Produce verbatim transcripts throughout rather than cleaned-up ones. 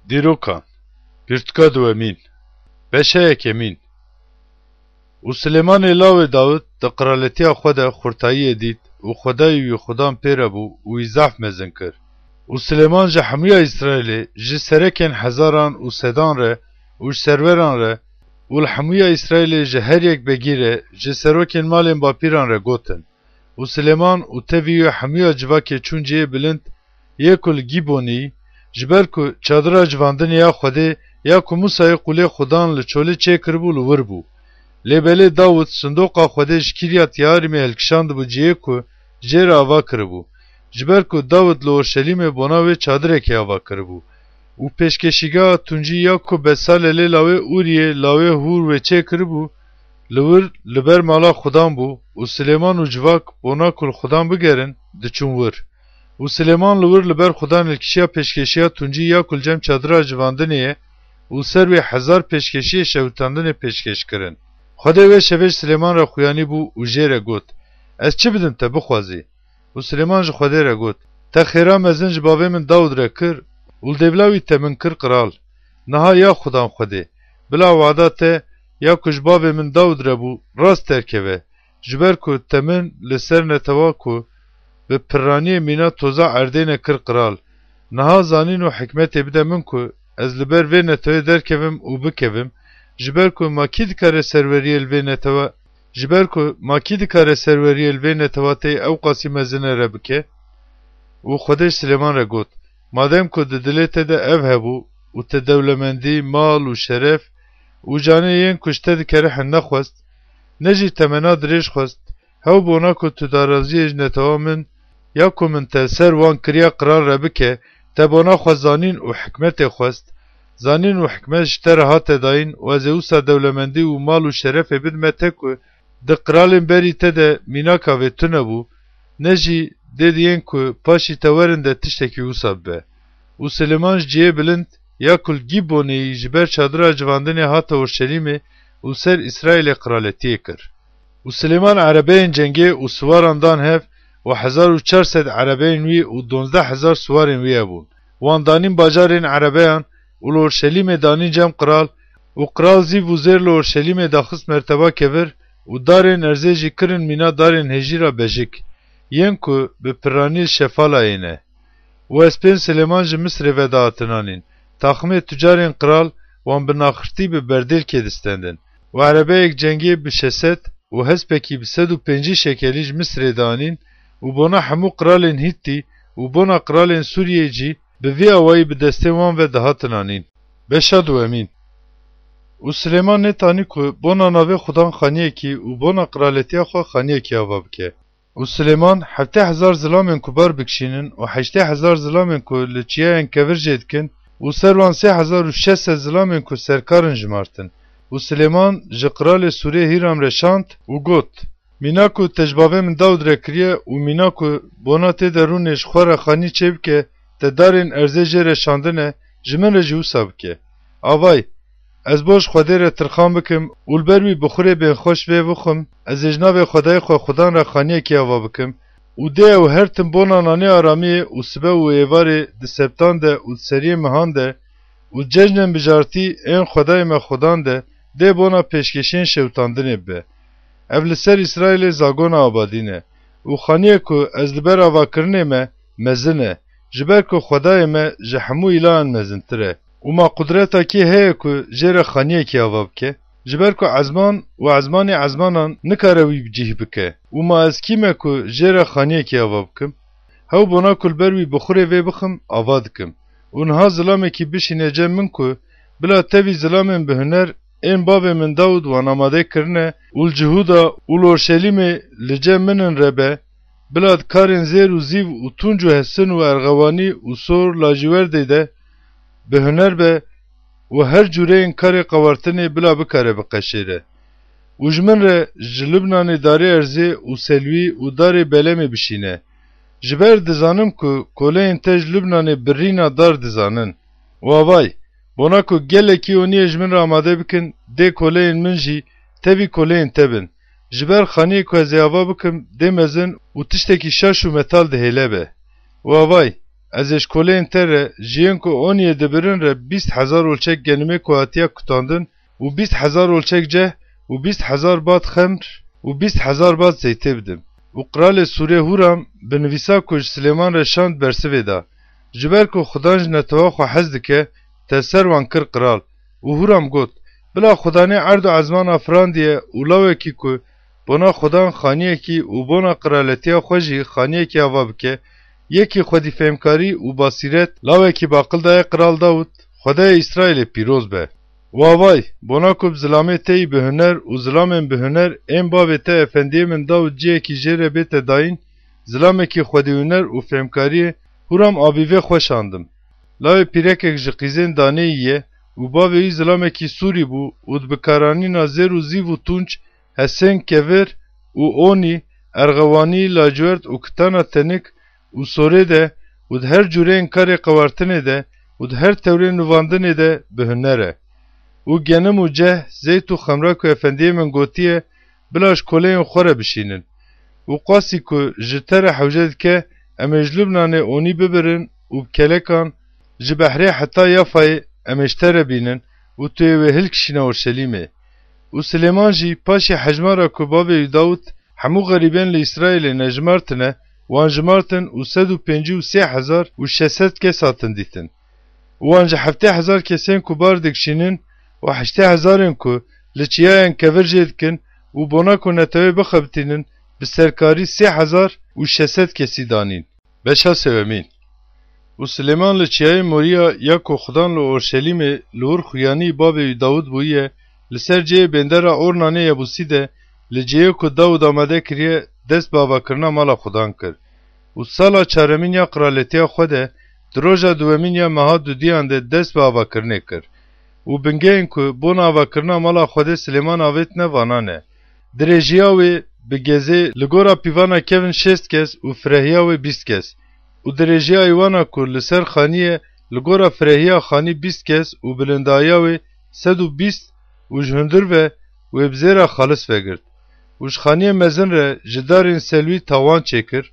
Dîrokan, pirtûka duwemîn, beşa yekemîn. Û Silêmanê lawê Dawid di qiraletiya xwe de xurtayiyê dît û Xwedayî wî xudan pê re bû û wî zehf mezin kir. Û Silêman ji hemûya Îsraîlê, ji serekên hezaran û sedan re û ji serweran re û li hemûya Îsraîlê ji her yek begî re, ji serokên malên bapîran re gotin. Û Silêman û tevî wî hemûya civakê çûn cihê bilind yê ku li Gîbonî, ji ber ku çadira civandinê ya Xwedê ya ku Mûsayê qûlê Xudan li çolê çêkiribû li wir bû. Lê belê Dawid sindoqa Xwedê ji Kîryat Yearîmê hilkişandibû cihê ku jê re ava kiribû, ji ber ku Dawid li Orşelîmê bona wê çadirekê ava kiribû. Û pêşkeşîgeha tûncî ya ku Besalelê lawê Ûriyê lawê Hûr wê çêkiribû, li wir li ber mala Xudan bû û Silêman û civak bona ku li Xudan bigerin, diçûn wir. Û Silêman li wir li ber Xudan hilkişiya pêşkeşiya tûncî ya ku li cem çadira civandinê ye û ser wê hezar pêşkeşiyê şewitandinê pêşkeş kirin. Xwedê wê şevê ji Silêman re xuyanî bû û jê re got, Ez çi bidim te bixwazî? Û Silêman ji Xwedê re got, Te xêra mezin ji bavê min Dawid re kir û li dêvla wî te min kir qral. Niha ya Xudan Xwedê, bila wada te ya ku ji bavê min Dawid re bû rast derkeve, ji ber ku te min li ser netewa ku bi pirraniyê mîna toza erdê ne kir qral. Niha zanîn û hikmetê bide min ku ez li ber vê netewê derkevim û bikevim, ji ber ku ma kî dikare serweriyê li vê netewa, ji ber ku ma kî dikare serweriyê li vê netewa tê ew qasî mezine re bike? Û Xwedê ji Silêman re got, Madem ku di dilê te de ev hebû û te dewlemendî, mal û şeref û canê yên ku ji te dikerihin nexwest, ne jî temena dirêj xwest, hew bona ku tu daraziyê ji netewa min, ya ku min te li ser wan kiriya qral re bike, te bona xwe zanîn û hikmetê xwest, zanîn û hikmet ji te re hate dayîn û ez ê wisa dewlemendî û mal û şerefê bidime te ku di qiralên berî te de mînaka vê tune bû, ne jî dê di yên ku paşî te werin de tiştekî wisa bibe. Û Silêman ji cihê bilind ya ku li Gîbonê yî ji ber çadira civandinê hate Orşelîmê û ser Îsraîlê qiraletiyê kir. Û Silêman erebeyên cengê û siwaran dan hev û hezar û çar sed erebeyên wî û duwazdeh hezar siwarên wî hebûn. Wan danîn bajarên erebeyan û li Orşelîmê danîn cem qral û qral zîv û zêr li Orşelîmê daxist merteba kevir û darên erzê jî kirin mîna darên hêjîra bejik, yên ku bi pirranî li şefalayê ne. Û hespên Silêman ji Misirê ve dihatin anîn. Taximê tucarên qral wan bi naxirtî bi berdêlkê distendin. Û erebeyek cengê bi şeş sed û hespekî bi sed û pêncî şekelî ji Misirê dianîn û bona hemû qiralên Hîttî û bona qiralên Sûriyê jî bi vî awayî bi destê wan ve dihatin anîn. Beşa duwemîn. Û Silêman nêtanî ku bona navê Xudan xaniyekî û bona qiraletiya xwe xaniyekî ava bike. Û Silêman heftê hezar zilamên ku bar bikişînin û heştê hezar zilamên ku li çiyayên kevir jê dikin û ser wan sê hezar û şeş sed zilamên ku serkar in jimartin. Û Silêman ji qiralê Sûrê Hîram re şand û got, Mîna ku te ji bavê min Dawid re kiriye û mîna ku bona tê de rûnê ji xwe re xanî çêbike, te darên erzê jê re şandine, ji min re jî wisa bike. Avay, Ez bo ji Xwedê re tirxan bikim û li ber wî bixurê bên xweş vê bixwim, ez ê ji navê Xwedayê xwe Xudan re xaniyekî ava bikim û dê ew her tim bona nanê aramiyê û sibe û êvarê di sebtan de û di seriyê mehan de û cejnên bijartî ên Xwedayê me Xudan de dê bona pêşkêşiyên şewitandinê bibe. Ev li ser Îsraîlê zagona abadî ne û xaniyê ku ez li ber avakirinê me mezin e, ji ber ku Xwedayê me ji hemû îlahan mezintir e. Û ma qudreta kê heye ku jê re xaniyekî ava bike? Ji ber ku ezman û ezmanê ezmanan nikare wî bi cih bike. Û ma ez kî me ku jê re xaniyekî ava bikim? Hew bona ku li ber wî bixurê vê bixim, ava dikim. Û niha zilamekî bişîne cem min ku bila tevî zilamên bi huner ên bavê min Dawid wan amade kirine û li Cihûda û li Orşelîmê li cem min in re be, bila di karên zêr û zîv û tunc û hesin û erxewanî û sor lajîwerdê de bi huner be û her cûreyên karê qawartinê bila bikare biqeşêre. Û ji min re ji Libnanê darê erzê û selwî û darê belemê bişîne. Ji ber dizanim ku koleyên te ji Libnanê birîna dar dizanin. Û avay, bona ku gelekî oniyê ji min re amade bikin, dê koleyên min jî tevî koleyên te bin. Ji ber xaniyê ku ez ê ava bikim, dê mezin û tiştekî şaş û metal dihêle be. Û avay, ez ê ji koleyên te re, ji yên ku Oniyê dibirin re bîst hezar olçek genimê ku hatiye kutandin û bîst hezar olçek ceh û bîst hezar bat xemr û bîst hezar bat zeytê bidim. Û qralê Sûrê Hûram bi nivîsa ku ji Silêman re şand bersivê da. Ji ber ku Xudan ji netewa xwe hez dike, te ser wan kir qral. Û Hûram got, Bila Xudanê erd û ezman afirandiye û lawekî ku bona Xudan xaniyekî û bona qiraletiya xwe jî xaniyekî ava bike, yekî xwedî fêmkarî û basîret lawekî baqil daye qral Dawid, Xwedayê Îsraîlê pîroz be. Û avay, bona ku bi zilamê te yî bi huner û zilamên bi huner ên bavê te efendiyê min Dawid cihekî jê re bête dayîn, zilamekî xwedî huner û fêmkariyê Hûram abîvê xwe şandim. Lawê pîrekek ji qîzên Daneyî ye û bavê wî zilamekî Sûrî bû û di bikaranîna zêr û zîv û tunç, hesên, kevir û onî, erxewanî, lacwerd û kitana tenik û sorê de û di her cûreyên karê qewartinê de û di her tewrê nûvandinê de bi huner e. Û genim û ceh, zeyt û xemra ku efendiyê min gotiye, bila ji koleyên xwe re bişînin. Û qasî ku ji te re hewce dike, em ê ji Lubnanê onî bibirin û bi kelekan ji behrê heta Yafayê em ê ji te re bînin û tu yê wê hilkişîne Orşelîmê. Û Silêman jî paşê hejmara ku bavê wî Dawid hemû xerîbên li Îsraîlê nejimartine, wan jimartin û sed û pêncî û sê hezar û şeş sed kes hatin dîtin. Û wan ji heftê hezar kesên ku bar dikişînin û heştê hezarên ku li çiyayên kevir jê dikin û bona ku netewê bixebitînin, bi serkarî sê hezar û şeş sed kesî danîn. Beşa sêwemîn. Û Silêman li çiyayê Morîya ya ku Xudan li Orşelîmê li wir xuyanî bavê wî Dawid bûye, li ser cihê bêndera Ornanê Yebûsî de, li cihê ku Dawid amade kiriye, dest bi avakirina mala Xudan kir. Û sala çaremîn ya qiraletiya xwe de, di roja duwemîn ya meha dudiyan de dest bi avakirinê kir. Û bingehên ku bona avakirina mala Xwedê Silêman avêtine vana ne. Dirêjiya wê bi gezê li gora pîvana kevin şêst kes û firehiya wê bîst kes. Û dirêjiya îwana ku li ser xanî ye li gora firehiya xanî bîst kes û bilindahiya wê sed û bîst û ji hundir ve wê bi zêra xalis vegirt. Û ji xaniyê mezin re ji darên selwî tawan çêkir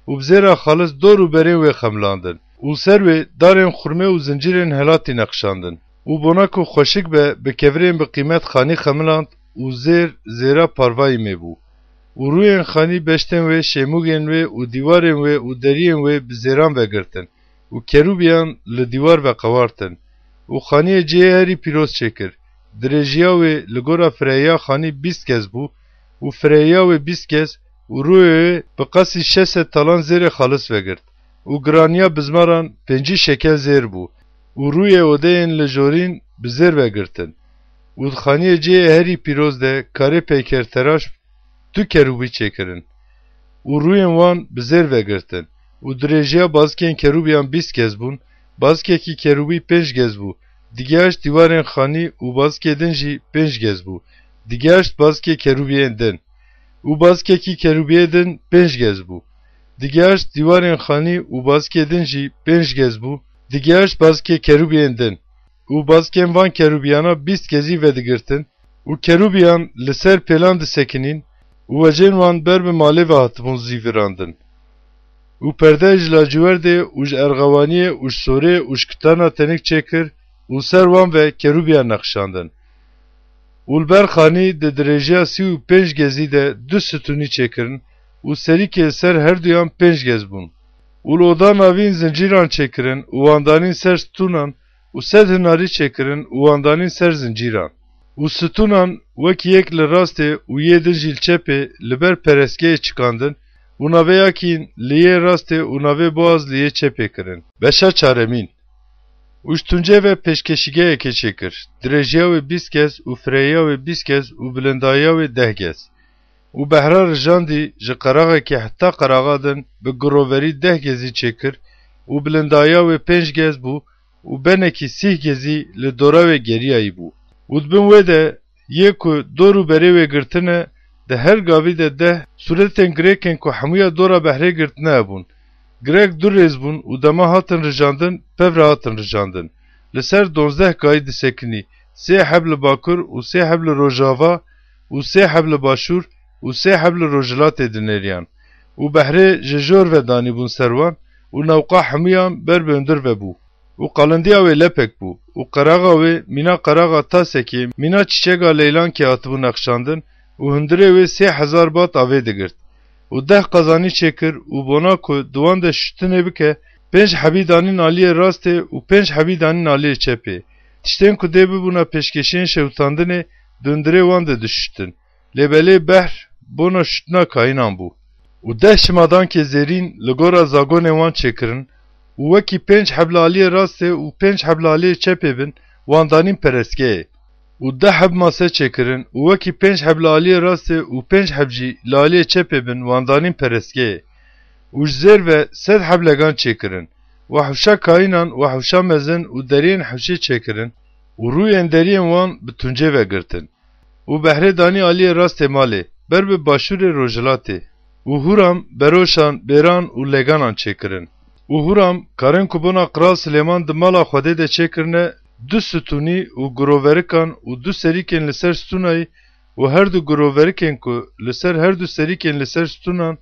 û bi zêra xalis dor û berên wê xemilandin. Û ser wê darên xurmê û zincîrên helatî neqişandin. Û bona ku xweşik be, bi kevirên bi qîmet xanî xemiland û zêr, zêra parvayî mê bû. Û rûyên xanî, beştên wê, şêmûgên wê û dîwarên wê û deriyên wê bi zêran vegirtin û kerûbiyan li dîwar veqewartin. Û xaniyê cihê herî pîroz çêkir. Dirêjiya wê li gora firehiya xanî bîst gez bû û firehiya wê bîst gez û rûyê wê bi qasî şeş sed talan zêrê xalis vegirt. Û giraniya bizmaran pêncî şekel zêr bû û rûyê odeyên li jorîn bi zêr vegirtin. Û di xaniyê cihê herî pîroz de karê peykerteraş du kerûbî çêkirin û rûyên wan bi zêr vegirtin û dirêjiya bazikên kerûbiyan bîst gez bûn, bazikekî kerûbî pênc gez bû, digihaşt dîwarên xanî û bazikê din jî pênc gez bû, digihaşt bazikê kerûbiyên din û bazikekî kerûbiyê din pênc gez bû, digihaşt dîwarên xanî û bazikê din jî pênc gez bû, digihaşt bazikê kerûbiyên din û bazikên van kerûbiyana bîst gezî vedigirtin, û kerûbiyan li ser pêlan disekinîn û wecên wan ber bi malê ve hatibûn zîvirandin. Û perde ji laciverdê û ji erxewaniyê û ji sorê û ji kitana tenik çêkir û ser wan ve kerûbiyan neqişandin. Û li ber xanî di dirêjiya sî û pênc gezî de du stûnî çêkirin û serîkê li ser herduyan pênc gez bûn. Û li oda navîn zincîran çêkirin û wan danîn ser stûnan û sed hinarî çêkirin û wan danîn ser zincîran. Û stûnan wekî yek li rastê û yê din jî li çepê li ber perestgehê çikandin û navê Yakîn li yê rastê û navê Boaz li yê çepê kirin. Beşa çaremîn. Û ji tuncê ve pêşkeşîgehekê çêkir. Dirêjiya wê bîst gez û firehiya wê bîst gez û bilindahiya wê deh gez. Û behra rijandî ji qeraxekê heta qeraxa din bi giroverî deh gezî çêkir û bilindahiya wê pênc gez bû û benekî sîh gezî li dora wê geriyayî bû. Û di bin wê de yê ku dor û berê wê girtine, di her gavî de deh sûretên girêkên ku hemûya dora behrê girtine hebûn. Girêk du rêz bûn û dema hatin rijandin, pev re hatin rijandin. Li ser donzdeh kayî disekinî, sê heb li bakur û sê heb li rojava û sê heb li başûr û sê heb li rojhilatê dinêriyan. Û behrê ji jor ve danîbûn ser wan û newqa hemûyan ber bi hundir ve bû. Û qalindiya wê lepek bû, û qeraxa wê mîna qeraxa tasekê, mîna çîçega leylankê hatibû nexşandin, û hundirê wê sê hezar bat avê digirt. Û deh qazanî çêkir, û bona ku di wan de şutinê bike, pênc hebî danîn aliyê rastê û pênc hebî danîn aliyê çepê. Tiştên ku dê bibûna pêşkêşiyên şewitandinê di hundirê wan de dişuştin. Lê belê behr bona şutina kayînan bû. Û deh şimadankê zêrîn li gora zagonên wan çêkirin û wekî pênc heb li aliyê rastê û pênc heb li aliyê çepê bin wan danîn perestgehê. Û deh heb mase çêkirin û wekî pênc heb li aliyê rastê û pênc heb jî li aliyê çepê bin wan danîn perestgehê. Û ji zêr ve sed heb legan çêkirin. Wehwşa kayînan, wehwşa mezin û deriyên hewşê çêkirin û rûyên deriyên wan bi tuncê ve girtin. Û behrê danî aliyê rastê malê, ber bi başûrê rojhilatê. Û Hûram beroşan, bêran û leganan çêkirin. Û Hûram karên ku bona Qral Silêman di mala Xwedê de çêkirine, du stûnî û giroverikan û du serîkên li ser stûnayî û her du giroverikên ku li ser her du serîkên li ser stûnan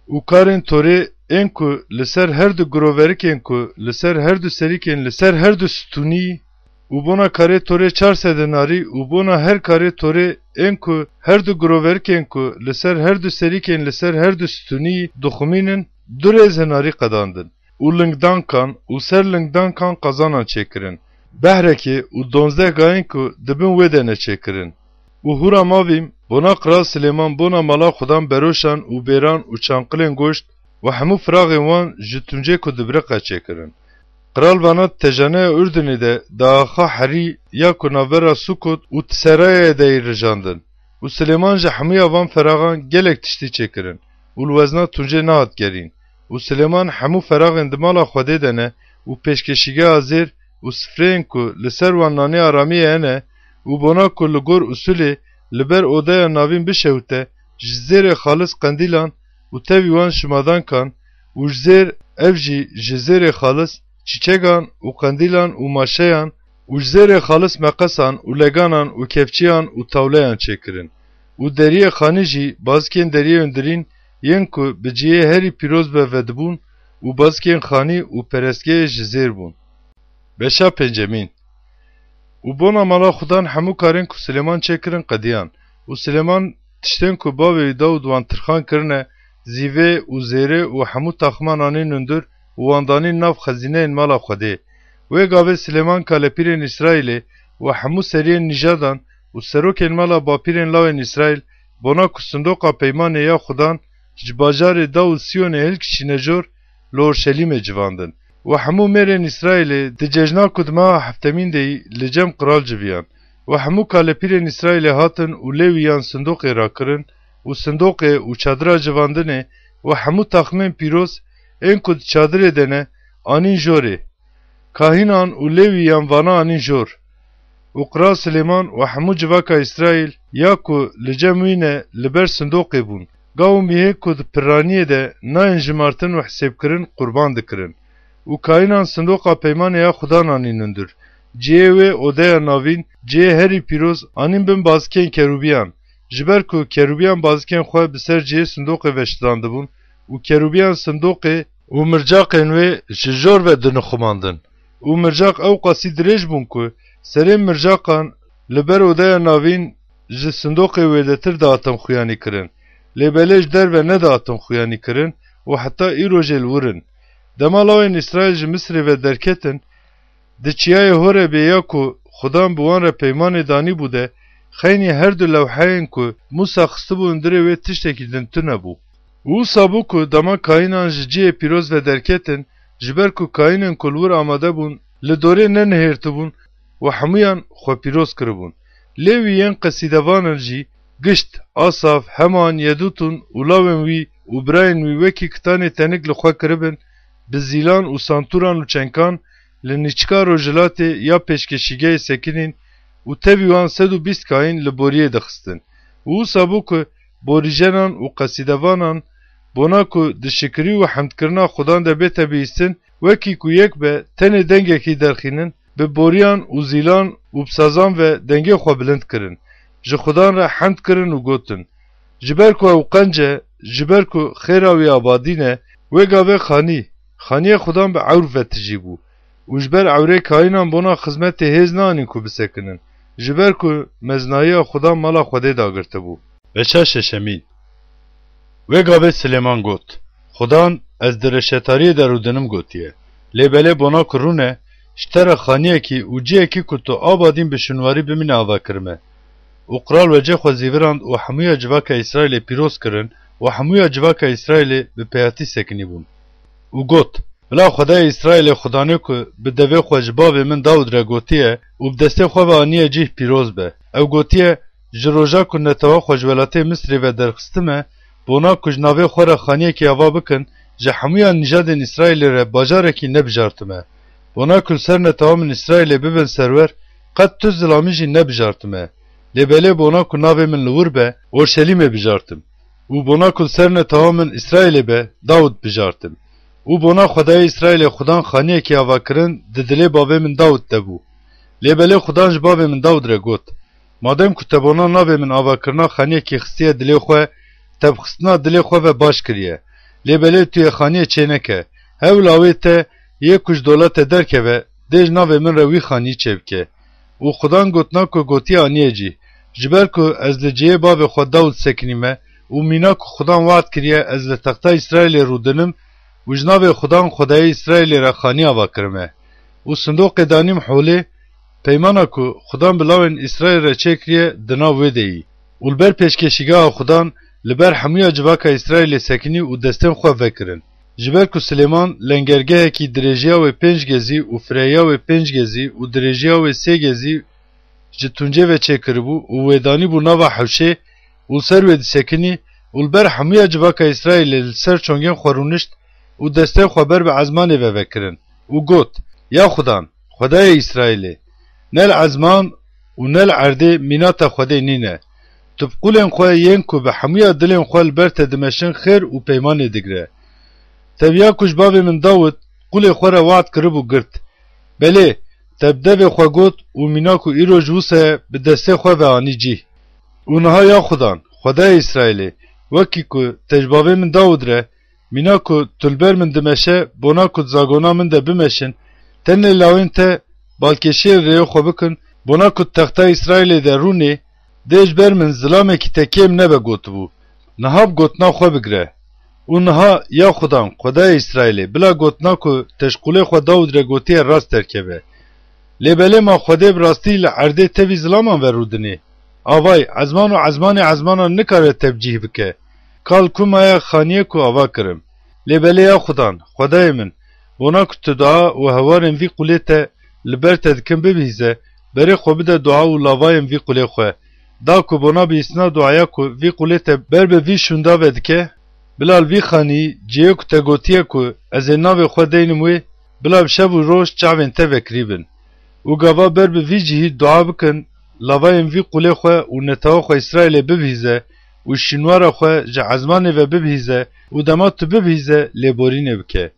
û karên torê ên ku li ser her du giroverikên ku li ser her du serîkên li ser her du stûnî û bona karê torê çar sed hinarî û bona her karê torê ên ku her du giroverikên ku li ser her du serîkên li ser her du stûnî dixumînin, du rêz hinarî qedandin û lingdankan û ser lingdankan qazanan çêkirin. Behrekê û donzdeh gayên ku di bin wê de ne çêkirin. Û Hûram Avîm, bona Qral Silêman, bona mala Xudan beroşan û bêran û çanqilên goşt û hemû firaxên wan ji tuncê ku dibiriqe çêkirin. Qral vana di tejaneya Urdunê de di axa Herî ya ku navbera Sukot û Tiserayê de yî rijandin. Û Silêman ji hemûya van feraxan gelek tiştî çêkirin û li wezna tuncê nehat gerîn. Û Silêman hemû feraxên di mala Xwedê de ne û pêşkêşîgeha zêr û sifreyên ku li ser wan nanê aramiyê hene û bona ku li gor usulê li ber odeya navîn bişewite, ji zêrê xalis qendîlan û tevî wan şimadankan û ji zêr, ev jî ji zêrê xalis çîçegan û qendîlan û maşeyan û ji zêrê xalis meqesan û leganan û kevçiyan û tawleyan çêkirin. Û deriyê xanî jî bazikên deriyê hundirîn yên ku bi cihê herî pîroz ve vedibûn û bazikên xanî û perestgehê ji zêr bûn. Beşa pêncemîn. Û bona mala Xudan hemû karên ku Silêman çêkirin qediyan. Û Silêman tiştên ku bavê wî Dawûd wan tirxan kirine, zîvê û zêrê û hemû taximan anîn hundir û wan danîn nav xezîneyên mala Xwedê. Wê gavê Silêman kalepîrên Îsraîlê û hemû seriyên nîjadan û serokên mala bapîrên lawên Îsraîl bona ku sindoqa peymanê ya Xudan ji bajarê Dawûd Siyonê hilkişîne jor, li Orşelîmê civandin. Û hemû mêrên Îsraîlê di cejna ku di meha heftemîn de yî li cem qral civiyan. Û hemû kalepîrên Îsraîlê hatin û Lêwiyan sindoqê rakirin û sindoqê û çadira civandinê û hemû taxmên pîroz ên ku di çadirê de ne anîn jorê. Kahînan û Lêwiyan vana anîn jor. Û Qral Silêman û hemû civaka Îsraîl ya ku li cem wî ne li ber sindoqê bûn. Gav û mîhê ku di piraniyê de nayên jimartin û hisêbkirin qurban dikirin. Û kayînan sindoqa peymanê ya Xudan anîn hundir. Cihê wê odeya navîn, cihê herî pîroz anîn bin bazikên kerûbiyan. Ji ber ku kerûbiyan bazikên xwe bi ser cihê sindoqê veşidandibûn û kerûbiyan sindoqê û mircaqên wê ji jor ve dinixumandin. Û mircaq ew qasî dirêj bûn ku serên mircaqan li ber odeya navîn ji sindoqê wêdetir dihatin xuyanî kirin. Lê belê ji derve nedihatin xuyanî kirin û heta îrojê li wir in. Dema lawên Îsraîl ji Misirê ve derketin, di çiyayê Horebê ya ku Xudan bi wan re peymanê danîbû de, xeynî her du lewheyên ku Mûsa xistibû hundirê wê tiştekî din tune bû. Û wisa bû ku dema kayînan ji cihê pîroz ve derketin, ji ber ku kayînên ku li wir amade bûn, li dorê nenihêrtibûn û hemûyan xwe pîroz kiribûn. Lêwî yên qesîdevanan jî, gişt, Asaf, Heman, Yedûtun û lawên wî û birayên wî wekî kitanê tenik li xwe kiribin, bi zîlan û santûran û çenkan li nîçika rojhilatê ya pêşkêşîgehê sekinîn û tevî wan sed û bîst kayîn li boriyê dixistin. Û wisa bû ku borîjenan û qesîdevanan bona ku di şikirî û hemdkirina Xudan de bête bihîstin, wekî ku yek be tenê dengekî derxînin, bi boriyan û zîlan û bi sazan ve dengê xwe bilind kirin. Ji Xudan re hemd kirin û gotin, ji ber ku ew qenc e, ji ber ku xêra wî abadî ne, wê gavê xanî, Xaniyê Xudan bi ewr ve tijî bû û ji ber ewrê kayînan bona xizmetê hêz neanîn ku bisekinin, ji ber ku meznayiya Xudan mala Xwedê dagirtibû. Veça şeşemîn. Wê gavê Silêman got, Xudan, ez di reşetariyê de rûdinim gotiye. Lê belê bona ku rûne, ji te re xaniyekî û cihekî ku tu abadîn bi şûnwarî bimîne ava kirime. Û qral wecê xwe zîvirand û hemûya civaka Îsraîlê pîroz kirin û hemûya civaka Îsraîlê bi peyatî sekinî bûn. Û got, Bila Xwedayê Îsraîlê Xudanê ku bi devê xwe ji bavê min Dawid re gotiye û bi destê xwe ve aniye cih pîroz be. Ew gotiye, Ji roja ku netewa xwe ji welatê Misrê ve derxistime, bona ku ji navê xwe re xaniyekî ava bikin, ji hemûya nîjadên Îsraîlê re bajarekî nebijartime. Bona ku li ser netewa min Îsraîlê bibin serwer, qet tu zilamî jî nebijartime. Lê belê bona ku navê min li wir be, Orşelîmê bijartim. Û bona ku li ser netewa min Îsraîlê be, Dawid bijartim. Û bona Xwedayê Îsraîlê Xudan xaniyekî ava kirin di dilê bavê min Dawid de bû. Lê belê Xudan ji bavê min Dawid re got, Madem ku te bona navê min avakirina xaniyekî xistiye dilê xwe, te bi xistina dilê xwe ve baş kiriye. Lê belê tu yê xaniyê çêneke. Hewl awê te yê ku ji dola te derkeve, dê ji navê min re wî xanî çêbike. Û Xudan gotina ku gotiye aniye cî. Ji ber ku ez li cihê bavê xwe Dawid sekinîme û mîna ku Xudan wad kiriye ez li texta Îsraîlê rûdinim û ji navê Xudan Xwedayê Îsraîlê re xanî ava kirime. Û sindoqê danîm holê, peymana ku Xudan bi lawên Îsraîl re çêkiriye di nav wê de yî. Û li ber pêşkêşîgeha Xudan li ber hemûya civaka Îsraîlê sekinî û destên xwe vekirin. Ji ber ku Silêman lengergehekî dirêjiya wê pênc gezî û firehiya wê pênc gezî û dirêjiya wê sê gezî ji tuncê ve çêkiribû û wê danîbû nava hewşê û li ser wê disekinî û li ber hemûya civaka Îsraîlê li ser çongên xwe rûnişt û destên xwe ber bi ezmanê ve vekirin û got, Ya Xudan, Xwedayê Îsraîlê, ne li ezman û ne li erdê mîna te Xwedê nîne. Tu bi qûlên xwe yên ku bi hemûya dilên xwe li ber te dimeşin xêr û peymanê digire. Te viya ku ji bavê min Dawid qûlê xwe re wad kiribû girt. Belê, te bi devê xwe got û mîna ku îro ji wisa ye bi destê xwe ve anî cîh. Û niha ya Xudan, Xwedayê Îsraîlê, wekî ku te ji bavê min Dawid re, mîna ku tu li ber min dimeşe, bona ku di zagona min de bimeşin, tenê lawên te balkêşiyê li rêyê xwe bikin, bona ku di texta Îsraîlê de rûnê, dê ji ber min zilamekî te kêm nebe gotibû. Niha bi gotina xwe bigire. Û niha, ya Xudan, Xwedayê Îsraîlê, bila gotina ku te ji qûlê xwe Dawid re gotiye rast derkeve. Lê belê ma Xwedê bi rastî li erdê tevî zilaman ve rûdinê? Avay, ezman û ezmanê ezmanan nikare te bi cîh bike. Kal ku maye xaniyê ku ava kirim. Lê belê ya Xudan, Xwedayê min, bona ku tu dua û hewarên vî qûlê te li ber te dikin bibihîze, berê xwe bide dua û lavayên vî qûlê xwe. Da ku bona bihîstina duaya ku vî qûlê te ber bi vî şûnda ve dike, bila li vî xanî cihê ku te gotiye ku ez ê navê xwe deynim wê, bila bi şev û roj çavên te vekirî bin. Û gava ber bi vî cihî dua bikin, lavayên vî qûlê xwe û netewa xwe Îsraîlê bibihîze û şînwara xwe ji ezmanê ve bibihîze û dema tu bibihîze lêborînê bike.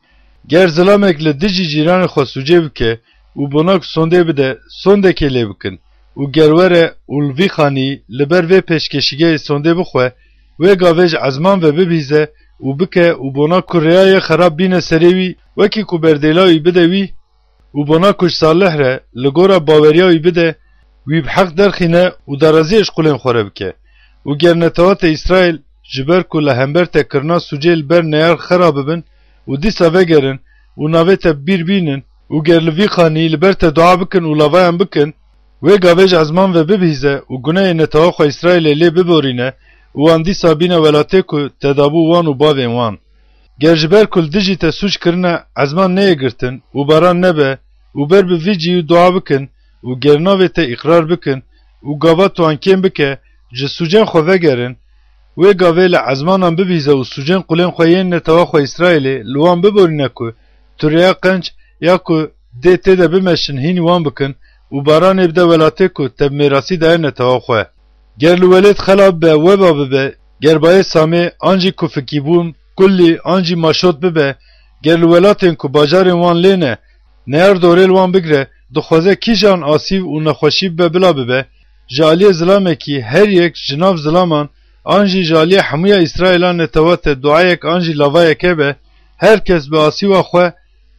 Ger zilamek li dijî cîranê xwe sûcê bike û bona ku sondê bide, sondekê lê bikin û ger were û li vî xanî li ber vê pêşkêşîgehê sondê bixwe, wê gavê ji ezman ve bibihîze û bike û bona ku rêya yê xerab bîne serê wî, wekî ku berdêla wî bide wî, û bona ku ji salih re li gora baweriya wî bide, wî bi heq derxîne û daraziyê ji qulên xwe re bike. Û ger netewa te Îsraîl, ji ber ku li hember te kirina sûcê li ber neyar xera bibin û dîsa vegerin û navê te bi bîr bînin û ger li vî xanî li ber te dua bikin û lavayan bikin, wê gavê ji ezman ve bibihîze û gunehê netewa xwe Îsraîlê lê biborîne û wan dîsa bîne welatê ku te dabû wan û bavên wan. Ger ji ber ku li dijî te sûc kirine ezman neyê girtin û baran nebe û ber bi vî cihî dua bikin û ger navê te îqrar bikin û gava tu an kêm bike, ji sûcên xwe vegerin, wê gavê li ezmanan bibihîze û sûcên qulên xwe yên netewa xwe Îsraîlê li wan biborîne ku tu rêya qenc ya ku dê tê de bimeşin hînî wan bikin û baranê bide welatê ku te bi mêrasî daye netewa xwe. Ger li welêt xela bibe, weba bibe, ger bayê Samê, an jî ku fikîbûn, kulî, an jî maşot bibe, ger li welatên ku bajarên wan lê ne, neyar dorê li wan bigire, dixwaze kîjan asîv û nexweşî bibe bila bibe, ji aliyê zilamekî her yek ji nav zilaman, an jî ji aliyê hemûya Îsraîlan netewa te duayek an jî lavayek hebe, Her kes bi asîwa xwe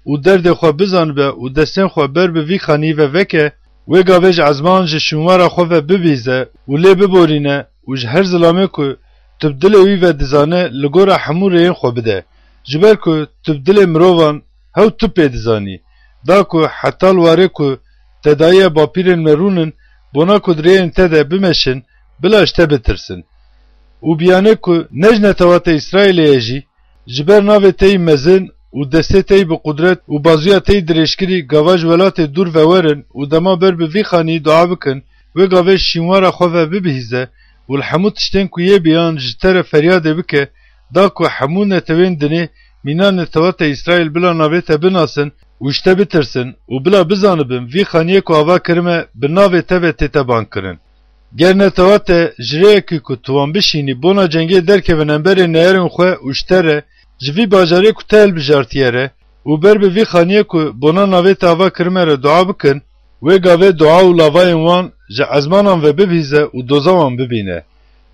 û derdê xwe bizanibe û destên xwe ber bi vî xanî ve veke, wê gavê ji ezman ji şûnwara xwe ve bibîze û lê biborîne û ji her zilamê ku tu bi dilê wî ve dizane, li gora hemû rêyên xwe bide. Ji ber ku tu bi dilê mirovan hew tu pê dizanî. Da ku heta li warê ku tedayiya bapîrên me rûnin, bona ku di rêyên te de bimeşin, bila ji te bitirsin. Û biyane ku ne ji netewa te Îsraîlê ye jî, ji ber navê te yî mezin û destê te yî bi qudret û bazuya te yî dirêjkirî gava ji welatê dûr ve werin û dema ber bi vî xanî dua bikin, wê gavê şînwara xwe ve bibihîze û li hemû tiştên ku yê biyan ji te re feryadê bike, da ku hemû netewên dinê mîna netewa te Îsraîl bila navê te binasin û ji te bitirsin û bila bizanibin vî xaniyê ku ava kirime bi navê te ve tête bankirin. Ger netewa te ji rêyekî ku tu wan bişînî bona cengê derkevin emberê neyarên xwe û ji te re, ji vî bajarê ku te hilbijartiye re û ber bi vî xaniyê ku bona navê te ava kirime re dua bikin, wê gavê dua û lavayên wan ji ezmanan ve bibihîze û doza wan bibîne.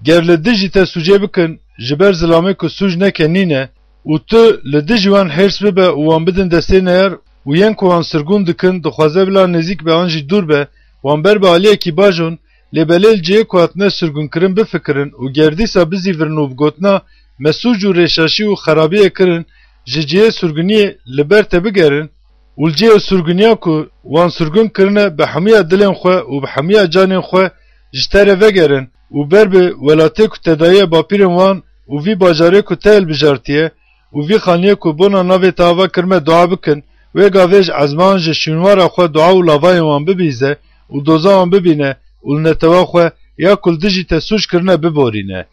Ger li dijî te sûcê bikin, ji ber zilamê ku sûc neke nîne û tu li dijî wan hêrs bibe û wan bidin destê neyar û yên ku wan sirgûn dikin dixwaze bila nêzîk be an jî dûr be, wan ber bi aliyekî bajon, lê belê li cihê ku hatine sirgûnkirin bifikirin û ger dîsa bizîvirin û bi gotina me sûc û rêşaşî û xerabiyê kirin, ji cihê sirgûniyê li ber te bigerin û li cihê sirgûniya ku wan sirgûn kirine bi hemûya dilên xwe û bi hemûya canên xwe ji te re vegerin û ber bi welatê ku tedayiya bapîrên wan û vî bajarê ku te hilbijartiye û vî xaniyê ku bona navê te ava kirime dua bikin, wê gavê ji ezman ji şûnwara xwe dua û lavayên wan bibihîze û doza wan bibîne û li netewa xwe ya ku li dijî te sûc kirine biborîne.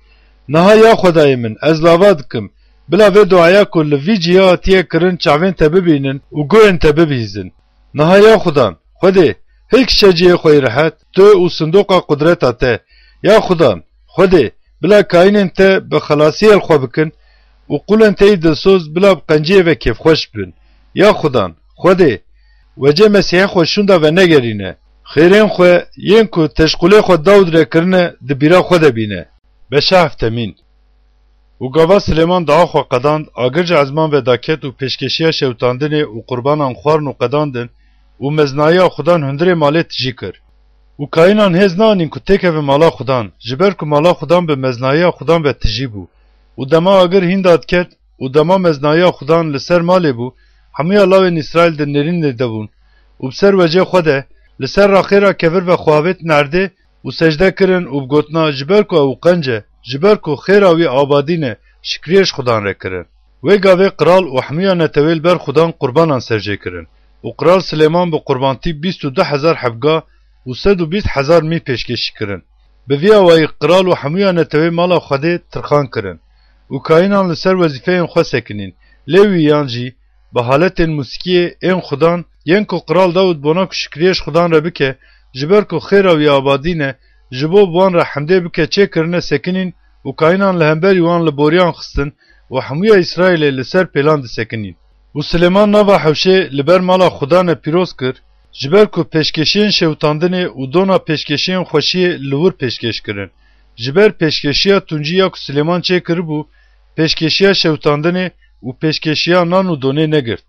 Niha ya Xwedayê min, ez lava dikim, bila vê duaya ku li vî cihê hatiye kirin çavên te bibînin û guhên te bibihîzin. Niha ya Xudan, Xwedê, hilkişe cihê xwe yê rihet, tu û sindoqa qudreta te. Ya Xudan, Xwedê, bila kayînên te bi xelasiyê li xwe bikin û qûlên te yî dilsoz bila bi qenciyê ve kêfxweş bibin. Ya Xudan, Xwedê, wecê Mesîhê xwe şûnda ve negerîne. Xêrên xwe yên ku te ji qûlê xwe Dawid re kirine di bîra xwe de bîne. Beşa heftemîn. Û gava Silêman dua xwe qedand, agir ji ezman ve daket û pêşkeşiya şewitandinê û qurbanan xwarin û qedandin û meznayiya Xudan hundirê malê tijî kir. Û kayînan hêz neanîn ku têkeve mala Xudan, ji ber ku mala Xudan bi meznayiya Xudan ve tijî bû. Û dema agir hîn dadiket û dema meznayiya Xudan li ser malê bû, hemûya lawên Îsraîl di nêrînê de bûn û bi ser wecê xwe de, li ser raqêra kevir ve xwe avêtin erdê û secde kirin û bi gotina, ji ber ku ew qenc e, ji ber ku xêra wî abadî ne, şikriyê ji Xudan re kirin. Wê gavê qral û hemûya netewê li ber Xudan qurbanan serjê kirin û qral Silêman bi qurbantî bîst û du hezar hebga û sed û bîst hezar mî pêşkêşî kirin. Bi vî awayî qral û hemûya netewê mala Xwedê tirxan kirin û kayînan li ser wezîfeyên xwe sekinîn, lê wî yan jî bi haletên mûsîkiyê ên Xudan, yên ku Qral Dawid bona ku şikriyê ji Xudan re bike, ji ber ku xêra wî abadî ne, ji bo bi wan re hemdê bike çêkirine sekinîn û kayînan li hemberî wan li boriyan xistin û hemûya Îsraîlê li ser pêlan disekinîn. Û Silêman nava hewşê li ber mala Xudan e pîroz kir, ji ber ku pêşkêşiyên şewitandinê û dona pêşkêşiyên xweşiyê li wir pêşkêş kirin. Ji ber pêşkêşiya tuncî ya ku Silêman çêkiribû, pêşkêşiya şewitandinê û pêşkêşiya nan û donê negirt.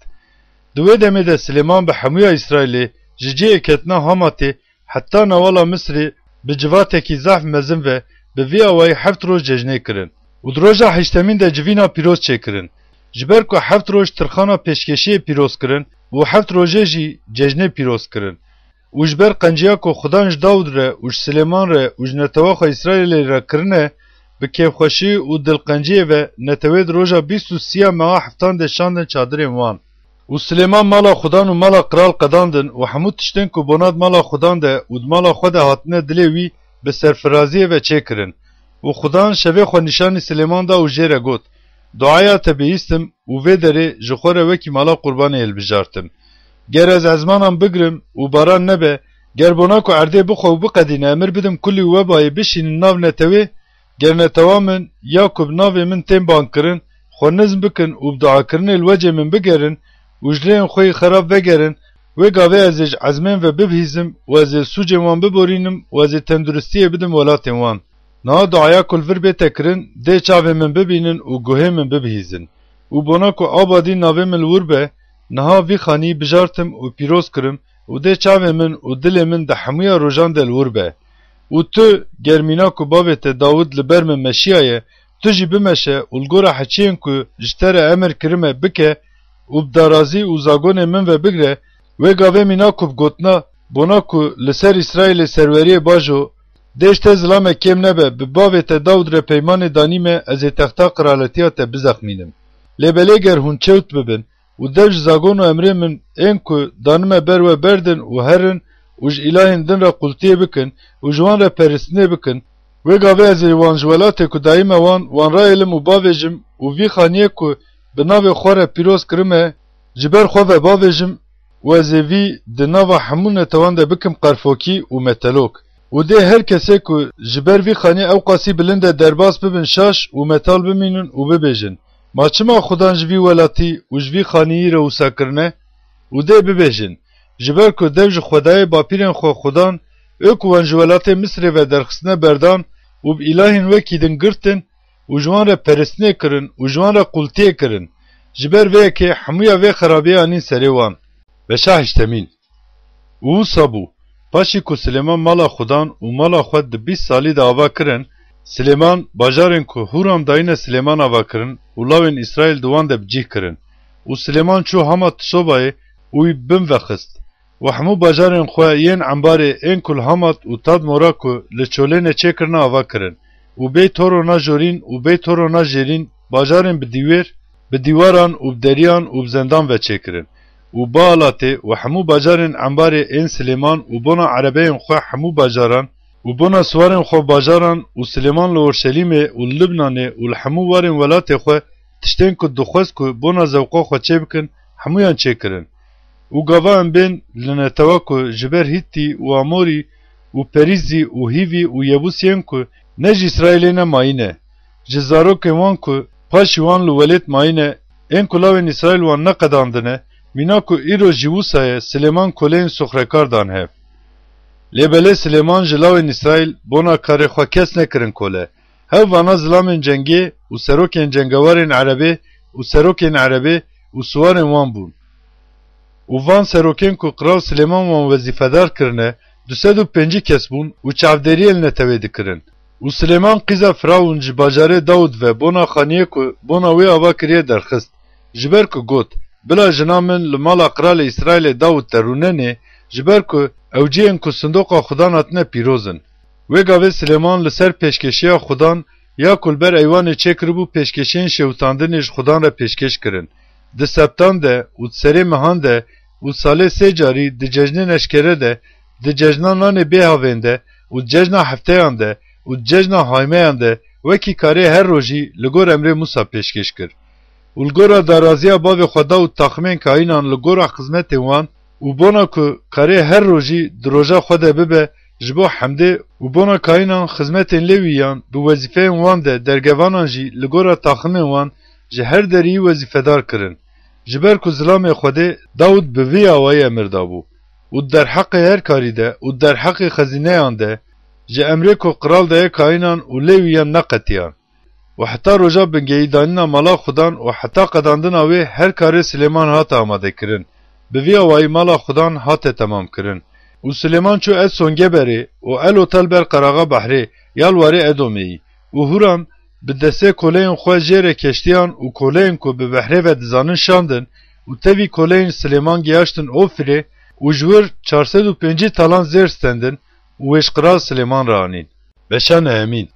Di wê demê de Silêman bi hemûya Îsraîlê ji cihê ketina Hamatê heta newala Misirê bi civatekî zehf mezin ve bi vî awayî heft roj cejnê kirin û di roja heştemîn de civîna pîroz çêkirin. Ji ber ku heft roj tirxana pêşkêşiyê pîroz kirin û heft rojê jî cejnê pîroz kirin. Û ji ber qenciya ku Xudan ji Dawid re û ji Silêman re û ji netewa xwe Îsraîlê re kirine, bi kêfxweşî û dilqenciyê ve netewê di roja bîst û sî ya meha heftan de şandin çadirên wan. Û Silêman mala Xudan û mala qral qedandin û hemû tiştên ku bona di mala Xudan de û di mala xwe de hatine dilê wî bi serfiraziyê ve çêkirin. Û Xudan şevê xwe nîşanî Silêman da û jê re got, Duaya te bihîstim û vê derê ji xwe re wekî mala qurbanê hilbijartim. Ger ez ezmanan bigrim û baran nebe, ger bona ku erdê bixwe û biqedîne emir bidim kulî û webayê bişînin nav netewê, ger netewa min ya ku bi navê min tên bangkirin, xwe nizm bikin û bi duakirinê li wecê min bigerin û ji rêyên xwe yî xerab vegerin, wê gavê ez ê ji ezmên ve bibihîzim û ez ê sûcên wan biborînim û ez ê tenduristiyê bidim welatên wan. Niha duaya ku li vir bête kirin, dê çavên min bibînin û guhê min bibihîzin. û bona ku abadî navê min li wir be, niha vî xanî bijartim û pîroz kirim û dê çavê min û dilê min di hemûya rojan de li wir be. Û tu, ger mîna ku bavê te Dawid li ber min meşiyaye, tu jî bimeşe û li gora heçiyên ku ji te re emir kirime bike û bi darazî û zagonê min ve bigre, wê gavê mîna ku bi gotina, bona ku li ser Îsraîlê serweriyê bajo, dê ji te zilamek kêm nebe, bi bavê te Dawid re peymanê danî me, ez ê texta qiraletiya te bizexmînim. Lê belê ger hûn çewt bibin û dev ji zagon û emrê min ên ku danime ber we berdin û herin û ji îlahên din re qultiyê bikin û ji wan re peristinê bikin, wê gavê ez ê wan ji welatê ku dayîme wan, wan rayêlim û bavêjim û vî xaniyê ku bi navê xwe re pîroz kirime, ji ber xwe ve bavêjim û ez ê vî di nava hemû netewan de bikim qerfokî û metelok. Û dê her kesê ku ji ber vî xaniyê ewqasî bilind e derbas bibin şaş û metal bimînin û bibêjin, Ma çima Xudan ji vî welatî û ji vî xaniyî re wisa kirine? Û dê bibêjin, Ji ber ku dev ji xwedayê bapîrên xwe Xudan, ê ku wan ji welatê Misirê ve derxistine berdan û bi îlahên wekî din girtin û ji wan re peristinê kirin û ji wan re qultiyê kirin, ji ber vê yekê hemûya vê xerabiyê anîn serê wan. Beşa heştemîn. Û wisa bû, paşî ku Silêman mala Xudan û mala xwe di bîst salî de ava kirin, Silêman bajarên ku Hûram dayîne Silêman ava kirin û lawên Îsraîl di wan de bi cih kirin. Û Silêman çû Hamat Sobayê û wî bi bin ve xist. Û hemû bajarên xwe yên embarê ên ku li Hamat û Tadmora ku li Çolêne çêkirine ava kirin. Û Beyt Horona Jorîn û Beyt Horona Jêrîn bajarên bi dîwêr, bi dîwaran û bi deriyan û bi zendan ve çêkirin. Û Baalatê û hemû bajarên embarê ên Silêman û bona erebeyên xwe hemû bajaran û bona siwarên xwe bajaran û Silêman li Orşelîmê û li Libnanê û li hemû warên welatê xwe tiştên ku dixwest ku bona zewqa xwe çêbikin, hemûyan çêkirin. Û gava em bên li netewa ku ji ber Hîtî û Amorî û Perîzî û Hîvî û Yebûsî yên ku ne ji Îsraîlê ne mayîne, ji zarokên wan ku paşî wan li welêt mayîne, ên ku lawên Îsraîl wan neqedandine, mîna ku îro jî wisa ye, Silêman koleyên soxrekar dan hev. Lê belê Silêman ji lawên Îsraîl bona karê xwe kes nekirin kole. Hev vana zilamên cengê û serokên cengewarên erebê û serokên erebê û siwarên wan bûn. Û van serokên ku Qral Silêman wan wezîfedar kirine, du sed û pêncî kes bûn û çavdêriyê li netewê dikirin. Û Silêman qîza Firawûn ji bajarê Dawid ve bona xaniyê ku bona wê ava kiriye derxist. Ji ber ku got, Bila jina min li mala qralê Îsraîlê Dawid de rûnenê, ji ber ku ew cihên ku sindoqa Xudan hatine pîroz in. Wê gavê Silêman li ser pêşkêşiya Xudan ya ku li ber eywanê çêkiribû pêşkêşiyên şewitandinê ji Xudan re pêşkêş kirin. Di sebtan de û di serê mehan de û salê sê carî di cejnên eşkere de, di cejna nanê bê havên de û di cejna hefteyan de û di cejna haymeyan de wekî karê her rojî li gor emrê Mûsa pêşkêş kir. Û li gora daraziya bavê xwe Dawid taximên kayînan li gora xizmetên wan û bona ku karê her rojî di roja xwe de bibe ji bo hemdê û bona kayînan xizmetên Lêwiyan bi wezîfeyên wan de dergevanan jî li gora taximên wan ji her deriyî wezîfedar kirin. Ji ber ku zilamê Xwedê Dawid bi vî awayî emir dabû û derheqê her karî de û derheqê xezîneyan de ji emrê ku qral daye kayînan û Lêwiyan neqetiyan. Û heta roja bingehîdanîna mala Xudan û heta qedandina wê her karê Silêman hate amadekirin. Bi vî awayî mala Xudan hate temamkirin. Û Silêman çû El Songeberê û El Otel ber qeraxa behrê ya li warê Edomê yî. Û Hûram bi destê koleyên xwe jê re keştiyan û koleyên ku bi behrê ve dizanin şandin û tevî koleyên Silêman giyaştin Ofirê û ji wir çar sed û pêncî talan zêr stendin û wê ji qral Silêman re anîn. Beşa nehemîn.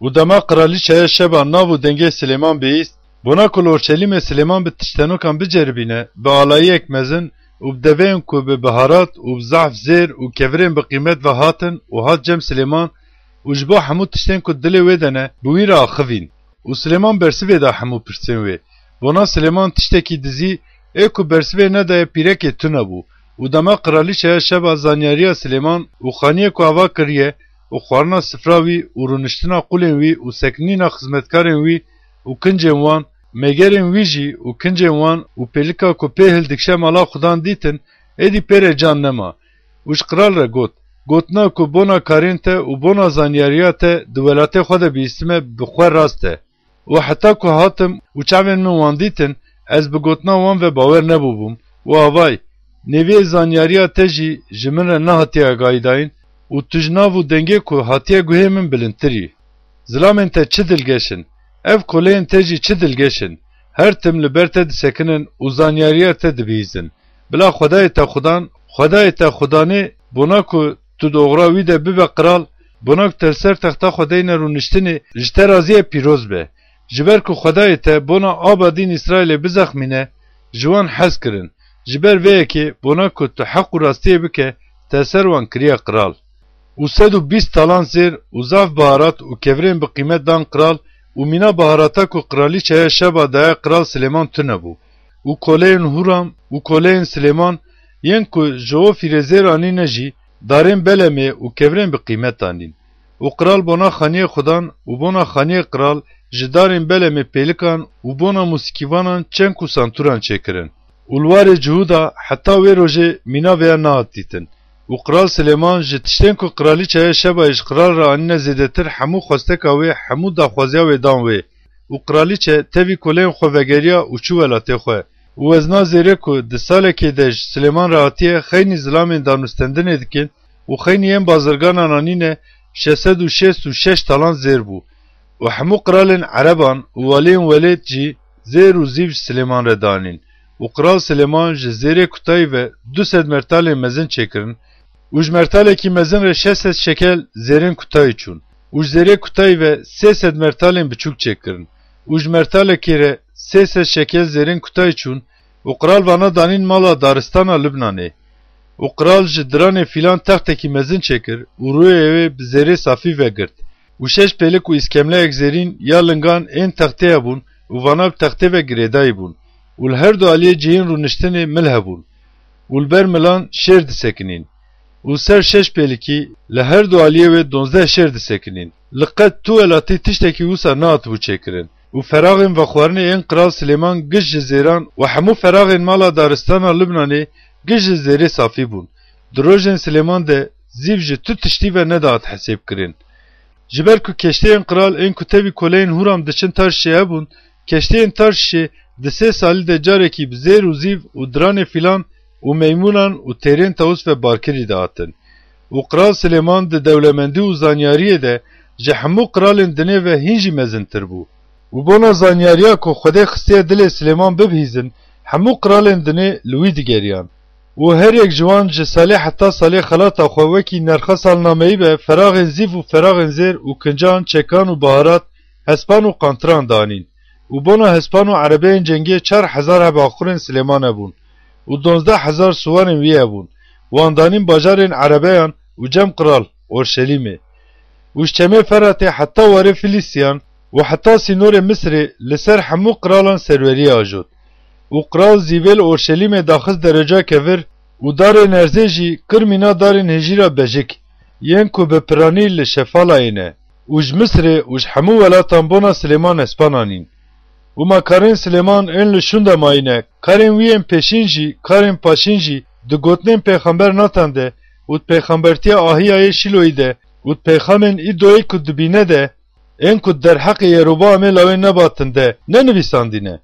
Û dema qiralîçeya Şeba nav û dengê Silêman bihîst, bona ku li Orşelîmê Silêman bi tiştenokan biceribîne, bi alayiyek mezin û bi deveyên ku bi biharat û bi zehf zêr û kevirên bi qîmet ve hatin û hat cem Silêman û ji bo hemû tiştên ku dilê wê de ne, bi wî re axivîn. Û Silêman bersivê da hemû pirsên wê. Bona Silêman tiştekî dizî, ê ku bersivê nedaye pîrekê tune bû. Û dema qiralîçeya Şeba zanyariya Silêman û xaniyê ku ava kiriye û xwarina sifra wî û rûniştina qulên wî û sekinîna xizmetkarên wî û kincên wan, mêgerên wî jî û kincên wan û pêlika ku pê hildikşe mala Xudan dîtin, êdî pê re can nema. Û ji qral re got, Gotina ku bona karên te û bona zanyariya te di welatê xwe de bihîstime bi xwe rast e. û heta ku hatim û çavên min wan dîtin, ez bi gotina wan ve bawer nebûbûm û avay, nêviyê zanyariya te jî ji min re nehatiye agahîdayîn û tu ji nav û dengê ku hatiye guhê min bilindtir î. Zilamên te çi dilgeş in! Ev koleyên te jî çi dilgeş in! Her tim li ber te disekinin û zanyariya te dibihîzin. Bila Xwedayê te Xudan, Xwedayê te Xudanê, bona ku tu di oxira wî de bibe qral, bona ku te li ser texta xwe deyne rûniştinê, ji te razî ye pîroz be. Ji ber ku Xwedayê te bona aba dîn Îsraîlê bizexmîne, ji wan hez kirin. Ji ber vê yekê bona ku tu heq û rastiyê bike, te ser wan kiriye qral. Û sed û bîst talan zêr û zaf biharat û kevirên bi qîmet dan qral û mîna biharata ku qiralîçeya Şeba daye qral Silêman tune bû. Û koleyên Hûram û koleyên Silêman yên ku ji Ofîrê zêr anîne jî darên belemê û kevirên bi qîmet anîn. Û qral bona xaniyê Xudan û bona xaniyê qral ji darên belemê pêlikan û bona mûsîkîvanan çeng û santûran çêkirin. Û li warê Cihûda heta wê rojê mîna vêya nehat dîtin. Û qral Silêman ji tiştên ku qiralîçeya Şebayê ji qral re anîne zêdetir hemû xwesteka wê, hemû daxwaziya wê dan wê. Û qiralîçe tevî koleyên xwe vegeriya û çû welatê xwe. Û wezna zêrê ku di salekê de ji Silêman re hatiye xeynî zilamên danûstendinê dikin û xeynî yên bazirganan anîne şeş sed û şêst û şeş talan zêr bû. Û hemû qiralên Ereban û waliyên welêt jî zêr û zîv ji Silêman re danîn. Û qral Silêman ji zêrê kutayî ve du sed mertalên mezin çêkirin û ji mertalekî mezin re şeş sed şekel zêrên kutayî çûn û ji zêrê kutayî ve sê sed mertalên biçûk çêkirin û ji mertalekê re sê sed şekel zêrên kutayî çûn û qral vana danîn mala daristana Libnanê. Û qral ji diranê fîlan textekî mezin çêkir û rûyê wê bi zêrê safî vegirt û şeş pêlik û îskemleyek zêrîn ya lingan ên textê hebûn û vana bi textê ve girêdayî bûn û li her du aliyê cihên rûniştinê mil hebûn û li ber milan şêr disekinîn. Û ser şeş pêlikî li her du aliyê wê donzdeh şêr disekinîn. Li qet tu welatî tiştekî wisa nehatibû çêkirin. Û feraxên vexwarinê ên qral Silêman giş ji zêran û hemû feraxên mala daristana Libnanê giş ji zêrê safî bûn. Di rojên Silêman de zîv ji tu tiştî ve nedihat hesêbkirin. Ji ber ku keştiyên qral ên ku tevî koleyên Hûram diçin Tarşişê hebûn, keştiyên Tarşişê di sê salî de carekî bi zêr û zîv û diranê fîlan û meymûnan û têrên tawus ve barkirî dihatin. Û qral Silêman di dewlemendî û zanyariyê de ji hemû qralên dinê ve hîn jî mezintir bû. Û bona zanyariya ku Xwedê xistiye dilê Silêman bibihîzin, hemû qralên dinê li wî digeriyan. Û her yek ji wan ji salê heta salê xelata xwe wekî nerxa salnameyî be feraxên zîv û feraxên zêr û kincan, çekan û baharat, hespan û qantiran danîn. Û bona hespan û erebeyên cengê çar hezar heb axurên Silêman hebûn û donzdeh hezar siwarên wî hebûn. Wan danîn bajarên erebeyan û cem qral, Orşelîmê. Û ji çemê Feratê heta warê Filîstiyan û heta sînorê Misirê li ser hemû qiralan serweriyê ajot. Û qral zîvê li Orşelîmê daxist dereca kevir û darên erzê jî kir mîna darên hêjîra bejik, yên ku bi piranî li şefalayê ne. Û ji Misirê û ji hemû welatan bona Silêman hespan anîn. Û ma karên Silêman ên li şûnde mayîne, karên wî yên pêşîn jî, karên paşîn jî di gotinên pêxember Natan de û di pêxembertiya Ahiyayê Şîloyî de û di pêxemên Îdoyê ku dibîne de, ên ku di derheqê Yeroboamê lawê Nebatin de nenivîsandîne.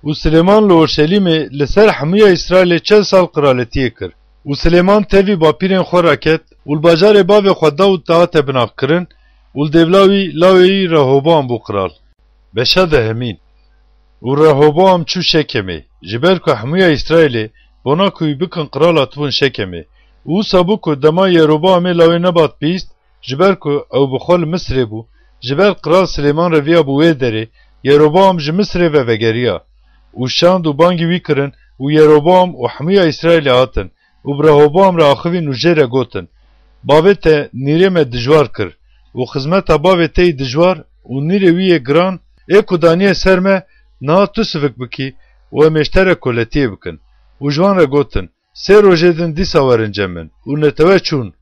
Û Silêman li Orşelîmê li ser hemûya Îsraîlê çel sal qiraletiyê kir. Û Silêman tevî bapîrên xwe raket û li bajarê bavê xwe Dawid de hate binaxkirin û li dêvla wî lawê wî Rehoboam bû qral. Beşa dehemîn. Û Rehoboam çû Şekemê, ji ber ku hemûya Îsraîlê bona ku wî bikin qral hatibûn Şekemê. Û wisa bû ku dema Yeroboamê lawê Nebat bihîst, ji ber ku ew bi xwe li Misirê bû, ji ber qral Silêman reviyabû wê derê, Yeroboam ji Misirê ve vegeriya. Û şand û bangî wî kirin û Yeroboam û hemûya Îsraîlê hatin û bi Rehoboam re axivîn û jê re gotin, Bavê te nîrê me dijwar kir û xizmeta bavê te yî dijwar û nîrê wî yê giran ê ku daniye ser me, niha tu sivik bikî û em ê ji te re koletiyê bikin. Û ji wan re gotin, Sê rojê din dîsa werin cem min. Û netewe çûn.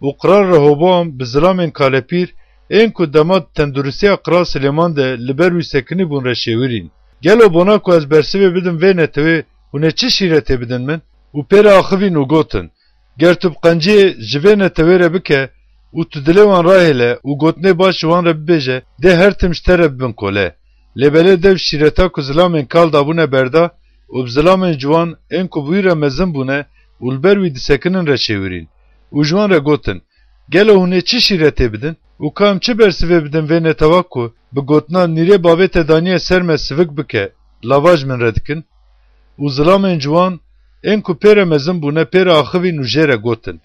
Û qral Rehoboam bi zilamên kalepîr, ên ku dema di tenduristiya qral Silêman de li ber wî sekinîbûn re şêwirîn. Gelo bona ku ez bersivê bidim vê netewê, hûn ê çi şîretê bidin min? Û pê re axivîn û gotin, Ger tu bi qenciyê ji vê netewê re bike û tu dilê wan rahêle û gotinê baş ji wan re bibêje, dê her tim ji te re bibin kole. Lê belê dev şîreta ku zilamên kal dabûne berda û bi zilamên ciwan ên ku bi wî re mezin bûne û li ber wî disekinin re çêwirîn û ji wan re gotin, Gelo hûn ê çi şîretê bidin? Û ka em çi bersivê bidin vê netewa ku bi gotina nîrê bavê te daniye ser me sivik bike, lava ji min re dikin? Û zilamên ciwan ên ku pê re mezin bûne pê re axivîn û jê re gotin,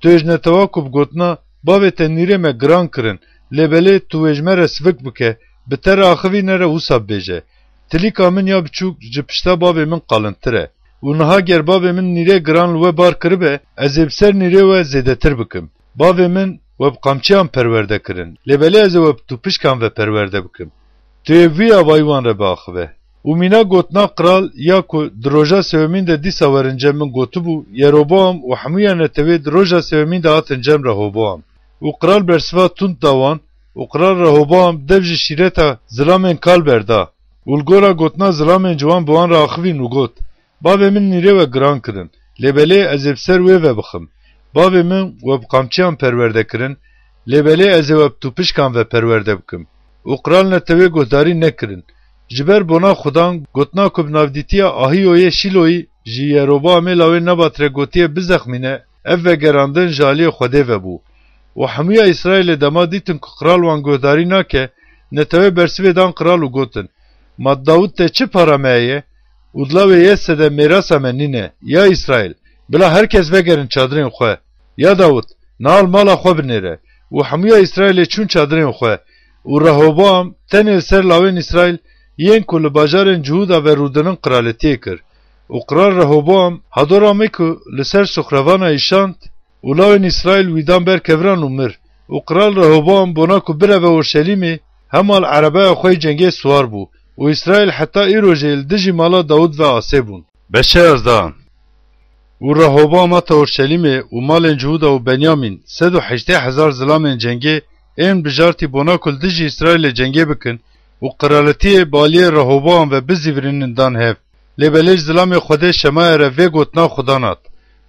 Tu ê ji netewa ku bi gotina bavê te nîrê me giran kirin, lê belê tu wê ji me re sivik bike, bi te re axivîne re wisa bibêje, Tilîka min ya biçûk ji pişta bavê min qalintir e. Û niha ger bavê min nîrê giran li we bar kiribe, ez ê bi ser nîrê we zêdetir bikim. Bavê min we bi qamçiyan perwerde kirin, lê belê ez ê we bi tûpişkan ve perwerde bikim. Tu yê vî avayî wan re biaxive. Û mîna gotina qral ya ku di roja sêwemîn de dîsa werin cem min gotibû, Yeroboam û hemûya netewê di roja sêwemîn de hatin cem Rehoboam. Û qral bersiva tund da wan, û qral Rehoboam dev ji şîreta zilamên kal berda. Û li gora gotina zilamên ciwan bi wan re axivîn û got, Bavê min nîrê we giran kirin, lê belê ez ê bi ser wê ve bixim. Bavê min we bi qamçiyan perwerde kirin, lê belê ez ê we bi tûpişkan ve perwerde bikim. Û qral netewê guhdarî nekirin. Ji ber bona Xudan gotina ku bi navdîtiya Ahiyoyê Şîloyî ji Yeroboamê lawê Nebat re gotiye bizexmîne, ev vegerandin ji aliyê Xwedê ve bû. Û hemûya Îsraîlê dema dîtin ku qral wan guhdarî nake, netewê bersivê dan qral û gotin, Ma Dawid te çi para me heye? Û di lawê Yese de mêrasa me nîne. Ya Îsraîl, bila her kes vegerin çadirên xwe. Ya Dawid, niha li mala xwe binêre. Û hemûya Îsraîlê çûn çadirên xwe. Û Rehoboam tenê li ser lawên Îsraîl yên ku li bajarên Cihûda ve rûdinin qiraletiyê kir. Û qral Rehoboam Hadoramê ku li ser sixrevana îşand, û lawên Îsraîl wî dan ber keviran û mir. Û qral Rehoboam bona ku bireve Orşelîmê, hema li erebeya xwe yê cengê siwar bû û Îsraîl heta îrojê li dijî mala Dawid ve asê bûn. Beşe yazdan. Û Rehoboam hate Orşelîmê û malên Cihûda û Benyamîn, sed û heştê hezar zilamên cengê ên bijartî bona ku li dijî Îsraîlê cengê bikin û qiraletiyê baliyê Rehoboam ve bizîvirînin dan hev. Lê belê ji zilamê Xwedê Şemaya re vê gotina Xudan hat,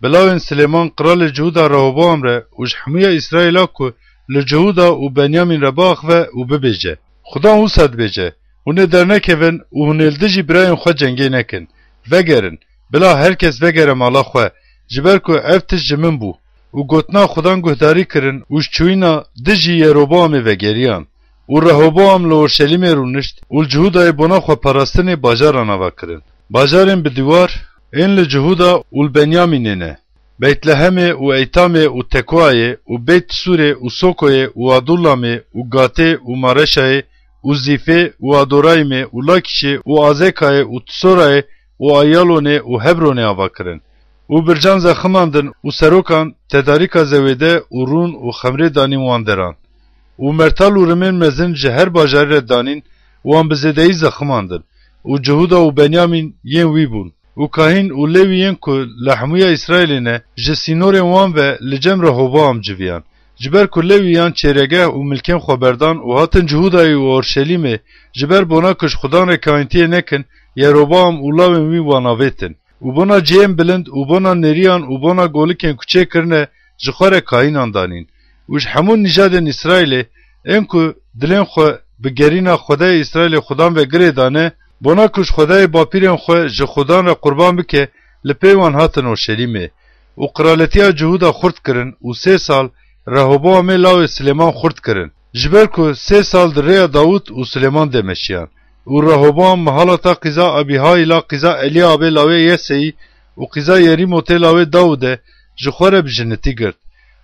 Bi lawên Silêman qralê Cihûda Rehoboam re û ji hemûya Îsraîla ku li Cihûda û Benyamîn re biaxive û bibêje, Xudan wisa dibêje, Hûn ê dernekevin û hûn ê li dijî birayên xwe cengê nekin. Vegerin, bila her kes vegere mala xwe, ji ber ku ev tişt ji min bû. Û gotina Xudan guhdarî kirin û ji çûyîna dijî Yeroboamê vegeriyan. Û Rehoboam li Orşelîmê rûnişt û li Cihûdayê bona xwe parastinê bajaran ava kirin. Bajarên bi dîwar ên li Cihûda û li Benyamînê ne. Beytlehemê û Eytamê û Tekoayê û Beyt Sûrê û Sokoyê û Adullamê û Gatê û Mareşayê û Zîfê û Adorayîmê û Lakîşê û Azekayê û Tisorayê û Ayalonê û Hebronê ava kirin. Û bircan zeximandin û serokan tedarîka zewêde û rûn û xemrê danîn wan deran. Û mertal û rimên mezin ji her bajarî re danîn, wan bi zêdeyî zeximandin. Û Cihûda û Benyamîn yên wî bûn. Û kahîn û Lewî yên ku li hemûya Îsraîlê ne, ji sînorên wan ve li cem Rehoboam civiyan. Ji ber ku Lewîyan çêregeh û milkên xwe berdan û hatin Cihûdayê û Orşelîmê, ji ber bona ku ji Xudan re kahîntiyê nekin, Yeroboam û lawên wî wan avêtin. Û bona cihên bilind û bona nêriyan û bona golikên ku çêkirine, ji xwe re kahînan danîn. Û ji hemû nîjadên Îsraîlê, ên ku dilên xwe bi gerîna Xwedayê Îsraîlê Xudan ve girê dane, bona ku ji Xwedayê bapîrên xwe ji Xudan re qurban bike, li pey wan hatin Orşelîmê. Û qiraletiya Cihûda xurt kirin û sê sal Rehoboamê lawê Silêman xurt kirin. Ji ber ku sê sal di rêya Dawid û Silêman de meşiyan. Û Rehoboam mihalata qîza Abîhayîla qîza Elîabê lawê Yeseyî û qîza Yerîmotê lawê Dawidê ji xwe re bi jinitî girt.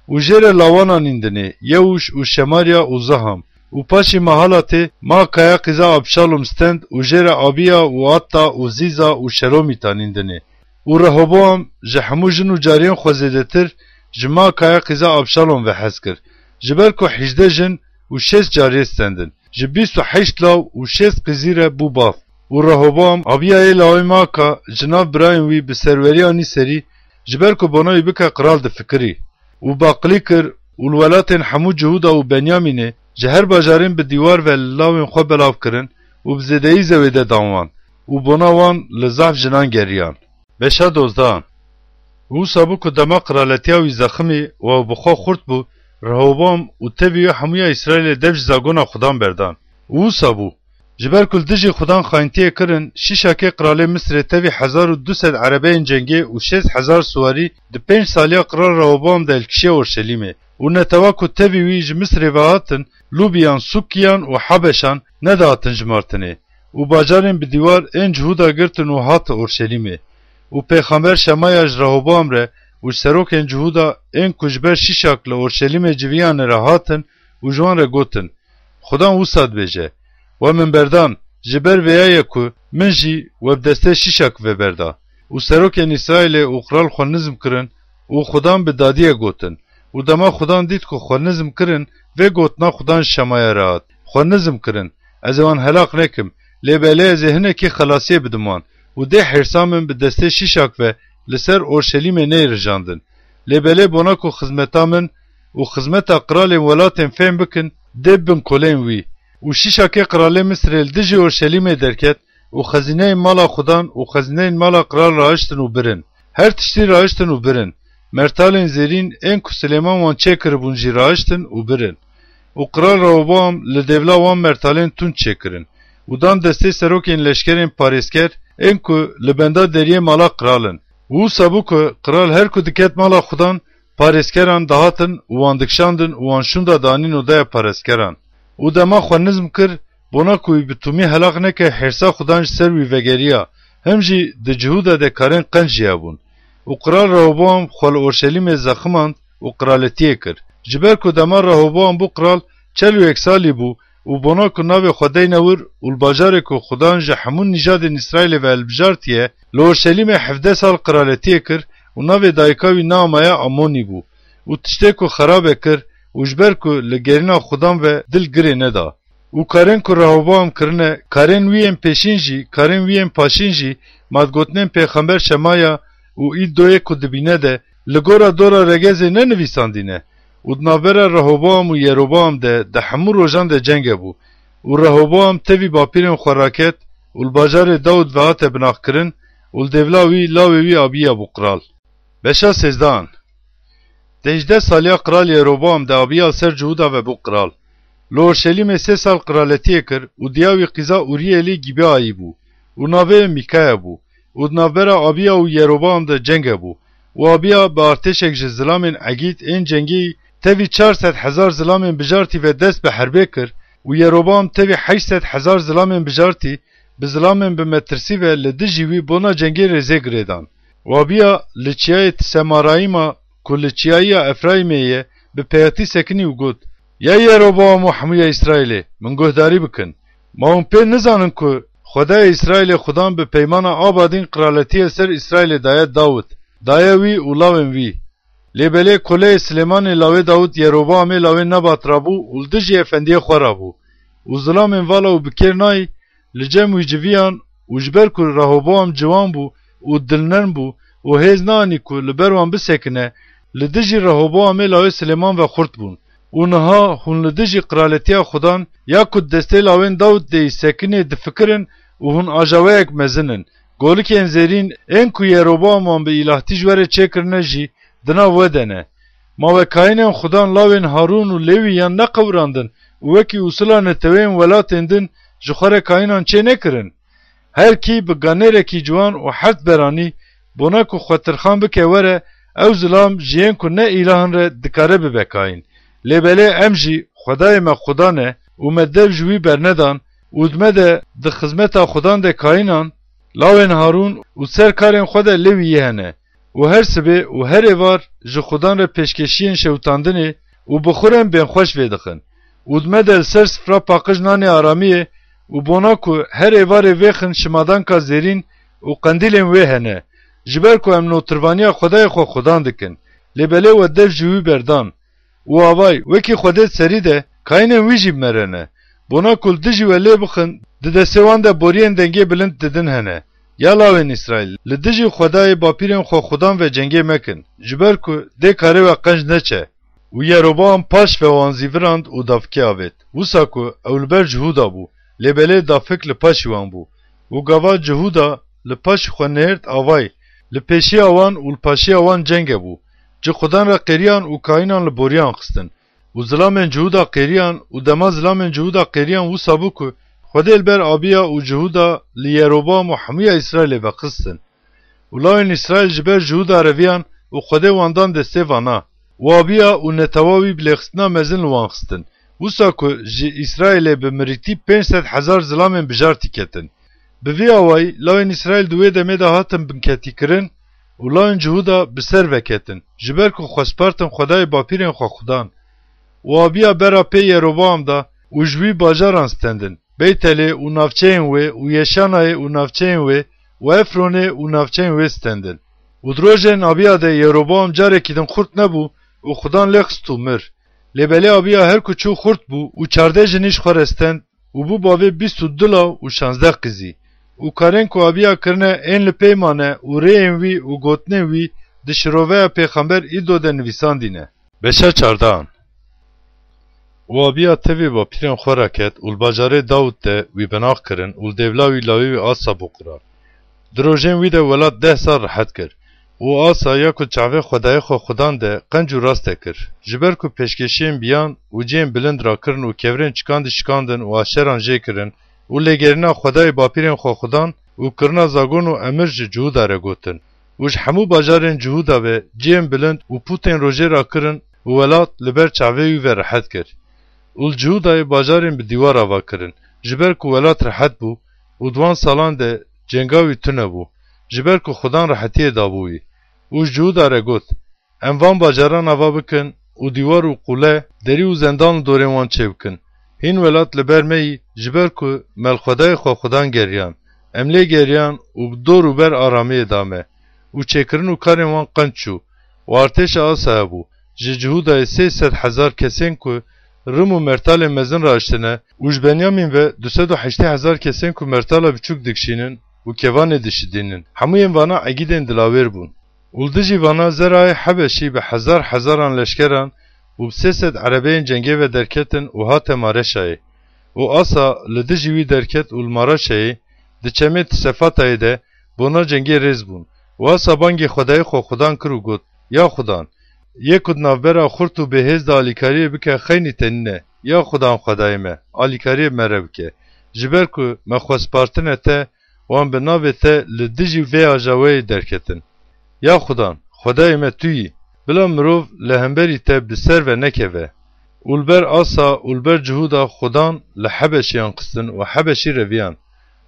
Û jê re lawana nîndinê, Yewûş û Şemarya û Zaham. Û paşî mihalatê Maakaya qîza Abşalom stend û jê re Abiya û Atta û Zîza û Şelomîta nîndinê. Û Rehoboam ji hemû jin û cariyên xwe zêdetir ji Maakaya qîza Abşalom ve hez kir. Ji ber ku hîjdeh jin û şêst cariyê stendin. Ji bîst û heşt law û şêst qîzî re bû bav. Û Rehoboam, Abiyayê lawê Maaka, ji nav birayên wî bi serweriya nî serî, ji ber ku bona wî bike qral difikirî. Û baqilî kir û li welatên hemû Cihûda û Benyamînê ji her bajarên bi dîwar ve li lawên xwe belav kirin û bi zêdeyî zewêde dan wan û bona wan li zehf jinan geriyan. Beşa dozdan. Û wisa bû ku dema qiraletiya wî zeximî û ew bi xwe xurt bû, Rehoboam û tevî wî hemûya Îsraîlê dev ji zagona Xudan berdan. Û wisa bû, Ji ber ku li dijî Xudan xayintiyê kirin, Şîşakê qralê Misirê tevî hezar û du sed erebeyên cengê û şêst hezar siwarî di pênc saliya qral Rehoboam de hilkişiye Orşelîmê û netewa ku tevî wî ji Misirê ve hatin, Lûbiyan, Sûkiyan û Habeşan nedihatin jimartinê û bajarên bi dîwar ên Cihûda girtin û hat Orşelîmê. Û pêxember Şemaya ji Rehoboam re û ji serokên Cihûda ên ku ji ber Şîşak li Orşelîmê civiyane re hatin û ji wan re gotin, Xudan wisa dibêje, We min berdan, ji ber vêya ye ku min jî we bi destê Şîşak ve berda. Û serokên Îsraîlê û qral xwe nizm kirin û Xudan bi dadiyê gotin. Û dema Xudan dît ku xwe nizm kirin, vê gotina Xudan ji Şemaya re hat, Xwe nizm kirin, ez ê wan helaq nekim, lê belê ez ê hinekî xelasiyê bidim wan. Û dê hêrsa min bi destê Şîşak ve li ser Orşelîmê neyê rijandin. Lê belê bona ku xizmeta min û xizmeta qralên welatên fêm bikin, dê bibin kolên wî. Û Şîşakê qralê Misirê li dijî Orşelîmê derket û xezîneyên mala Xudan û xezîneyên mala qral rahiştin û birin. Her tiştî rahiştin û birin. Mertalên zêrîn ên ku Silêman wan çêkiribûn jî rahiştin û birin. Û qral Rehoboam li dêvla wan mertalên tund çêkirin û dan destê serokên leşkerên parêzker ên ku li benda deriyê mala qral in. Û wisa bû ku qral her ku diket mala Xudan, parêzkeran dihatin û wan dikişandin û wan şûnda danîn odaya parêzkeran. Û dema xwe nizm kir, bona ku wî bi tûmî helaq neke, hêrsa Xudan ji ser wî vegeriya, him jî di Cihûda de karên qenc jî hebûn. Û qral Rehoboam xwe li Orşelîmê zeximand û qiraletiyê kir. Ji ber ku dema Rehoboam bû qral, çel û yek salî bû û bona ku navê xwe deyne wir û li bajarê ku Xudan ji hemû nîjadên Îsraîlê ve hilbijartiye, li Orşelîmê hevdeh sal qiraletiyê kir û navê dayika wî Naamaya Amonî bû û tiştê ku xerabe kir û ji ber ku li gerîna Xudan ve dil girê neda. Û karên ku Rehoboam kirine, karên wî yên pêşîn jî, karên wî yên paşîn jî, ma di gotinên pêxember Şemaya û Îddoyê ku dibîne de, li gora dora regezê nenivîsandîne? Û di navbera Rehoboam û Yeroboam de di hemû rojan de ceng hebû. Û Rehoboam tevî bapîrên xwe raket û li bajarê Dawid ve hate binaxkirin û li dêvla wî lawê wî Abiya bû qral. Beşa sêzdehan. Di hejdeh saliya qral Yeroboam de Abiya li ser Cihûda ve bû qral. Li Orşelîmê sê sal qiraletiyê kir û diya wî qîza Ûriyelî Gîbeayî bû û navê wê Mîkaya bû û di navbera Abiya û Yeroboam de ceng hebû û Abiya bi artêşek ji zilamên Egît ên cengî tevî çar sed hezar zilamên bijartî ve dest bi herbê kir û Yeroboam tevî heşt sed hezar zilamên bijartî bi zilamên bi metirsî ve li dijî wî bona cengê rêzê girêdan. Û Abiya li çiyayê Tisemarayîma ku li çiyayiya Efrayîmê ye, bi peyatî sekinî û got, Ya Yeroboam û hemûya Îsraîlê, min guhdarî bikin. Ma hûn pê nizanin ku Xwedayê Îsraîlê Xudan bi peymana aba dîn qiraletiyê ser Îsraîlê daye Dawid, daye wî û lawên wî. Lê belê koleyê Silêmanê lawê Dawid Yeroboamê lawê Nebat rabû û li dijî efendiyê xwe rabû û zilamên vala û bi kêr nayî li cem wî civiyan û ji ber ku Rehoboam ciwan bû û dilnerm bû û hêz neanî ku li ber wan bisekine, li dijî Rehoboamê lawê Silêman ve xurt bûn. Û niha hûn li dijî qiraletiya Xudan ya ku di destê lawên Dawid de yî sekinê difikirin û hûn ajaweyek mezin in. Golikên zêrîn ên ku Yeroboam wan bi îlahtî ji we re çêkirine jî di nav we de ne. Ma we kayînên Xudan lawên Harûn û Lêwî yan neqewirandin û wekî usula neteweyên welatên din ji xwe re kayînan çê nekirin? Her kî bi ganêrekî ciwan û heft beranî, bona ku xwe tirxan bike were, ew zilam ji yên ku ne îlah in re dikare bibe kayîn. Lê belê em jî Xwedayê me Xudan e û me dev ji wî bernedan û di me de di xizmeta Xudan de kayînan, lawên Harûn û ser karên xwe de Lêwiyî hene û her sibê û her êvar ji Xudan re pêşkêşiyên şewitandinê û bixurên bên xweş vêdixin û di me de li ser sifra paqij nanê aramiyê û bona ku her êvarê vêxin şimadanka zêrîn û qendîlên wê hene, ji ber ku em notirvaniya Xwedayê xwe Xudan dikin. Lê belê we dev ji wî berdan. Û avay, wekî Xwedê di serî de, kayînên wî jî bi me re ne. Bona ku li dijî we lê bixin, di destê wan de boriyên dengê bilind didin hene. Ya lawên Îsraîl, li dijî Xwedayê bapîrên xwe Xudan ve cengê mekin, ji ber ku dê karê we qenc neçe. Û Yeroboam paş ve wan zîvirand û dafikê avêt. Wisa ku ew li ber Cihûda bû, lê belê dafik li paşî wan bû. Û gava Cihûda li paşî xwe nihêrt avay, li pêşiya wan û li paşiya wan ceng hebû. Ji Xudan re qêriyan û kayînan li boriyan xistin. Û zilamên Cihûda qêriyan û dema zilamên Cihûda qêriyan wisa bû ku Xwedê li ber Abiya û Cihûda li Yeroboam û hemûya Îsraîlê ve xistin. Û lawên Îsraîl ji ber Cihûda reviyan û Xwedê wan dan destê vana. Û Abiya û netewa wî bi lêxistina mezin li wan xistin. Wisa ku ji Îsraîlê bi mirîtî pênc sed hezar zilamên bijartî ketin. Bi vî awayî, lawên Îsraîl di wê demê de hatin binketîkirin û lawên Cihûda bi ser ve ketin, ji ber ku xwe spartin Xwedayê bapîrên xwe Xudan. Û Abiya bera pê Yeroboam da û ji wî bajaran stendin. Beytelê û navçeyên wê û Yeşanayê û navçeyên wê û Efronê û navçeyên wê stendin. Û di rojên Abiya de Yeroboam carekî din xurt nebû û Xudan lê xist û mir. Lê belê Abiya her ku çû xurt bû û çardeh jinî ji xwe re stend û bû bavê bîst û du law û şazdeh qizî. Û karên ku Abiya kirine ên li pey mane û rêyên wî û gotinên wî di şiroveya pêxember Îdo de nivîsandî ne. Beşa çardehan. Û Abiya tevî bapîrên xwe re ket û li bajarê Dawid de wî binax kirin û li dêvla wî lawê wî Asa bû qral. Di rojên wî de welat deh sal rehet kir. Û Asa ya ku çavê Xwedayê xwe Xudan de qenc û raste kir. Ji ber ku pêşkêşiyên biyan û cihên bilind rakirin û kevirên çikandî şikandin û aşeran jê kirin û lêgerîna Xwedayê bapîrên xwe Xudan û kirina zagon û emir ji Cihûda re gotin. Û ji hemû bajarên Cihûda ve cihên bilind û pûtên rojê rakirin û welat li ber çavê wî ve rehet kir. Û li Cihûdayê bajarên bi dîwar ava kirin, ji ber ku welat rehet bû û di wan salan de cenga wî tune bû, ji ber ku Xudan rehetiyê dabû wî. Û ji Cihûda re got, Em van bajaran ava bikin û dîwar û qûle, derî û zendan li dorên wan çêbikin. Hîn welat li ber me yî, ji ber ku me li Xwedayê xwe Xudan geriyan. Em lê geriyan û bi dor û ber aramiyê da me. Û çêkirin û karên wan qenc çû. Û artêşa Asaya bû, ji Cihûdayê sê sed hezar kesên ku rim û mertalên mezin rahiştine û ji Benyamîn ve du sed û heştê hezar kesên ku mertala biçûk dikişînin û kevanê dişidînin. Hemûyên vana egîdên dilawêr bûn. Û li dijî vana Zerayê Hebeşî bi hezar hezaran leşkeran û bi sê sed erebeyên cengê ve derketin û hate Mareşayê. Û Asa li dijî wî derket û li Mareşayê, di çemê Tisefatayê de, bona cengê rêz bûn. Û Asa bangê Xwedayê xwe Xudan kir û got, Ya Xudan, yê ku di navbera xurt û bêhêz de alîkariyê bike xeynî te nîne, ya Xudan Xwedayê me, alîkariyê me re bike. Ji ber ku me xwe spartine te, wan bi navê te li dijî vê ajaweyê derketin. Ya Xudan, Xwedayê me tu yî, bila mirov li hemberî te bi ser ve nekeve. Û li ber Asa û li ber Cihûda Xudan li Hebeşiyan xistin û Hebeşî reviyan.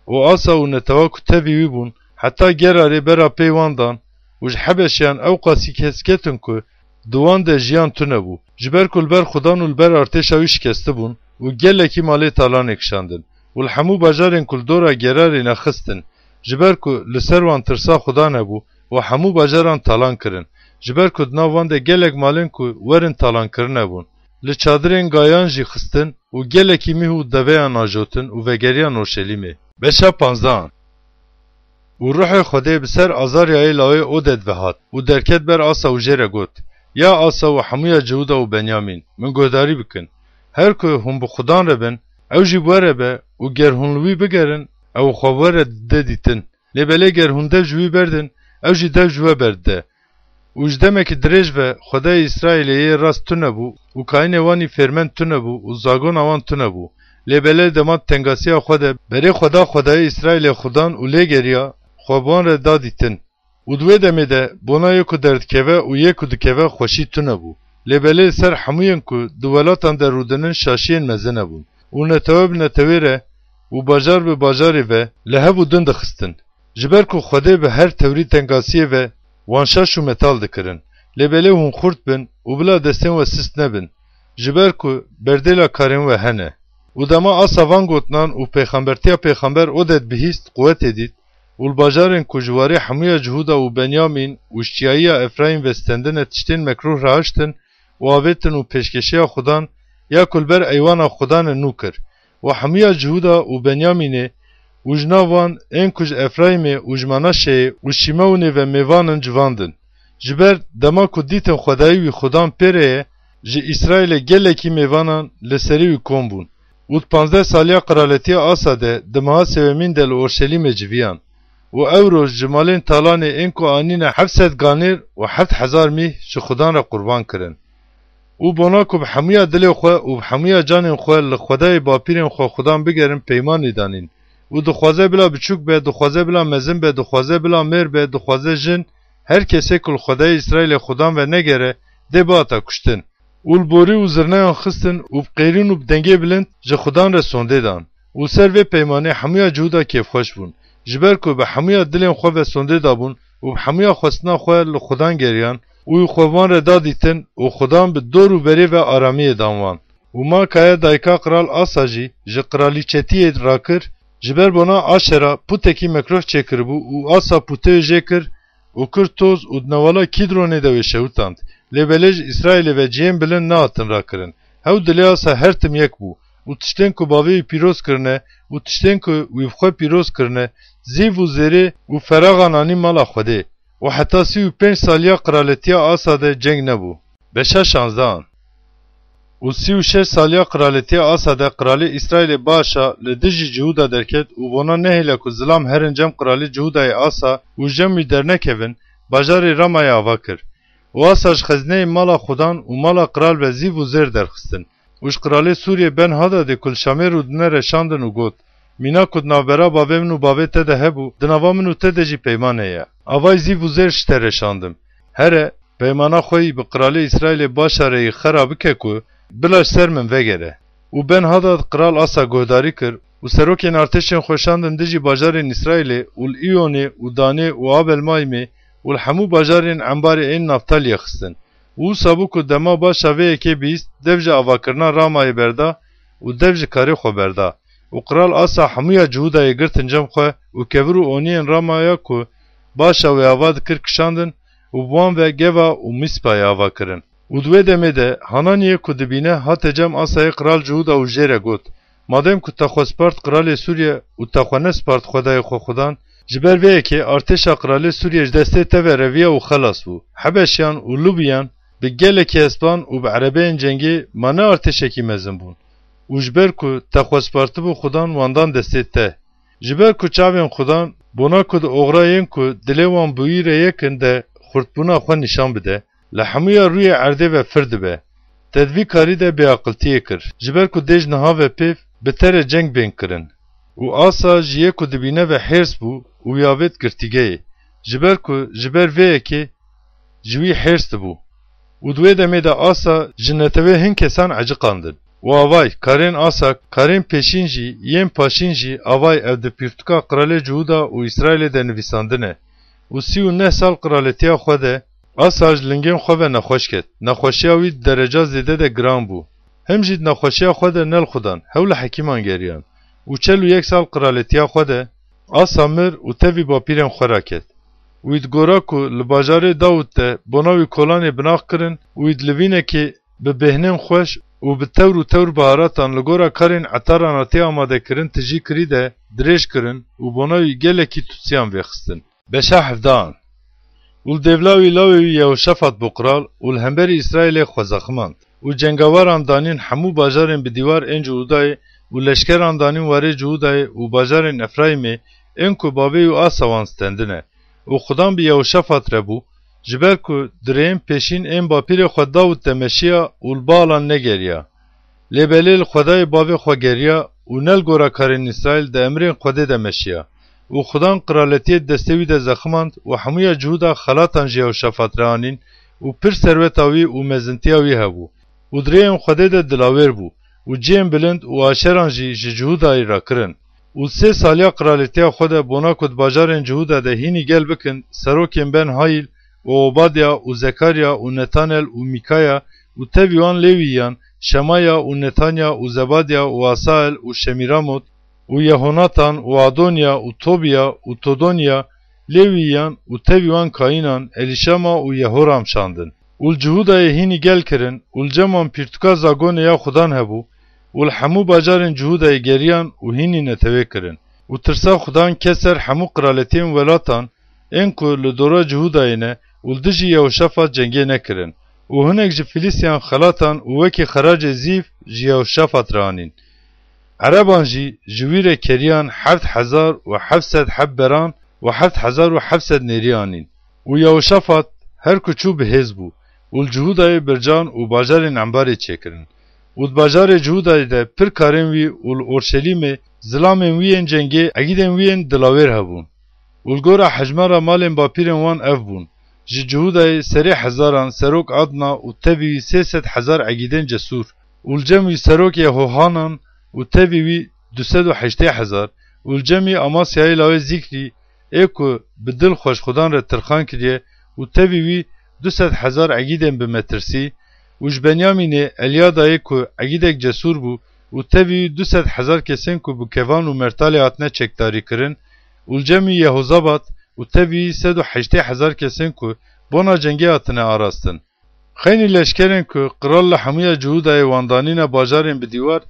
Û Asa û netewa ku tevî wî bûn, heta Gerarê bera pey wan dan û ji Hebeşiyan ewqasî kes ketin ku di wan de jiyan tune bû. Ji ber ku li ber Xudan û li ber artêşa wî şikestibûn û gelekî malê talanê kişandin û li hemû bajarên ku li dora Gerarê ne xistin, ji ber ku li ser wan tirsa Xudan hebû û hemû bajaran talan kirin, ji ber ku di nav wan de gelek malên ku werin talankirin hebûn, li çadirên gayan jî xistin û gelekî mîh û deveyan ajotin û vegeriyan Orşelîmê. Beşa panzdehan. Û ruhê Xwedê bi ser Azaryayê lawê Oded ve hat û derket ber Asa û jê re got, Ya Asa û hemûya Cihûda û Benyamîn, min guhdarî bikin. Her ku hûn bi Xudan re bin, ew jî bi we re be û ger hûn li wî bigerin, ew xwe bi we re dide dîtin. Lê belê ger hûn dev ji wî berdin, ew jî dev ji we berdide. Û ji demekî dirêj ve Xwedayê Îsraîlê yê rast tune bû û kayînê wan î fêrmend tune bû û zagona wan tune bû. Lê belê dema di tengasiya xwe de berê xwe da Xwedayê Îsraîlê Xudan û lê geriya, xwe bi wan re da dîtin. Û di wê demê de bona yê ku derdikeve û yê ku dikeve xweşî tune bû. Lê belê li ser hemûyên ku di welatan de rûdinin şaşiyên mezin hebûn. Û netewe bi netewê re û bajar bi bajarê ve li hev û din dixistin. Ji ber ku Xwedê bi her tewrî tengasiyê ve wan şaş û metal dikirin. Lê belê hûn xurt bin û bila destên we sist nebin. Ji ber ku berdêla karên we hene. Û dema Asa van gotinan û pêxembertiya pêxember Oded bihîst, quwetê dît û li bajarên ku ji warê hemûya Cihûda û Benyamîn û ji çiyayiya Efrayîm ve stendine tiştên mekrûh rahiştin û avêtin û pêşkêşiya Xudan ya ku li ber eywana Xudan e nû kir. Û hemûya Cihûda û Benyamînê û ji nav wan ên ku ji Efrayîmê û ji Manaşeyê û Şîmewnê ve mêvan in civandin. Ji ber dema ku dîtin Xwedayî wî Xudan pê re ye, ji Îsraîlê gelekî mêvanan li serî wî kom bûn. Û di panzdeh saliya qiraletiya Asa de di meha sêwemîn de li Orşelîmê civiyan. Û ew roj ji malên talanê ên ku anîne heft sed ganêr û heft hezar mîh ji Xudan re qurban kirin. Û bona ku bi hemûya dilê xwe û bi hemûya canên xwe li Xwedayê bapîrên xwe Xudan bigerin peymanê danîn. Û dixwaze bila biçûk be, dixwaze bila mezin be, dixwaze bila mêr be, dixwaze jin, her kesê ku li Xwedayê Îsraîlê Xudan ve negere, dê biata kuştin. Û li borî û zirneyan xistin û bi qêrîn û bi dengê bilind ji Xudan re sondê dan. Û ser vê peymanê hemûya Cihûda kêfxweş bûn, ji ber ku bi hemûya dilên xwe ve sondê dabûn û bi hemûya xwestina xwe li Xudan geriyan û wî xwe van re da dîtin û Xudan bi dor û berê ve aramiyê dan wan. Û Makaya dayika qral Asa jî ji qralîçetiyê rakir, ji ber bona Aşera putekî mekruh çêkiribû û Asa pûtê wê jê kir û kir toz û di newala Kîdronê de wê şewitand. Lê belê ji Îsraîlê ve cihên bilind nehatin rakirin. Hew dilê Asa her tim yek bû û tiştên ku bavê wî pîroz kirine û tiştên ku wî bi xwe pîroz kirine, zîv û zêrê û feraxan anî mala Xwedê. Û heta sî û pênc saliya qraletiya Asa de ceng nebû. Beşa şanzdehan. Û sî û şeş saliya qraletiya Asa de qralê Îsraîlê Başa li dijî Cihûda derket û bona nehêle ku zilam herin cem qralê Cihûdayê Asa û cem wî dernekevin, bajarê Ramayê ava kir. Û Asa ji xezineyê mala Xudan û mala qral ve zîv û zêr derxistin. Û ji qralê Sûriyê Ben Hadadê ku li Şamê rûdine re şandin û got, Mîna ku di navbera bavê min û bavê te de hebû, di nava min û te de jî peyman heye. Avayî zîv û zêr ji te re şandim. Here, peymana xwe yî bi qralê Îsraîlê Başa re yî xera bike ku bila ji ser min vegere. Û Ben Hadad qral Asa guhdarî kir û serokên artêşên xwe şandin dijî bajarên Îsraîlê û li Îyonê û Danê û Abel Maymê û li hemû bajarên embarê ên Naftaliyê xistin. Û wisa bû ku dema Başa vê yekê bihîst, dev ji avakirina Ramayê berda û dev ji karê xwe berda. Û qral Asa hemûya Cihûdayê girtin cem xwe û kevir û oniyên Ramaya ku Başa wê ava dikir kişandin û bi wan ve Geva û Mîspayê ava kirin. Û di wê demê de Hananiyê ku dibîne hate cem Asayê qral Cihûda û jê re got, Madem ku te xwe spart qralê Sûriye û te xwe nespart Xwedayê xwe Xudan, ji ber vê yekê artêşa qralê Sûriye ji destê te ve reviya û xelas bû. Hebeşiyan û Lûbiyan bi gelekî hespan û bi erebeyên cengê ma ne artêşekî mezin bûn. Û ji ber ku te xwe spartibû Xudan wan dan destê te. Ji ber ku çavên Xudan bona ku di oxira yên ku dilê wan bi wî re yek in de xurtbûna xwe nîşan bide, li hemûya rûyê erdê ve fir dibe. Te di vî karî de bêaqiltiyê kir, ji ber ku dê ji niha ve pêv bi te re ceng bên kirin. Û Asa ji yê ku dibîne ve hêrs bû û wî avêt girtîgehê, ji ber ku ji ber vê yekê ji wî hêrs dibû. Û di wê demê de Asa ji netewê hin kesan eciqandin. Û avay, karên Asa, karên pêşîn jî, yên paşîn jî, avay, ev di pirtûka qralê Cihûda û Îsraîlê de nivîsandine. Û sî û neh sal qraletiya xwe de Asa ji lingên xwe ve nexweş ket. Nexweşiya wî di dereca zêde de giran bû. Him jî di nexweşiya xwe de ne li Xudan, hew li hekîman geriyan. Û çel û yek sal qraletiya xwe de Asa mir û tevî bapîrên xwe ra ket. Wî di gora ku li bajarê Dawid de bona wî kolanê binax kirin û wî di livînekê bi bêhnên xweş û bi tewr û tewr biharatan li gora karên etaran hatî amadekirin tijî kirî de dirêj kirin û bona wî gelekî tutsiyan vêxistin. Beşa hevdehan. Û li dêvla wî lawê wî Yehoşafat bû qral û li hemberî Îsraîlê xwe zeximand. Û cengawaran danîn hemû bajarên bi dîwar ên Cihûdayê û leşkeran danîn warê Cihûdayê û bajarên Efrayîmê, ên ku bavê wî Asa wan stendine. Û Xudan bi Yehoşafat re bû, ji ber ku di rêyên pêşîn ên bapîrê xwe Dawid de meşiya û li Baalan negeriya. Lê belê li Xwedayê bavê xwe geriya û ne li gora karên Îsraîl di emrên Xwedê de meşiya. Û Xudan qiraletiyê di destê wî de zeximand û hemûya Cihûda xelatan ji Yehoşafat re anîn û pir serweta wî û mezintiya wî hebû. Û di rêyên Xwedê de dilawêr bû û cihên bilind û aşeran jî ji Cihûdayê rakirin. Û sê saliya qiraletiya xwe de bona ku di bajarên Cihûda de hînî gel bikin, serokên Ben Hayîl û Obadya û Zekarya û Netanel û Mîkaya û tevî wan Lêwîyan, Şemaya û Netanya û Zebadya û Asael û Şemîramot û Yehonatan û Adoniya û Tobiya û Todoniya, Lêwîyan û tevî wan kayînan Elîşama û Yehoram şandin. Û li Cihûdayê hînî gel kirin û li cem wan pîrtûka zagonê ya Xudan hebû û li hemû bajarên Cihûdayê geriyan û hînî netewê kirin. Û tirsa Xudan ket ser hemû qiraletiyên welatan ên ku li dora Cihûdayê ne û li dijî Yehoşafat cengê nekirin. Û hinek ji Filîstiyan xelatan û wekî xeracê zîv ji Yehoşafat re anîn. Ereban jî ji wî re keriyan heft hezar û heft sed heb beran û heft hezar û heft sed nêrî anîn. Û Yehoşafat her ku çû bi hêz bû û li Cihûdayê bircan û bajarên embarê çêkirin. Û di bajarê Cihûdayê de pir karên wî û li Orşelîmê zilamên wî yên cengê, egîdên wî yên dilawêr hebûn. Û li gora hejmara malên bapîrên wan ev bûn: ji Cihûdayê serê hezaran serok Adna û tevî wî sê sed hezar egîdên cesûr, û li cem wî serok Yehohanan û tevî wî du sed û heştê hezar, û li cem wî Amasyayê lawê Zîkrî, ê ku bi dil xwe ji Xudan re tirxan kiriye, û tevî wî du sed hezar egîdên bi metirsî, û ji Benyamînê Elyadayê ku egîdek cesûr bû, û tevî wî du sed hezar kesên ku bi kevan û mertalê hatine çekdarîkirin, û li cem wî Yehozabat û tevî wî sed û heştê hezar kesên ku bona cengê hatine arastin. Xeynî leşkerên ku qral li hemûya Cihûdayê wan danîne bajarên bi dîwar,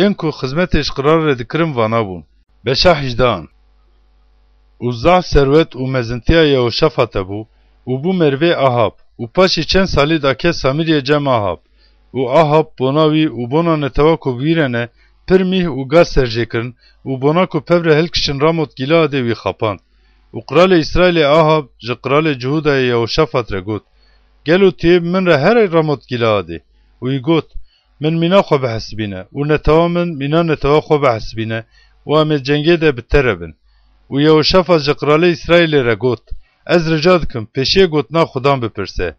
ên ku xizmetê ji qral re dikirin, vana bûn. Beşa hejdehan. Û zaf serwet û mezintiya Yehoşafate bû, û bû merivê Ahab, û paşî çend salî dake Samîriyê cem Ahab. Û Ahab bona wî û bona netewa ku bi wî re ne, pir mîh û gaz serjê kirin, û bona ku pevre hilkişin Ramot Gîleadê wî xapand. Û qralê Îsraîlê Ahab ji qralê Cihûdayê Yehoşafat re got: Gelo tu yê bi min re here Ramot Gîleadê? Û wî got: Min mîna xwe bihesibîne, û netewa min mîna netewa xwe bihesibîne, û em ê cengê de bi te re bin. Û Yehoşafat ji qralê Îsraîlê re got: Ez rica dikim, pêşiyê gotina Xudan bipirse.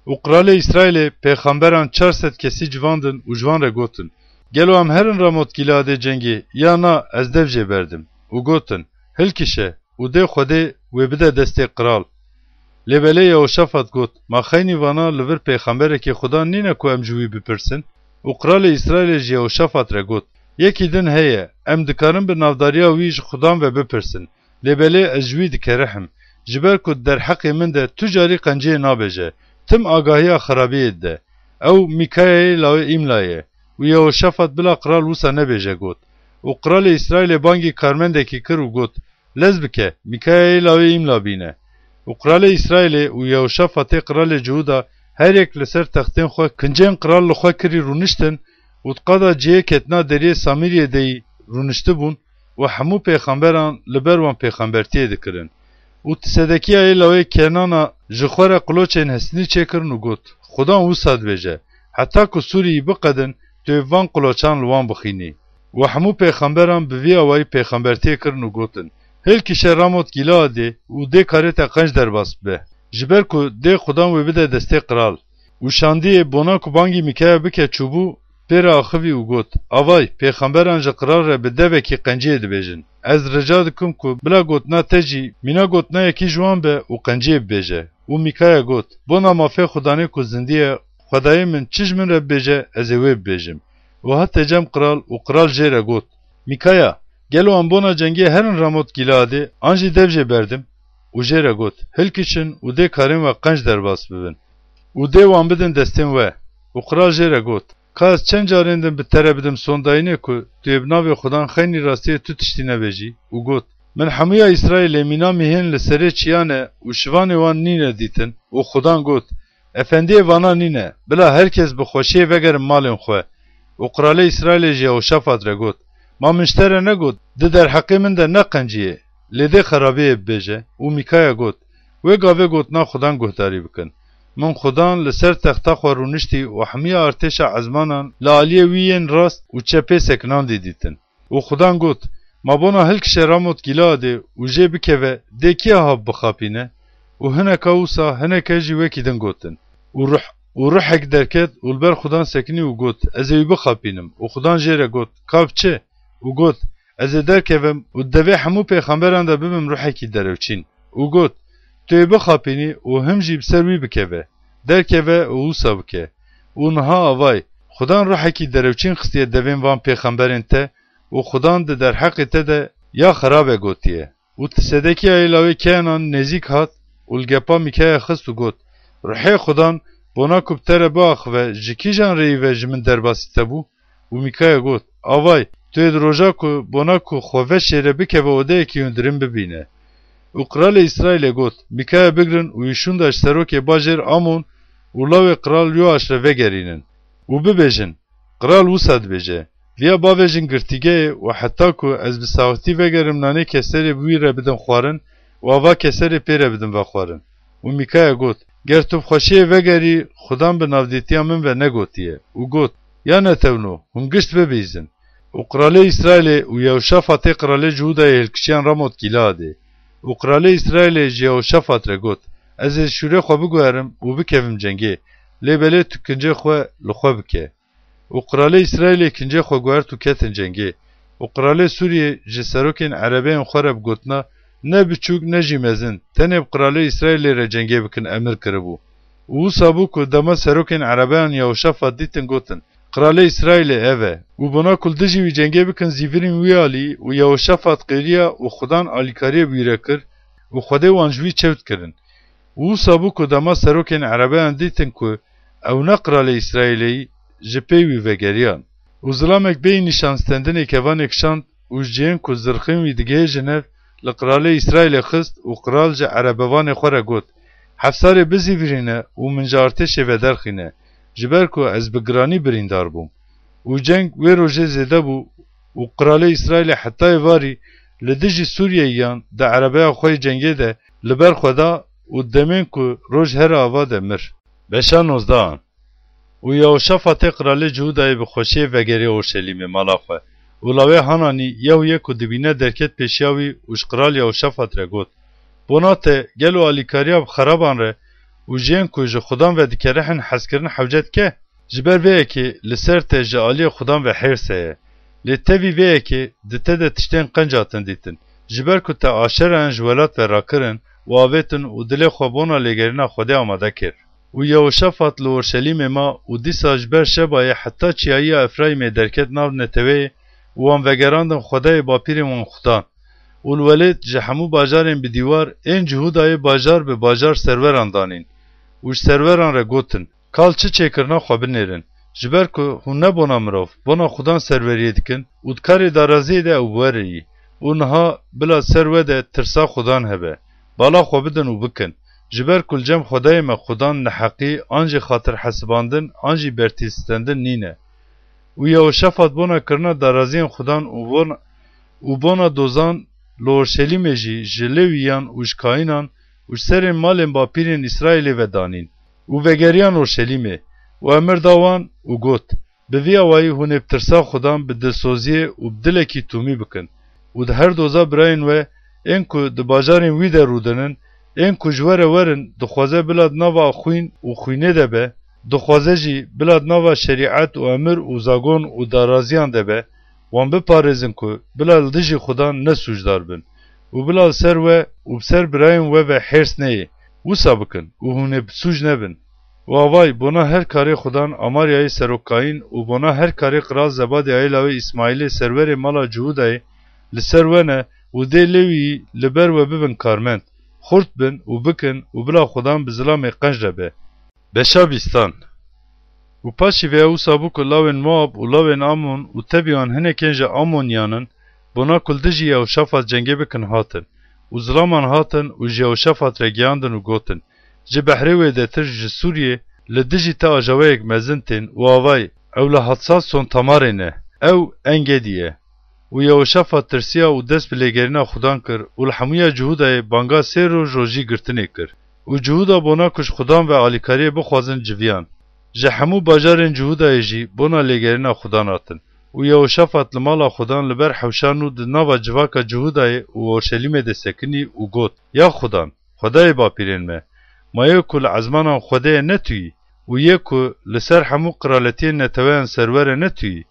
Û qralê Îsraîlê pêxemberan çar sed kesî civandin û ji wan re gotin: Gelo em herin Ramot Gîleadê cengê, ya na ez dev jê berdim? Û gotin: Hilkişe û dê Xwedê wê bide destê qral. Lê belê Yehoşafat got: Ma xeynî vana li vir pêxemberekî Xudan nîne ku em ji wî bipirsin? Û qralê Îsraîlê ji Yehoşafat re got: Yekî din heye, em dikarin bi navdariya wî ji Xudan ve bipirsin. Lê belê ez ji wî dikerihim, ji ber ku di derheqê min de tu carî qenciyê nabêje, tim agahiya xirabiyê dide. Ew Mîkayayê lawê Îmla ye. Û Yehoşafat bila qral wisa nebêje got. Û qralê Îsraîlê bangî karmendekî kir û got: Lez bike, Mîkayayê lawê Îmla bîne. Û qralê Îsraîlê û Yehoşafatê qralê Cihûda her yek li ser textên xwe kincên qral li xwe kirî rûniştin, û di qada cihê ketina deriyê Samîriyê de yî rûniştibûn, û hemû pêxemberan li ber wan pêxembertiyê dikirin. Û Sedekiyayê lawê Kenana ji xwe re qiloçên hestinî çêkirin û got: Xudan wisa dibêje: Heta ku sûrî yî biqedin, tu yê van qiloçan li wan bixînî. Û hemû pêxemberan bi vî awayî pêxembertiyê kirin û gotin: Hilkişe Ramot Gîleadê û dê karê te qenc derbas bibe, ji ber ku dê Xudan wê bide destê qral. Û şandiyê bona ku bangî Mîkaya bike çûbû, pê re axivî û got: Avay, pêxemberan ji qral re bi devekî qenciyê dibêjin. Ez rica dikim ku bila gotina te jî mîna gotina yekî ji wan be û qenciyê bibêje. Û Mîkaya got: Bona mafê Xudanê ku zindî ye, Xwedayê min çi ji min re bibêje, ez ê wê bibêjim. Û hate cem qral û qral jê re got: Mîkaya, gelo em bona cengê herin Ramot Gîleadê, an jî dev jê berdim? Û jê re got: Hilkişin û dê karên we qenc derbas bibin û dê wan bidin destên we. Û qral jê re got: Ka ez çend carên din bi te re bidim sondayînê ku tu yê bi navê Xudan xeynî rastiyê tu tiştî nebêjî? Û got: Min hemûya Îsraîlê mîna mîhên li serê çiyan e û şivanê wan nîne dîtin. Û Xudan got: Efendiyê vana nîne, bila her kes bi xweşiyê vegerin malên xwe. Û qralê Îsraîlê ji Yehoşafat re got: Ma min ji te re negot, di derheqê min de neqenciyê, lê dê xerabiyê bibêje? Û Mîkaya got: Wê gavê gotina Xudan guhdarî bikin. Min Xudan li ser texta xwe rûniştî û hemiya artêşa ezmanan li aliyê wî yên rast û çepê sekinandî dîtin. Û Xudan got: Ma bona hilkişe Ramot Gîleadê û jê bikeve, dê kî Ahab bixapîne? Û hineka wisa hineke jî wekî din gotin. Û ruh, û ruhek derket û li ber Xudan sekinî û got: Ez ê wî bixapînim. Û Xudan jê re got: Ka biçe. Û got: Ez ê derkevim û di devê hemû pêxemberan de bibim ruhekî derewçîn. Û got: Tu yê bixapînî û him jî bi ser wî bikeve. Derkeve û wisa bike. Û niha avay, Xudan ruhekî derewçîn xistiye devên van pêxemberên te û Xudan di derheqê te de ya xerabe gotiye. Û Sedekiyayê lawê Kenan nêzîk hat û li gepa Mîkaya xist û got: Ruhê Xudan bona ku bi te re biaxive, ji kîjan rêyî ve ji min derbasî te bû? Û Mîkaya got: Avay, tu yê di roja ku bona ku xwe veşêre bikeve odeyekî hundirîn bibîne. Û qralê Îsraîlê got: Mîkaya bigrin û wî şûnda ji serokê bajêr Amon û lawê qral Yoaş re vegerînin û bibêjin: Qral wisa dibêje: Viya bavêjin girtîgehê û heta ku ez bi saxtî vegerim nanê keserê bi wî re bidim xwarin û ava keserê pê re bidim vexwarin. Û Mîkaya got, Ger tu bi xweşiyê vegerî, Xudan bi navdîtiya min ve negotiye. Û got, Ya netewno, hûn gişt bibîzin. Û qiralê Îsraîlê û Yehoşafatê qiralê Cihûdayê hilkişiyan Ramot Gîleadê. Û qiralê Îsraîlê ji Yehoşafat re got, Ez ê şûrê xwe biguherim û bikevim cengê, lê belê tu kincê xwe li xwe bike. Û qiralê Îsraîlê kincê xwe guhert û ketin cengê. Û qiralê Sûriyê ji serokên erebeyan xwe re bi gotina, Ne biçûk ne jî mezin, tenê bi qiralê Îsraîlê re cengê bikin emir kiribû. Û wisa bû ku dema serokên erebeyan Yehoşafat dîtin, gotin, Qiralê Îsraîlê ev e. Û bona ku li dijî wî cengê bikin, zîvirîn wî alî û Yehoşafat qêriya û Xudan alîkariyê bi wî re kir û Xwedê wan ji wî çewt kirin. Û wisa bû ku dema serokên erebeyan dîtin ku ew ne qiralê Îsraîlê yî, ji pê wî vegeriyan. Û zilamek bêyî nîşan stendinê kevanê kişand û ji cihên ku zirxên wî digihêjin hev, li qiralê Îsraîlê xist û qiral ji erebevanê xwe re got, Hefsarê bizîvirîne û min ji artêşê ve derxîne, ji ber ku ez bi giranî birîndar bûm. Û ceng wê rojê zêde bû û qiralê Îsraîlê heta êvarî li dijî Sûriyeyiyan di erebeya xwe yê cengê de li ber xwe da û demên ku roj here ava de mir. Beşa nozdehan. Û Yehoşafatê qiralê Cihûdayê bi xweşiyê vegerî Orşelîmê mala xwe. Û lawê Hananî, Yehu yê ku dibîne, derket pêşiya wî û ji qiral Yehoşafat re got, Bona te, gelo alîkariya bi xeraban re û ji yên ku ji Xudan ve dikerihin hezkirin hewce dike? Ji ber vê yekê li ser te ji aliyê Xudan ve hêrs heye. Lê tevî vê yekê di te de tiştên qenc hatin dîtin, ji ber ku te Aşerayan ji welat ve rakirin û avêtin û dilê xwe bona lêgerîna Xwedê amade kir. Û Yehoşafat li Orşelîmê ma û dîsa ji ber Şebayê heta çiyayiya Efrayîmê derket nav neteweyê û wan vegerandin xwedayê bapîrên wan Xudan. Û li welêt ji hemû bajarên bi dîwar ên Cihûdayê bajar bi bajar serweran danîn û ji serweran re gotin, Kal çi çêkirina xwe binêrin, ji ber ku hûn ne bona mirov, bona Xudan serweriyê dikin û di karê daraziyê de ew bi we re yî. Û niha bila ser we de tirsa Xudan hebe. Bala xwe bidin û bikin, ji ber ku li cem Xwedayê me Xudan neheqî an jî xatirhesibandin an jî bertîlstendin nîne. Û Yehoşafat bona kirina daraziyên Xudan û bona, û bona dozan li Orşelîmê jî ji Lewîyan û ji kayînan û ji serên malên bapîrên Îsraîlê ve danîn û vegeriyan Orşelîmê û emir da wan û got, Bi vî awayî hûn ê bi tirsa Xudan bi dilsoziyê û bi dilekî tûmî bikin û di her doza birayên we ên ku di bajarên wî de rûdinin, ên ku ji we re werin, dixwaze bila di nava xwîn û xwînê de be, dixwaze jî bila di nava şerîet û emir û zagon û daraziyan de be, wan biparêzin ku bila li dijî Xudan ne sûcdar bin û bila li ser we û bi ser birayên we ve hêrs neyê. Wisa bikin û hûn ê bi sûc nebin. Û avay, bona her karê Xudan Amariyayê serokkayîn û bona her karê qral Zebadiyayê lawê Îsmaîlê serwerê mala Cihûdayê li ser we ne û dê Lewîyî li ber we bibin karmend, xurt bin û bikin û bila Xudan bi zilamê qenc re be. Beşa bîstan. Û paşî vê wisa bû ku lawên Moab û lawên Amon û tevî wan hinekên ji Amoniyan in, bona ku li dijî Yehoşafat cengê bikin hatin. Û zilaman hatin û ji Yehoşafat re giyandin û gotin, Ji behrê wêdetir ji Sûriyê li dijî te ajaweyek mezin tên û avay, ew li Hadsad Son Tamarê ne, ew Engedî ye. Û Yehoşafat tirsiya û dest bi lêgerîna Xudan kir û li hemûya Cihûdayê banga sê roj rojî girtinê kir. Û Cihûda bona ku ji Xudan ve alîkariyê bixwazin civiyan. Ji hemû bajarên Cihûdayê jî bona lêgerîna Xudan hatin. Û Yehoşafat li mala Xudan li ber hewşa nû di nava civaka Cihûdayê û Orşelîmê de sekinî û got, Ya Xudan, Xwedayê bapîrên me, ma yê ku li ezmanan Xwedê ye ne tu yî, û yê ku li ser hemû qiraletiyên neteweyan serwer e ne tu yî,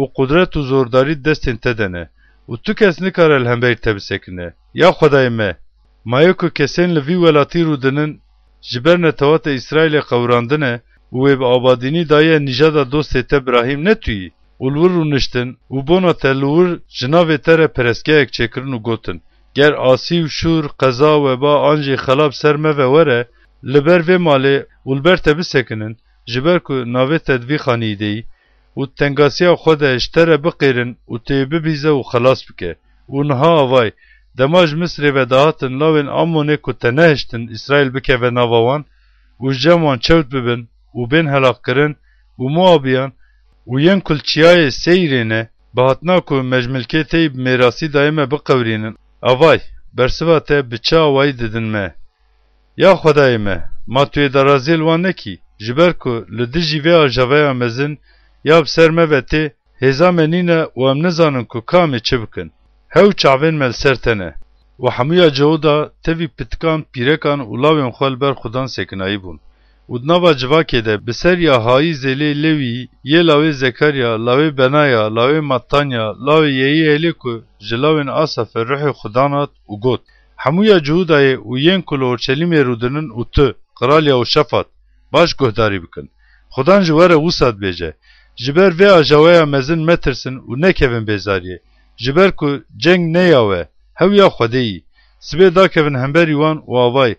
û qudret û zordarî di destên te de ne, û tu kes nikare li hemberî te bisekine. Ya Xwedayê me, ma yê ku kesên li vî welatî rûdinin, ji ber netewata Îsraîlê qewirandine û wê bi abadînî daye nîjada dostê te Birahîm ne tu yî, û li wir rûniştin û bona te li wir ji navê te re perestgehek çêkirin û gotin, Ger asî û şûr, qeza, weba an jî xela bi ser me ve were, li ber vê malê û li ber te bisekinin, ji ber ku navê te di vî xanîyî de yî, û di tengasiya xwe de ji te re biqêrin û tu yê bibîze û xelas bike. Û niha avay, dema ji Misrê ve dihatin lawên Amonê ku te nehiştin Îsraîl bikeve nava wan û ji cem wan çewt bibin û bên helaqkirin û Moabiyan û yên ku li çiyayê Seîrê ne, bi hatina ku me ji milkê te yî bi mêrasî dayê me biqewirînin, avay, bersiva te bi çi awayî didin me? Ya Xwedayê me, ma tu yê daraziyê li wan nekî? Ji ber ku li dijî vê ajaveya mezin ya bi ser me ve tê, hêza me nîne û em nizanin ku ka em ê çi bikin. Hew çavên me li ser te ne. Û hemûya Cehuda tevî pitikan, pîrekan û lawên xwe li ber Xudan sekinayî bûn. Û di nava civakê de bi ser ya Hayî Zêlê Lewî, yê lawê Zekarya, lawê Benaya, lawê Mattanya, lawê Yeîelê ku ji lawên Asafê ruhê Xudan hat û got, Hemûya Cihûdayê û yên ku li Orşelîmê rûdinin û tu, Qral Yehoşafat, baş guhdarî bikin. Xudan ji we re wisa dibêje, Ji ber vê ajaweya mezin metirsin û nekevin bêzariyê, ji ber ku ceng ne ya we, hew ya Xwedê yî. Sibê dakevin hemberî wan û avayî,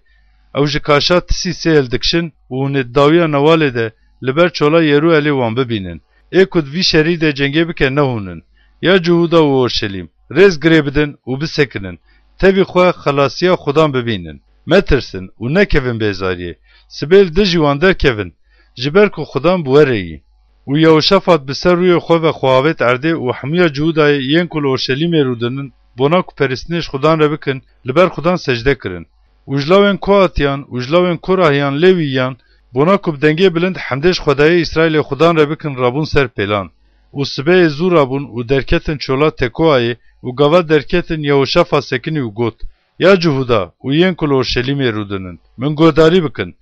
ew ji kaşa Tisîsê hildikişin û hûn ê di dawiya newalê de li ber çola Yerûelê wan bibînin. Ê ku di vî şerî de cengê bike ne hûn in. Ya Cihûda û Orşelîm, rêz girê bidin û bisekinin. Tevî xwe xelasiya Xudan bibînin. Metirsin û nekevin bêzariyê. Sibê li dijî wan derkevin, ji ber ku Xudan bi we re yî. Û Yehoşafat bi ser rûyê xwe ve xwe avêt erdê û hemûya Cihûdayê yên ku li Orşelîmê rûdinin, bona ku peristînê ji Xudan re bikin, li ber Xudan secde kirin. Û ji lawên Kohatiyan û ji lawên Korahiyan Lewîyan, bona ku bi dengê bilind hemdê ji Xwedayê Îsraîlê Xudan re bikin, rabûn ser pêlan. Û sibehê zû rabûn û derketin çola Tekoayê û gava derketin Yehoşafat sekinî û got, Ya Cihûda û yên ku li Orşelîmê rûdinin, min guhdarî bikin.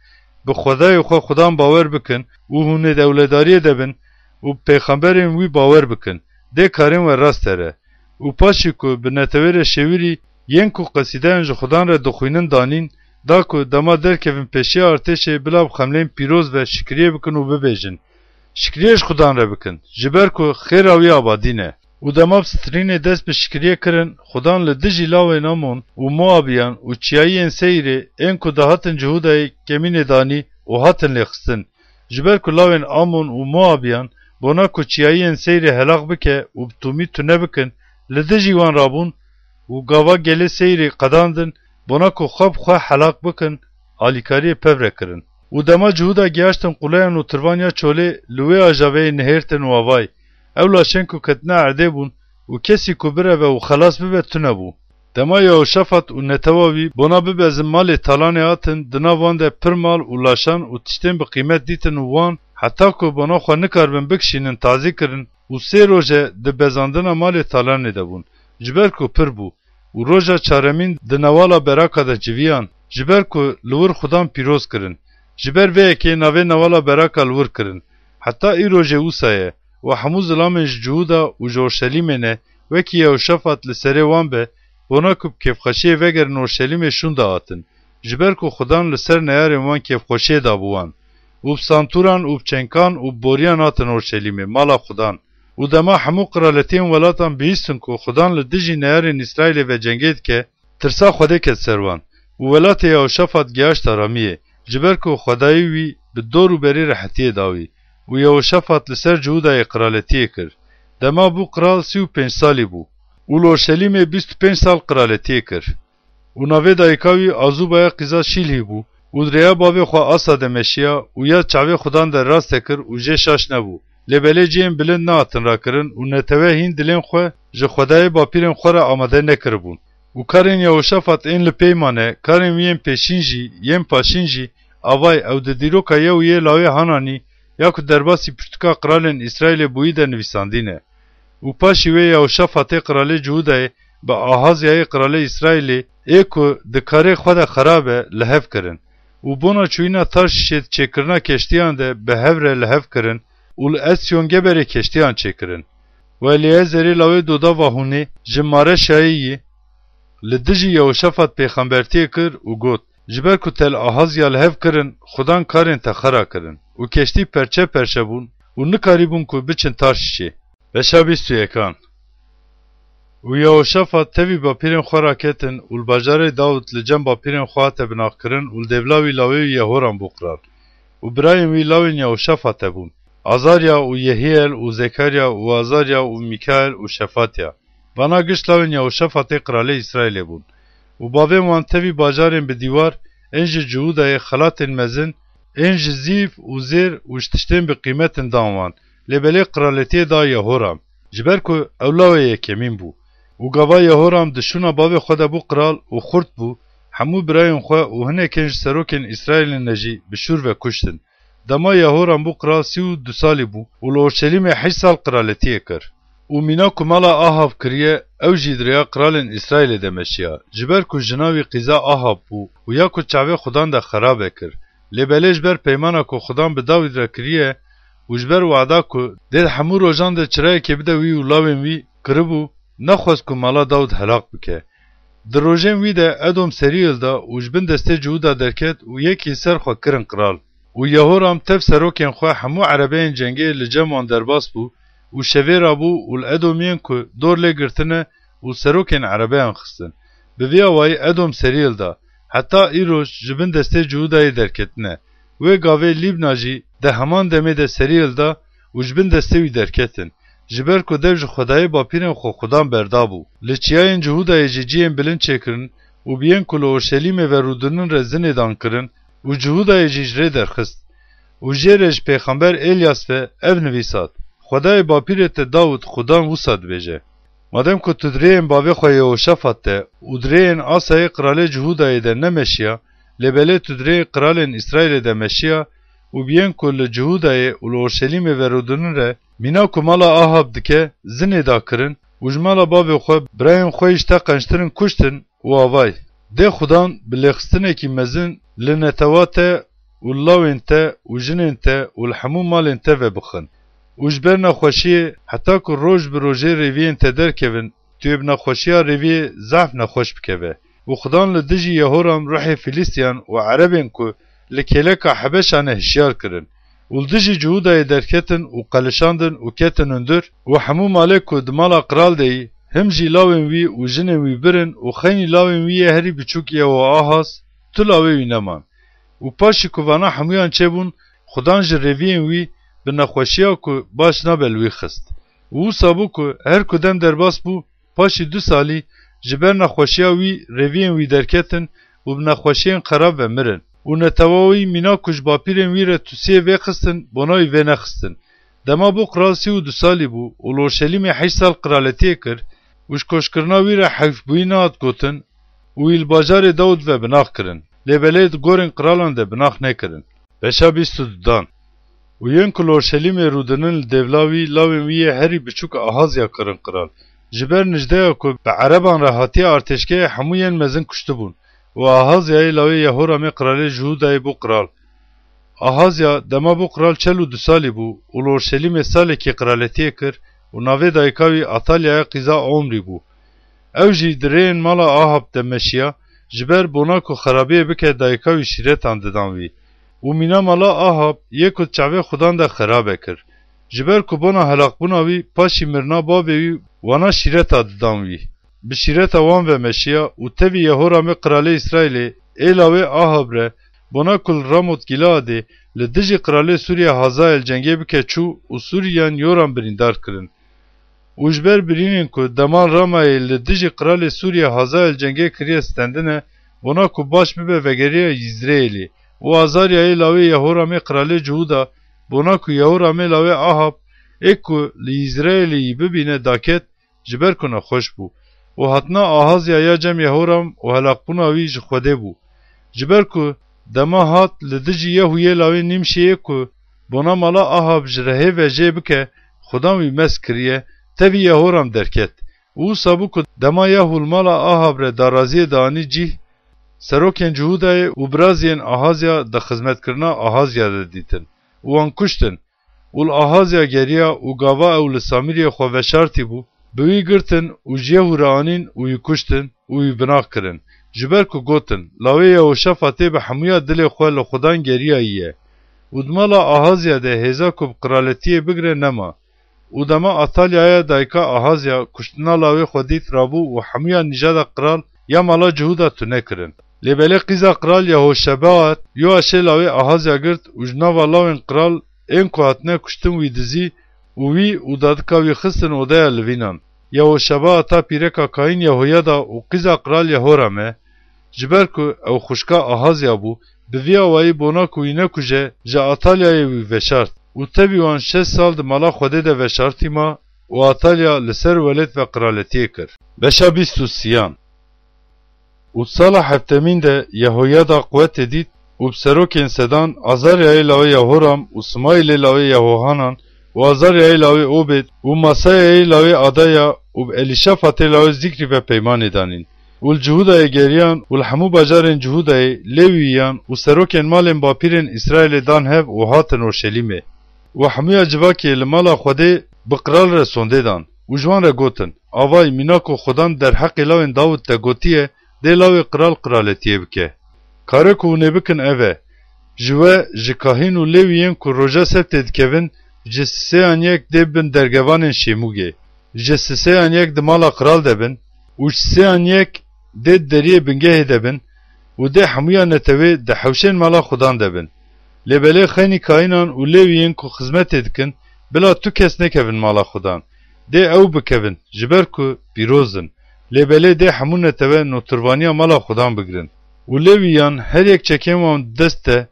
Bi Xwedayê xwe Xudan bawer bikin û hûn ê di ewledariyê de bin û bi pêxemberên wî bawer bikin. Dê karên we rast here. Û paşî ku bi netewê re şêwirî yên ku qesîdeyan ji Xudan re dixwînin danîn, da ku dema derkevin pêşiya artêşê bila bi xemlên pîroz ve şikriyê bikin û bibêjin, Şikriyê ji Xudan re bikin, ji ber ku xêra wî abadî ne. Û dema bi sitirînê dest bi şikriyê kirin, Xudan li dijî lawên Amon û Moabiyan û çiyayiyên Seyrê ên ku dihatin Cihûdayê kemînê danî û hatin lêxistin. Ji ber ku lawên Amon û Moabiyan bona ku çiyayiyên Seyrê helax bike û bi tûmî tune bikin, li dijî wan rabûn û gava gelê Seyrê qedandin, bona ku xwe bi xwe helak bikin, alîkariyê pev re kirin. Û dema Cihûda gihaştin quleyan û tirvan ya çolê, li wê ajaveyê nihêrtin û avay, ew laşên ku ketine erdê bûn û kesî ku bireve û xelas bibe tune bû. Dema Yehoşafat û netewa wî bona bibezin malê talanê hatin, di nav wan de pir mal û laşan û tiştên bi qîmet dîtin û wan, heta ku bona xwe nikaribin bikişînin, tazî kirin û sê roje di bezandina malê talanê de bûn, ji ber ku pir bû. Û roja çaremîn di newala Beraka de civiyan, ji ber ku li wir Xudan pîroz kirin. Ji ber vê yekê navê newala Beraka li wir kirin. Heta îrojê wisa ye û hemû zilamên ji Cihûda û ji Orşelîmê ne, wekî Yehoşafat li serê wan be, bona ku bi kêfxweşiyê vegerin Orşelîmê şûnde hatin. Ji ber ku Xudan li ser neyarên wan kêfxweşiyê dabû wan. Û bi santûran û bi çenkan û bi boriyan hatin Orşelîmê, mala Xudan. Û dema hemû qiraletiyên welatan bihîstin ku Xudan li dijî neyarên Îsraîlê ve cengê dike, tirsa Xwedê ket ser wan. Û welatê Yehoşafat gihaşt aramiyê, ji ber ku Xwedayê wî bi dor û berî rehetiyê da wî. Û Yehoşafat li ser Cihûdayê qiraletiyê kir. Dema bû qiral sî û pênc salî bû. Û li Orşelîmê bîst û pênc sal qiraletiyê kir. Û navê dayika wî Azûbaya qîza Şîlhî bû û di rêya bavê xwe Asa de meşiya û ya çavê Xudan de raste kir û jê şaş nebû. Lê belê cihên bilind nehatin rakirin û netewe hîn dilên xwe ji Xwedayê bapîrên xwe re amade nekiribûn. Û karên Yehoşafat ên li pey mane, karên wî yên pêşîn jî, yên paşîn jî, avay ew di dîroka yew yê lawê Hananî ya ku derbasî pirtûka qiralên Îsraîlê bûyî de nivîsandî ne. Û paşî wê Yehoşafatê qiralê Cihûdayê bi Ahazyayê qiralê Îsraîlê ê ku di karê xwe de xerab e, li hev kirin. Û bona çûyîna Tarşîşê di çêkirina keştiyan de bi hev re li hev kirin û li Esyon-Geberê keştiyan çêkirin. Û Elîezerê lawê Dodava hûnê ji Mareşayê yî li dijî Yehoşafat pêxembertiyê kir û got, Ji ber ku te li Ahazya li hev kirin, Xudan karên te xera kirin û keştî perçe perçe bûn û nikarîbûn ku biçin Tarşîşê. Beşa bîst û yekan. Û Yehoşafat tevî bapîrên xwe raketin û li bajarê Dawid li cem bapîrên xwe hate binaxkirin û li dêvla wî lawê wî Yehoram bû qral. Û birayên wî lawên Yehoşafatê bûn, Azarya û Yehiel û Zekarya û Azarya û Mîkael û Şefatya. Vana giş lawên Yehoşafatê qiralê Îsraîlê bûn. Û bavên wan tevî bajarên bi dîwar, ên ji Cihûdayê xelatên mezin, ên ji zîv û zêr û ji tiştên bi qîmetin dan wan, lê belê qiraletiyê da Yehoram, ji ber ku ew lawê yekemîn bû. Û gava Yehoram di şûna bavê xwe de bû qral û xurt bû, hemû birayên xwe û hinekên ji serokên Îsraîlê ne jî bi şûr ve kuştin. Dema Yehoram bû qral sî û du salî bû û li Orşelîmê heşt sal qiraletiyê kir. Û mîna ku mala Ahab kiriye, ew jî di rêya qiralên Îsraîlê de meşiya, ji ber ku jina wî qîza Ahab bû û ya ku çavê Xudan de xerabe kir. Lê belê ji ber peymana ku Xudan bi Dawîd re kiriye û ji ber wada ku dê di hemû rojan de çirayekê bide wî û lawên wî kiribû, nexwest ku mala Dawid helaq bike. Di rojên wî de Edom serî hilda û ji bin destê Cihûda derket û yekî ser xwe kirin qral. Û Yehoram tev serokên xwe hemû erebeyên cengê li cem wan derbas bû û şevê rabû û li Edomiyên ku dor lê girtine û serokên erebeyan xistin. Bi vî awayî Edom serî hilda, heta îroj ji bin destê Cihûdayê derketine. Wê gavê Lîbna jî di heman demê de serî hilda û ji bin destê wî derketin. Ji ber ku dev ji Xwedayê bapîrên xwe Xudan berdabû. Li çiyayên Cihûdayê jî cihên bilind çêkirin û bi yên ku li Orşelîmê ve rûdinin re zinê dan kirin û Cihûdayê jî ji rê derxist. Û jê re ji pêxember Elyas ve ev nivîs hat: Xwedayê bapîrê te Dawid Xudan wisa dibêje: Madem ku tu di rêyên bavê xwe Yehoşafat de û di rêyên Asayê qiralê Cihûdayê de nemeşiya, lê belê tu di rêyê qiralên Îsraîlê de meşiya û bi yên ku li Cihûdayê û li Orşelîmê ve rûdinin re mîna ku mala Ahab dike, zinê da kirin û ji mala bavê xwe birayên xwe yî ji te qençtirin kuştin û avay. Dê Xudan bi lêxistinekî mezin li netewa te û li lawên te û jinên te û li hemû malên te ve bixin. Û ji ber nexweşiyê, heta ku roj bi rojê rêviyên te derkevin, tu yê bi nexweşiya rêviyê zehf nexweş bikeve. Û Xudan li dijî Yehoram ruhê Filîstiyan û Erebên ku li kêleka Hebeşan e hişyar kirin. Û li dijî Cihûdayê derketin û qelişandin û ketin hundir, û hemû malê ku di mala qral de yî, him jî lawên wî û jinên wî birin û xeynî lawên wî yê herî biçûk Yehoahaz, tu lawê wî neman. Û paşî ku vana hemûyan çêbûn, Xudan ji rêviyên wî bi nexweşiya ku baş nabe li wî xist. Û wisa bû ku her ku dem derbas bû, paşî du salî ji ber nexweşiya wî rêviyên wî derketin û bi nexweşiyên xerab ve mirin. Û netewa wî mîna ku ji bapîrên wî re tusiyê vêxistin, bona wî vênexistin. Dema bû qral sî û du salî bû û li Orşelîmê heşt sal qiraletiyê kir û ji koçkirina wî re heyfbûyî nehat gotin û wî li bajarê Dawid ve binax kirin. Lê belê di gorên qiralan de binax nekirin. Beşa bîst û dudan. Û yên ku li Orşelîmê rûdinin li dêvla wî, lawên wî yê herî biçûk Ahazya kirin qral. Ji ber nijdeya ku bi Ereban re hatiye artêşgehê hemû yên mezin kuştibûn. Û Ahazyayê lawê Yehoramê qiralê Cihûdayê bû qral. Ahazya dema bû qral çel û du salî bû û li Orşelîmê salekî qiraletiyê kir û navê dayika wî Atalyaya qîza Omrî bû. Ew jî di rêyên mala Ahab de meşiya, ji ber bona ku xerabiyê bike dayika wî şîretan didan wî. Û mîna mala Ahab yê ku di çavê Xudan de xerabe kir. Ji ber ku bona helaqbûna wî paşî mirina bavê wî wana şîreta didan wî. Bi şîreta wan ve meşiya û tevî Yehoramê qiralê Îsraîlê ê lawê Ahab re, bona ku li Ramot Gîleadê li dijî qiralê Sûriya Hazael cengê bike çû û Sûriyan Yoram birîndar kirin. Û ji ber birînên ku deman Ramayê li dijî qiralê Sûriya Hazael cengê kiriye stendine, bona ku baş bibe vegeriya Yîzreêlê. Û Azaryayê lawê Yehoramê qiralê Cihûda, bona ku Yehoramê lawê Ahab ê ku li Yîzreêlê yî bibîne daket, ji ber ku nexweş bû. Û hatina Ahazya ya cem Yehoram û helaqbûna wî ji Xwedê bû. Ji ber ku dema hat li dijî Yehûyê lawê Nîmşiyê ku bona mala Ahab ji rehê ve jê bike, Xudan wî mest kiriye, tevî Yehoram derket. Û wisa bû ku dema Yehû li mala Ahab re daraziyê dianî cîh, serokên Cihûdayê û biraziyên Ahazya di xizmetkirina Ahazya de dîtin û wan kuştin. Û li Ahazya geriya û gava ew li Samîriyê xwe veşartî bû, bi wî girtin û ji Yehû re anîn û wî kuştin û wî binax kirin, ji ber ku gotin, Lawê Yehoşafatê bi hemûya dilê xwe li Xudan geriyayî ye û di mala Ahazya de hêza ku bi qiraletiyê bigire nema. Û dema Atalyaya dayika Ahazya kuştina lawê xwe dît, rabû û hemûya nîjada qral ya mala Cihûda tune kirin. Lê belê qîza qral Yehoşebaat Yoaşê lawê Ahazya girt û ji nava lawên qral ên ku hatine kuştin wî dizî û wî û dadika wî xistin odeya livînan. Yehoşebaata pîreka kayîn Yehoyada û qîza qral Yehoram e, ji ber ku ew xwişka Ahazya bû, bi vî awayî bona ku wî nekuje, ji Atalyayê wî veşart û tevî wan şeş sal di mala Xwedê de veşartî ma û Atalya li ser welêt ve qiraletiyê kir. Beşa bîst û sêyan. Û sala heftemîn de Yehoyada quwetê dît, û bi serokên sedan, Azaryayê lawê Yehoram û Simayîlê lawê Yehohanan û Azaryayê lawê Obêd û Masayayê lawê Adaya û bi Elîşafatê lawê Zîkrî ve peymanê danîn. Û li Cihûdayê geriyan û li hemû bajarên Cihûdayê Lêwiyan û serokên malên bapîrên Îsraîlê dan hev û hatin Orşelîmê. Û hemûya civakê li mala Xwedê bi qral re sondê dan û ji wan re gotin, Avay, mîna ku Xudan derheqê lawên Dawid te gotiye, dê lawê qral qiraletiyê bike. Karê ku hûn ê bikin ev e, ji we, ji kahîn û lêwiyên ku roja sebtê dikevin, ji sisêyan yek dê bibin dergevanên şêmûgê. Ji sisêyan yek di mala qral de bin û ji sisêyan yek dê di deriyê bingehê de bin û dê hemûya netewê di hewşên mala Xudan de bin. Lê belê xeynî kahînan û lêwiyên ku xizmetê dikin, bila tu kes nekevin mala Xudan. Dê ew bikevin, ji ber ku pîroz in. Lê belê dê hemû netewe notirbaniya mala Xudan bigirin. Û lêwiyan her yek çekên wan dest de,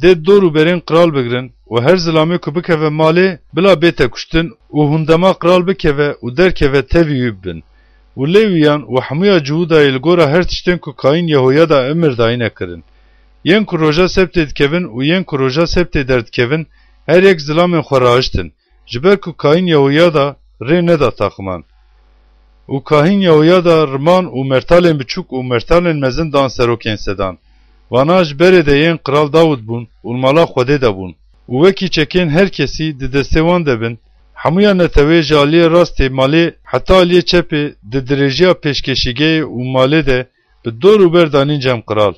dê dor û berên qral bigirin û her zilamê ku bikeve malê, bila bête kuştin û hundema qral bikeve û derkeve tevî wî bibin. Û lêwiyan û hemûya Cihûdayê li gora her tiştên ku kayîn Yehoyada emir dayîne kirin. Yên ku roja sebtê dikevin û yên ku roja sebtê derdikevin, her yek zilamên xwe rahiştin, ji ber ku kayîn Yehoyada rê neda taximan. Û kahîn Yehoyada riman û mertalên biçûk û mertalên mezin dan serokên sedan. Vana ji berê de yên qral Dawid bûn û li mala Xwedê de bûn. Û wekî çekên her kesî di destê wan de bin, hemûya netewê ji aliyê rastê malê heta aliyê çepê di dirêjiya pêşkêşîgehê û malê de bi dor û ber danîn cem qral.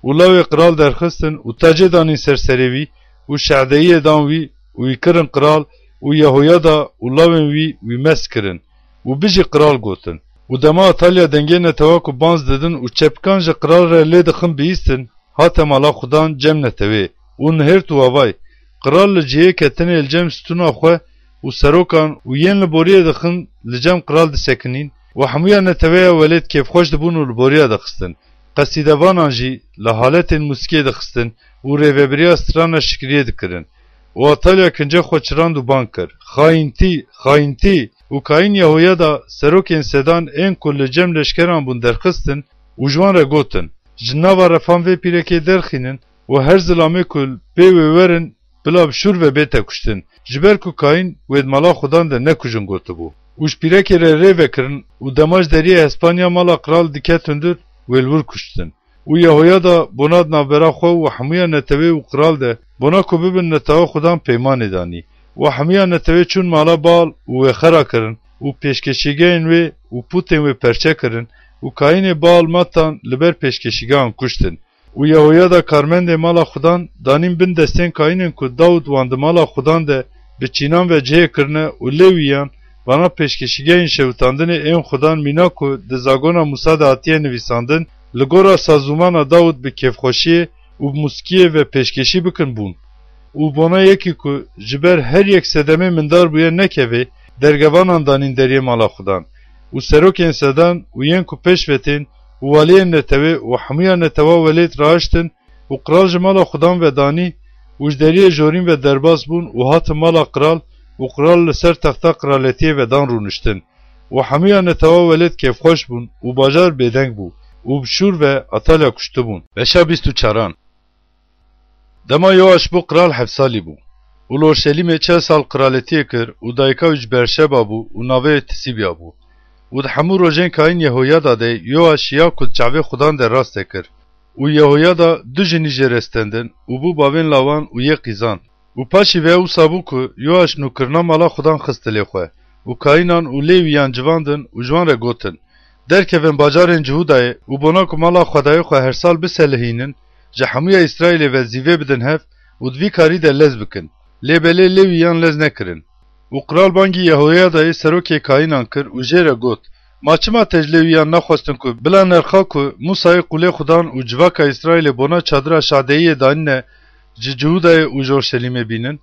Û lawê qral derxistin û tacê danîn ser serê wî û şehdeyiyê dan wî û wî kirin qral û Yehoyada û lawên wî wî mest kirin û Bijî qral gotin. Û dema Atalya dengê netewa ku banz didin û çepikan ji qral re lê dixin bihîstin, hate mala Xudan cem netewê û nihêrt û avay, Qral li cihê ketinê li cem stûna xwe û serokan û yên li boriyê dixin li cem qral disekinîn û hemûya neteweya welêt kêfxweş dibûn û li boriya dixistin. Qesîdevanan jî li haletên mûsikê dixistin û rêvebiriya strana şikriyê dikirin. Û Atalya kincê xwe çirand û bang kir, Xayîntî! Xayîntî! Û kayîn Yehoyada serokên sedan ên ku li cem leşkeran bûn derxistin û ji wan re gotin, Ji nava refan vê pîrekê derxînin û her zilamê ku pê wê werin, bila bi şûr ve bête kuştin, ji ber ku kayîn wê di mala Xudan de nekujin gotibû. Û ji pîrekê re rê vekirin û dema ji deriyê hespan ya mala qral diket hundir, wê li wir kuştin. Û Yehoyada bona di navbera xwe û hemûya netewê û qral de, bona ku bibin netewa Xudan peymanê danî. Û hemûya netewê çûn mala Baal û wê xera kirin û pêşkeşîgehên wê û pûtên wê perçe kirin û kayînê Baal Matan li ber pêşkeşîgehan kuştin. Û Yehoyada karmendê mala Xudan danîn bin destên kayînên ku Dawid wan di mala Xudan de bi çînan ve cihê kirine û Lêwiyan, vana pêşkeşîgehên şewitandinê ên Xudan mîna ku di zagona Mûsa de hatiye nivîsandin, li gora sazûmana Dawid bi kêfxweşiyê û bi mûsikiyê ve pêşkêşî bikin bûn. Û bona yekî ku ji ber her yek sedemê mindar bûye nekevê, dergevanan danîn deriyê mala Xudan. Û serokên sedan û yên ku pêş ve tên û waliyên netewê û hemûya netewa welêt rahiştin û qral ji mala Xudan ve danî û ji deriyê jorîn ve derbas bûn û hatin mala qral û qral li ser texta qiraletiyê ve dan rûniştin. Û hemûya netewa welêt kêfxweş bûn û bajar bêdeng bû û bi şûr ve Atalya kuştibûn. Beşa bîst û çaran. Dema Yoaş bû qral heft salî bû û li Orşelîmê çel sal qiraletiyê kir û dayika wî ji Berşeba bû û navê wê Tisîbya bû. Û di hemû rojên kayîn Yehoyada de Yoaş ya ku di çavê Xudan de rastê kir. Û Yehoyada du jinî jê re stendin û bû bavên lawan û yê qîzan. Û paşî vê wisa bû ku Yoaş nûkirina mala Xudan xist dilê xwe û kayînan û lêwiyan civandin û ji wan re gotin, Derkevin bajarên Cihûdayê û bona ku mala Xwedayê xwe her sal biselihînin, ji hemûya Îsraîlê ve zîvê bidin hev û di vî karî de lez bikin. Lê belê lêwiyan lez nekirin. Û qral bangî Yehoyadayê serokê kayînan kir û jê re got, Ma çima te ji lêwiyan nexwestin ku bila nerxa ku Mûsayê qûlê Xudan û civaka Îsraîlê bona çadira şadeyiyê danîne ji Cihûdayê û ji Orşelîmê bînin?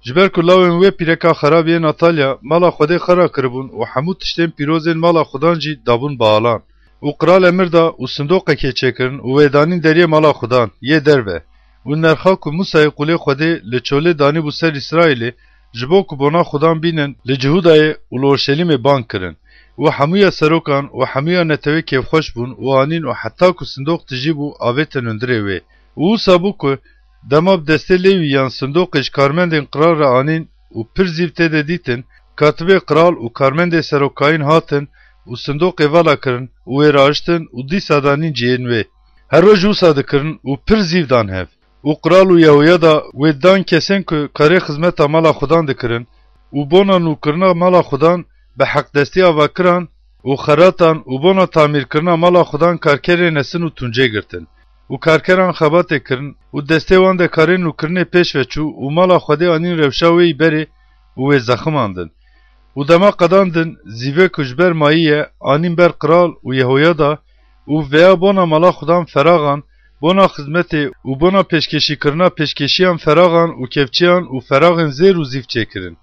Ji ber ku lawên wê pîreka xerab yên Atalya mala Xwedê xera kiribûn û hemû tiştên pîrozên mala Xudan jî dabûn baalan. Û qral emir da û sindoqekê çêkirin û wê danîn deriyê mala Xudan, yê derve. Û nerxa ku Mûsayê qûlê Xwedê li çolê danîbû ser Îsraîlê, ji bo ku bona Xudan bînin, li Cihûdayê û li Orşelîmê bang kirin. û hemûya serokan û hemûya netewê kêfxweş bûn û anîn û heta ku sindoq tijî bû, avêtin hundirê wê. Û wisa bû ku dema bi destê Lêwîyan sindoqê ji karmendên qral re anîn û pir zîv tê de dîtin, katibê qral û karmendê serokayîn hatin û sindoqê vala kirin û wê rahiştin û dîsa danîn cihên wê. Her roj wisa dikirin û pir zîv dan hev. Û qral û Yehoyada wê dan kesên ku karê xizmeta mala Xudan dikirin û bona nûkirina mala Xudan bi heqdestî ava kiran û xeratan û bona tamîrkirina mala Xudan karkerê nesin û tuncê girtin û karkeran xebatê kirin û destê wan de karê nûkirinê pêş ve çû û mala Xwedê anîn rewşa wê yî berê û wê zeximandin. Û dema qedandin zîvê ku ji ber mayî ye, anîn ber qral û Yehoyada û veya bona mala Xudan feraxan, bona xizmetê û bona pêşkêşîkirina pêşkêşiyan feraxan û kevçiyan û feraxên zêr û zîv çêkirin.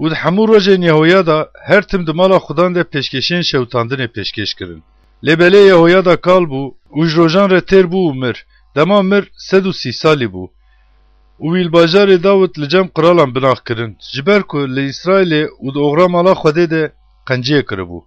Û di hemû rojên Yehoyada her tim di mala Xudan de pêşkêşiyên şewitandinê pêşkêş kirin. Lê belê Yehoyada kal bû û ji rojan re têr bû û mir. Dema mir sed û sî salî bû. Û wî li bajarê Dawid li cem qiralan binax kirin, ji ber ku li Îsraîlê û di oxira mala Xwedê de qenciyê kiribû.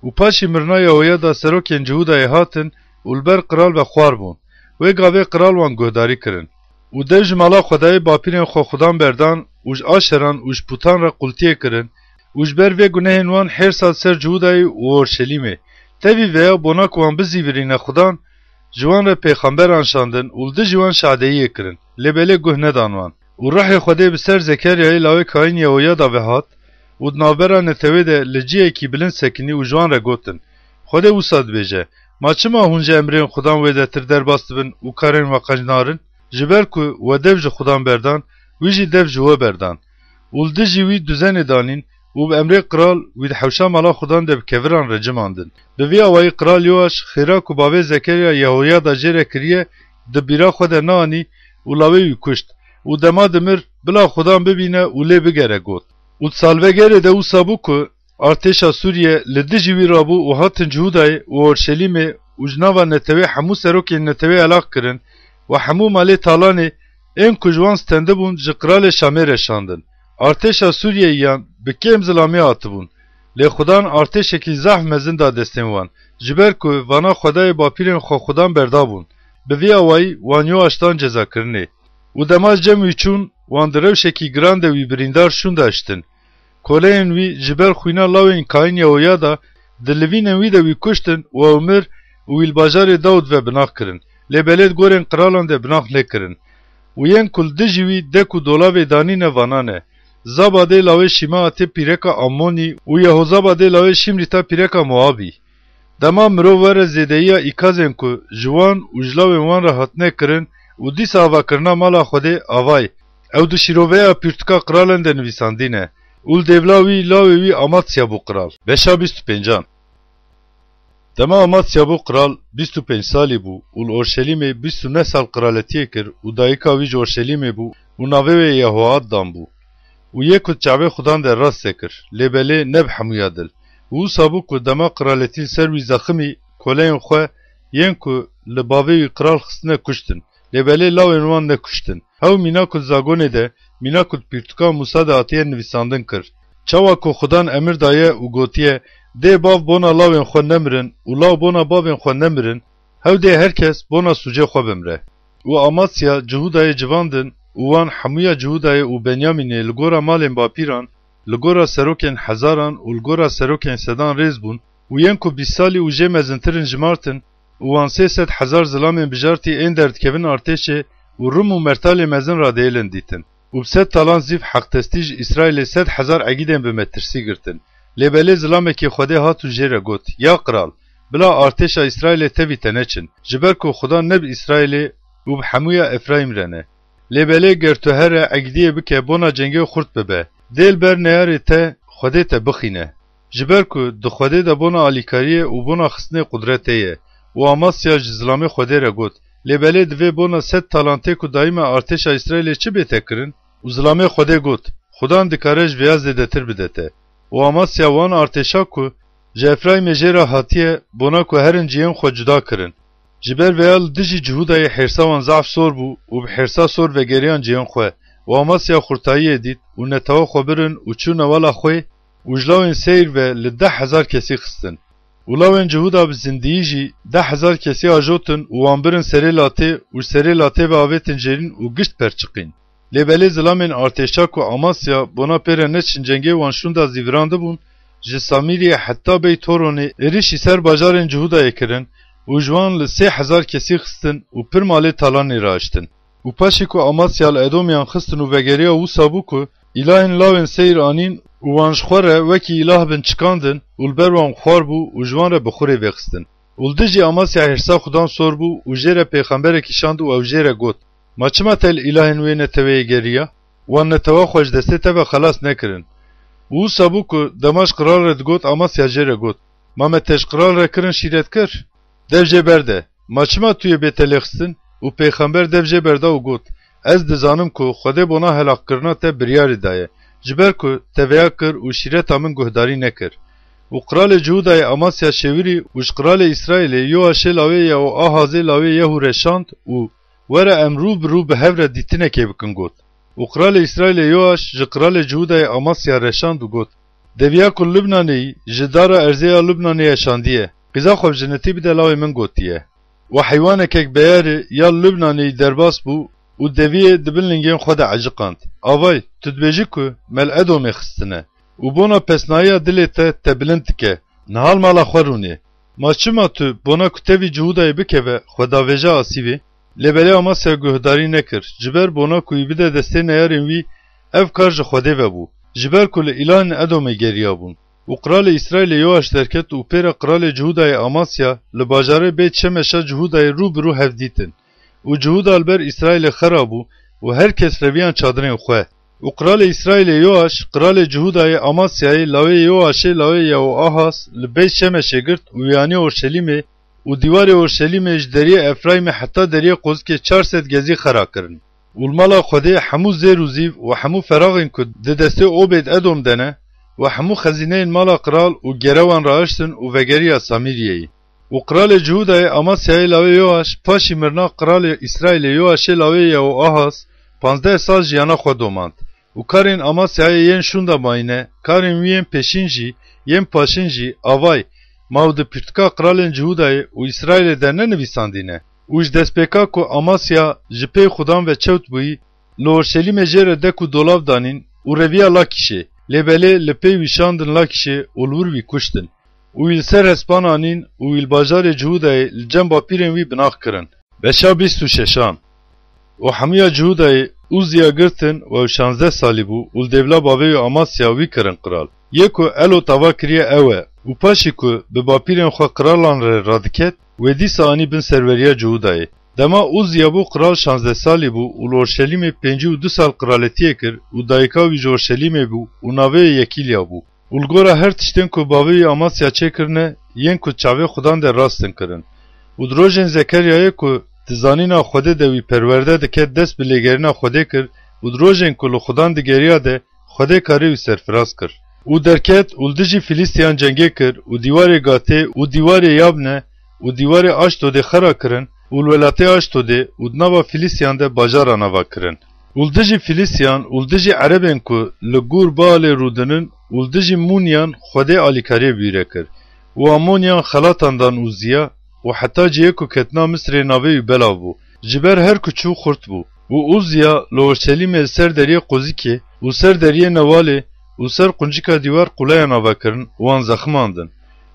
Û paşî mirina Yehoyada serokên Cihûdayê hatin û li ber qral ve xwar bûn. Wê gavê qral wan guhdarî kirin. Û dev ji mala Xwedayê bapîrên xwe Xudan berdan û ji Aşeran û ji pûtan re qultiyê kirin û ji ber vê gunehên wan hêrsa ser Cihûdayê û Orşelîmê. Tevî veya bona ku wan bizîvirîne Xudan, ji wan re pêxemberan şandin û li dijî wan şadeyiyê kirin, lê belê guh nedan wan. Û rihê Xwedê bi ser Zekeryayê lawê kayîn Yehoyada ve hat û di navbera netewê de li ciyekî bilind sekinî û ji wan re gotin, Xwedê wisa dibêje, Ma çima hûn ji emrên Xudan wêdetir derbas dibin û karên we qenc narin? Ji ber ku we dev ji Xudan berdan, wî jî dev ji we berdan. Û li dijî wî duzenê danîn û bi emrê qral wî di hewşa mala Xudan de bi keviran re cimandin. Bi vî awayî qral Yoaş xêra ku bavê Zekerya Yehoyada jê re kiriye, di bîra xwe de neanî û lawê wî kuşt. Û dema dimir, bila Xudan bibîne û lê bigere got. Û di salvegerê de wisa bû ku artêşa Sûriye li dijî wî rabû û hatin Cihûdayê û Orşelîmê û ji nava netewê hemû serokên netewê elax kirin û hemû malê talanê ên ku ji wan stendibûn ji qralê Şamê re şandin. Artêşa Sûriyeyiyan bi kêm zilamê hatibûn. Lê Xudan artêşekî zehf mezin da destên wan, ji ber ku vana Xwedayê bapîrên xwe Xudan berdabûn. Bi vî awayî wan Yoaş dan cezakirinê. Û dema ji cem wî çûn, wan di rewşekî giran de wî birîndar şûnda hiştin. Koleyên wî ji ber xwîna lawên kayîn Yehoyada di livînên wî de wî kuştin û ew mir û wî li bajarê Dawid ve binax kirin. Lê belê di gorên qiralan de binax nekirin. Û yên ku li dijî wî dek û dolavê danîne vana ne, Zabadê lawê Şîmeatê pîreka Amonî û Yehozabadê lawê Şîmrîta pîreka Moabî. Dema mirov were zêdeyiya îkazên ku ji wan û ji lawên wan re hatine kirin û dîsa avakirina mala Xwedê avayê, ew di şîroveya pirtûka qiralên de nivîsandîne û li dêvla wî lawê wî Amatsya bû qral. Beşa bîst û pêncan. Dema Amatsya bû qral, bîst û pênc salî bû û li Orşelîmê bîst û neh sal qiraletiyê kir û dayika wî ji Orşelîmê bû û navê wê Yehoad dan bû. Û yê ku di çavê Xudan de rast sekir, lê belê ne bi hemûya dil. Û wisa bû ku dema qiraletî li ser wî zeximî, koleyên xwe yên ku li bavê wî qral xistine kuştin, lê belê lawên wan nekuştin. Hew mîna ku di zagonê de, mîna ku di pirtûka Mûsa de hatiye nivîsandin kir. Çawa ku Xudan emir daye û gotiye, Dê bav bona lawên xwe nemirin û law bona bavên xwe nemirin, hew dê her kes bona sûcê xwe bimre. Û Amatsya Cihûdayê civandin û wan hemûya Cihûdayê û Benyamînê li gora malên bapîran, li gora serokên hezaran û li gora serokên sedan rêz bûn û yên ku bîst salî û jê mezintir in jimartin û wan sê sed hezar zilamên bijartî ên derdikevin artêşê û rim û mertalê mezin radeyê lindîtin. Û bi sed talan zîv heqdestî ji Îsraîlê sed hezar egîdên bi metirsî girtin. Lê belê zilamekî Xwedê hat û jê re got, Ya qral, bila artêşa Îsraîlê tevî te neçin, ji ber ku Xuda ne bi Îsraîlê û bi hemûya Efraîm re ne. Lê belê ger tu here egîdiyê bike bona cengê xurt bibe. Dê li ber neyarê te Xwedê te bixîne. Ji ber ku di Xwedê de bona alîkariyê û bona xistinê qudretê ye. Û Amasya ji zilamê Xwedê re got, Lê belê divê bona sed talantê ku dayî me artêşa Îsraîlê çi bête kirin? Û zilamê Xwedê got, Xudan dikare ji vêya zêdetir bide te. Û Amasya wan artêşa ku ji Efraîmê jê re hatiye, bona ku herin cihên xwe cuda kirin. Ji ber vêya li dijî Cihûdayê hêrsa wan zaf sor bû û bi hêrsa sor vegeriyan cihên xwe. Û Amasya xurtayiyê dît û netewa xwe birin û çûne wela xwê û ji lawên Seyr ve li deh hezar kesî xistin. Û lawên Cihûda bi zindiyî jî deh hezar kesî ajotin û wan birin serê latê û ji serê latê ve avêtin jêrîn û gişt perçiqîn. Lê belê zilamên artêşa ku Amasya bona pê re neçin cengê wan şûnda zîvirandibûn, ji Samîriyê heta Beyt Horonê êrişî ser bajarên Cihûdayê kirin û ji wan li sê hezar kesî xistin û pir malê talanê rahiştin. Û paşê ku Amasya li Edomîyan xistin û vegeriya, wisa bû ku îlahên lawên Seyr anîn û wan ji xwe re wekî îlah bin çikandin û li ber wan xwar bû û ji wan re bi xurê vêxistin. Û li dijî Amasya hêrsa Xudan sor bû û jê re pêxemberekî şand û ew jê re got, Ma çima te li îlahên wê neteweyê geriya? Wan netewa xwe ji destê te ve xelas nekirin. Û wisa bû ku dema ji qral re digot, Amasya jê re got, Ma me te ji qral re kirin şîretkir? Dev jê berde. Ma çima tu yê bê te lêxistin? Û pêxember dev jê berda û got, Ez dizanim ku Xwedê bona helaqkirina te biryarî daye, ji ber ku te vêya kir û şîreta min guhdarî nekir. Û qralê Cihûdayê Amasya şêwirî û ji qralê Îsraîlê Yoaşê lawê Yehoahazê lawê Yehû re şand û, Were em rû bi rû bi hev re dîtinekê bikin, got. Û qralê Îsraîlê Yoaş ji qralê Cihûdayê Amasya re şand û got, Deviya ku Lubnanê yî ji dara erzê ya Lubnanê ye şandiye. Qîza xwe bi jinetî bide lawê min gotiye. Û heywanekek beyarî ya Lubnanê yî derbas bû û deviyê di bin lingên xwe de eciqand. Avay, tu dibêjî ku me li Edomê xistine û bona pesnayiya dilê te te bilind dike. Niha li mala xwe rûnê. Ma çima tu bona ku tevî Cihûdayê bikeve xwe davêje asîvê? Lê belê Amasya guhdarî nekir, ji ber bona ku wî bide destê neyarên wî, ev kar ji Xwedê ve bû, ji ber ku li îlahên Edomê geriya bûn. Û qralê Îsraîlê Yoaş derket û pê re qralê Cihûdayê Amasya li bajarê Beyt Şemeşa Cihûdayê rû bi rû hev dîtin. Û Cihûda li ber Îsraîlê xera bû û her kes reviyan çadirên xwe. Û qralê Îsraîlê Yoaş, qralê Cihûdayê Amasyayê lawê Yoaşê lawê Yehoahaz li Beyt Şemeşê girt û wî anî Orşelîmê û dîwarê Orşelîmê ji deriyê Efraîmê heta deriyê qozikê çar sed gezî xera kirin. Û li mala Xwedê hemû zêr û zîv û hemû feraxên ku di destê Obêd Edom de ne û hemû xezîneyên mala qral û gere wan rahiştin û vegeriya Samîriyeyê. Û qralê Cihûdayê Amasyayê lawê Yoaş, paşî mirina qralê Îsraîlê Yoaşê lawê Yehoahaz, panzdeh sal jiyana xwe domand. Û karên Amasyayê yên şûnda mayîne, karên wî yên pêşîn jî, yên paşîn jî, avay, ma ew di pirtûka qralên Cihûdayê û Îsraîlê de nenivîsandîne? Û ji destpêka ku Amasya ji pey Xudan ve çewt bûyî, li Orşelîmê jê re dek û dolav danîn û reviya Lakîşê, lê belê li pey wî şandin Lakîşê û li wir wî kuştin. Û wî li ser hespan anîn û wî li bajarê Cihûdayê li cem bapîrên wî binax kirin. Beşa bîst û şeşan. Û hemûya Cihûdayê Ûziya girtin û ew şazdeh salî bû û li dêvla bavê wî Amasya wî kirin qral. Yê ku Elo tava kiriye ew e û paşî ku bi bapîrên xwe qralan re radiket, wê dîsa anî bin serweriya Cihûdayê. Dema Ûziya bû qral şazdeh salî bû û li Orşelîmê pêncî û du sal qraletiyê kir û dayika wî ji Orşelîmê bû û navê wê Yekîlya bû. Û li gora her tiştên ku bavê wî Amasya çêkirine, yên ku çavê Xudan de rastin kirin. Û di rojên Zekeryayê ku di zanîna Xwedê de wî perwerde dike, dest bi lêgerîna Xwedê kir û di rojên ku li Xudan digeriya de Xwedê karê wî serfiraz kir. Û derket û li dijî Filistiyan cengê kir û dîwarê Gatê û dîwarê Yabne û dîwarê Aşdodê xera kirin û li welatê Aşdodê û di nava Filistiyan de bajaran ava kirin. Û li dijî Filistiyan û li dijî Erebên ku li Gûr Baalê rûdinin û li dijî Mûnyan Xwedê alîkariyê bi wî re kir. Û Amoniyan xelatan dan Ûziya û heta cihê ku ketina Misirê navê wî belav bû, ji ber her ku çû xurt bû. Û Ûziya li Orşelîmê li ser deriyê qozikê û ser deriyê newalê û ser quncika dîwar quleyan ava kirin û wan zeximandin.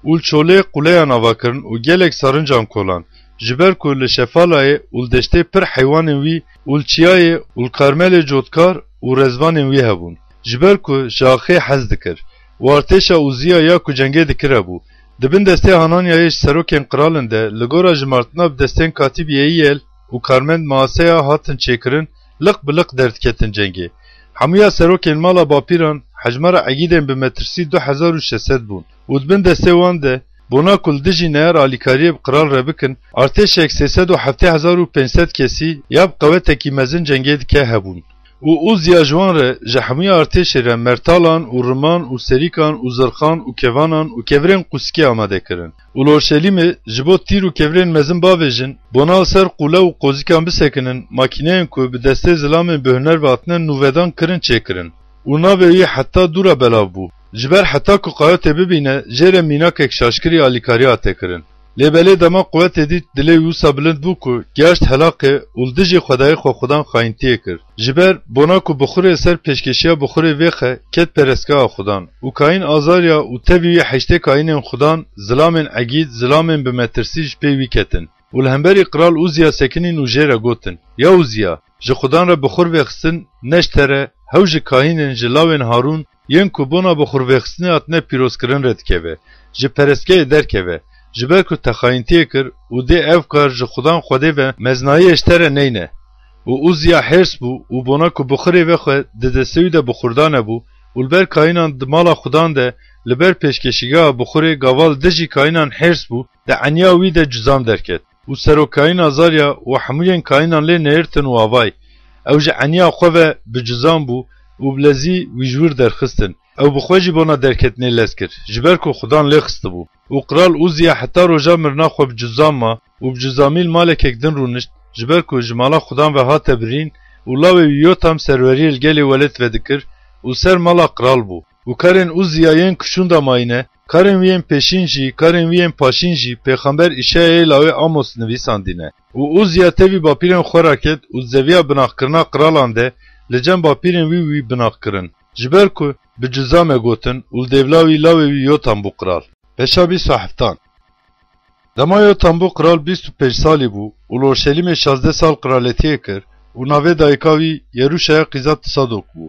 Û li çolê quleyan ava kirin û gelek sarincan kolan, ji ber ku li şefalayê û li deştê pir heywanên wî û li çiyayê û li Karmelê cotkar û rezvanên wî hebûn, ji ber ku ji axê hez dikir û artêşa Ûziya ya ku cengê dikir hebû. Di bin destê Hananyayê ji serokên qralin de li gora jimartina bi destên katîb Yeîyel û karmend Maaseya hatin çêkirin, liq bi liq derdiketin cengê. Hemûya serokên mala bapîran hejmara egîdên bi metirsî du hezar û şeş sed bûn û di bin destê wan de, bona ku li dijî neyar alîkariyê bi qral re bikin, artêşek sê sed û heftê hezar û pênc sed kesî ya bi qewetekî mezin cengê dike hebûn. Û Ûziya ji wan re, ji hemûya artêşê re mertalan û riman û serîkan û zirxan û kevanan û kevirên qûsikê amade kirin. Û li Orşelîmê ji bo tîr û kevirên mezin bavêjin, bona li ser qûle û qozîkan bisekinin, makîneyên ku bi destê zilamên bihuner ve hatine nûvedan kirin çêkirin. Û navê wî heta dû re belav bû. Ji ber heta ku qayotê bibîne, jê re mînakek şaşkirî alîkarî hate kirin. Lê belê dema quwetê dît, dilê wî wisa bilind bû ku gihaşt helaqê û li dijî Xwedayê xwe Xudan xayîntiyê kir. Ji ber bona ku bixurê ser pêşkeşiya bixurê vêxe ket perestgeha Xudan û Kayîn azariya û tevî wî heştê kayînên Xudan, zilamên egîd, zilamên bi metirsî ji pê wî ketin û li hemberî qral Uziya sekinîn û jê re gotin, Ya Uziya, ji Xudan re bixur vêxistin ne ji te re, hew ji kahînên, ji lawên Harûn, yên ku bona bixurvêxistinê hatine pîrozkirin re dikeve, ji perestgehê derkeve, ji ber ku te xayîntiyê kir û dê ev kar ji Xudan Xwedê ve mezinayiyê ji te re neyne. Û Uziya hêrs bû û bona ku bixurê vexwe di destê wî de bixurdane bû û li ber kayînan di mala Xudan de li ber pêşkeşîgeha bixurê gava li dijî kayînan hêrs bû, di eniya wî de cuzam derket. Û serokayîn azariya û hemûyên kayînan lê nihêrtin û avay. Ew ji eniya xwe ve bi cuzam bû û bi lezî wî ji wir derxistin. Ew bi xwe jî bona derketinê lez kir, ji ber ku Xudan lê xistibû. Û qral Uziya heta roja mirina xwe bi cuzam ma û bi cuzamî li malekek din rûnişt, ji ber ku ji mala Xudan ve hate birîn û lawê wî Yotam serweriyê li gelê welêt ve dikir û ser mala qral bû. Û karên Uziya yên ku şûnda mayîne, karên wî yên pêşîn jî, karên wî yên paşîn jî pêxember Îşayayê lawê Amos nivîsandîne. Û Uziya tevî bapîrên xwe raket û di zeviya binaxkirina qiralan de li cem bapîrên wî wî binax kirin. Ji ber ku bi cuzame gotin û li dêvla wî lawê wî Yotam bû qral. Beşa bîst û heftan. Dema Yotam bû qral bîst û pênc salî bû û li Orşelîmê şazdeh sal qiraletiyê kir û navê dayika wî Yerûşaya qîza Tisadok bû